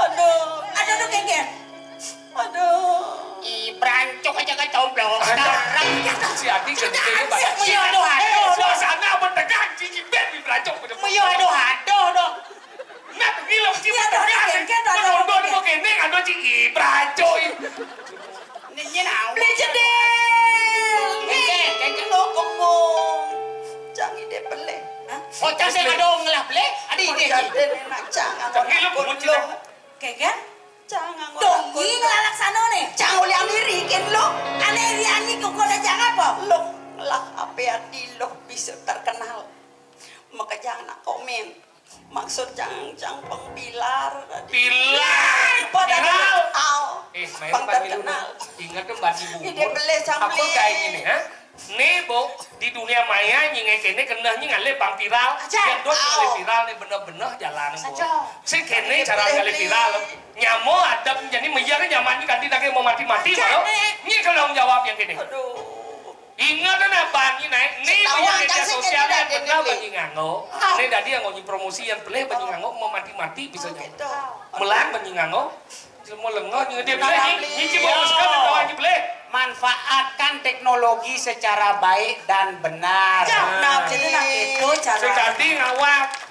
Aduh. Aduh, aduh, kengken. Aduh. Ih, berancok aja kecoblok. Si Adi gede banget. Iya, aduh, aduh, aduh. Suasana apa tegang, cici ben di berancok. Iya, aduh, aduh, aduh. Nah, tuh ngilang, cici ben tegang. Kan nonton mau kene, aduh, cici berancok. Ini, ini, nah. Beli jedil. Kengken, kengken. Lo kemong. Jangan ide beli. Hah? Oh, cang saya ada ngelah beli. Adi ide. Jadi, nak cang. Tapi lo kemong. Kengken? Jangan. Dongi ngelalak sana nih. Jangan oleh amiri ken lo. Ane iri ani kok ada jangan apa? Lo lah apa adi lo bisa terkenal. Maka jangan komen. Maksud jangan jangan pengpilar. Pilar. Pada pilar. Aw. Eh, main terkenal. Ingat kan bagi bubur. Ide beli sambil. Apa kayak gini, ha? Nih, Bu, di dunia maya nyingai kene kena nying ale bang viral. Aja. Yang dot ale viral nih bener-bener jalan, Bu. Sing kene cara ale viral. Nyamo adab jadi meja kan nyaman ni kanti dake mau mati-mati malu. Ni kalau jawab yang kene. Aduh. Ingat kan abang ni naik ni media sosial yang benar bagi nganggo. Ni tadi yang ngonyi promosi yang pelih bagi nganggo mau mati-mati bisa nyamo. Melang bagi nganggo. Semua lengah ni dia bilang ni, ni cuma sekarang kawan je boleh. Manfaatkan teknologi secara baik dan benar. Nah, jadi nak itu cara. Sekali ngawak.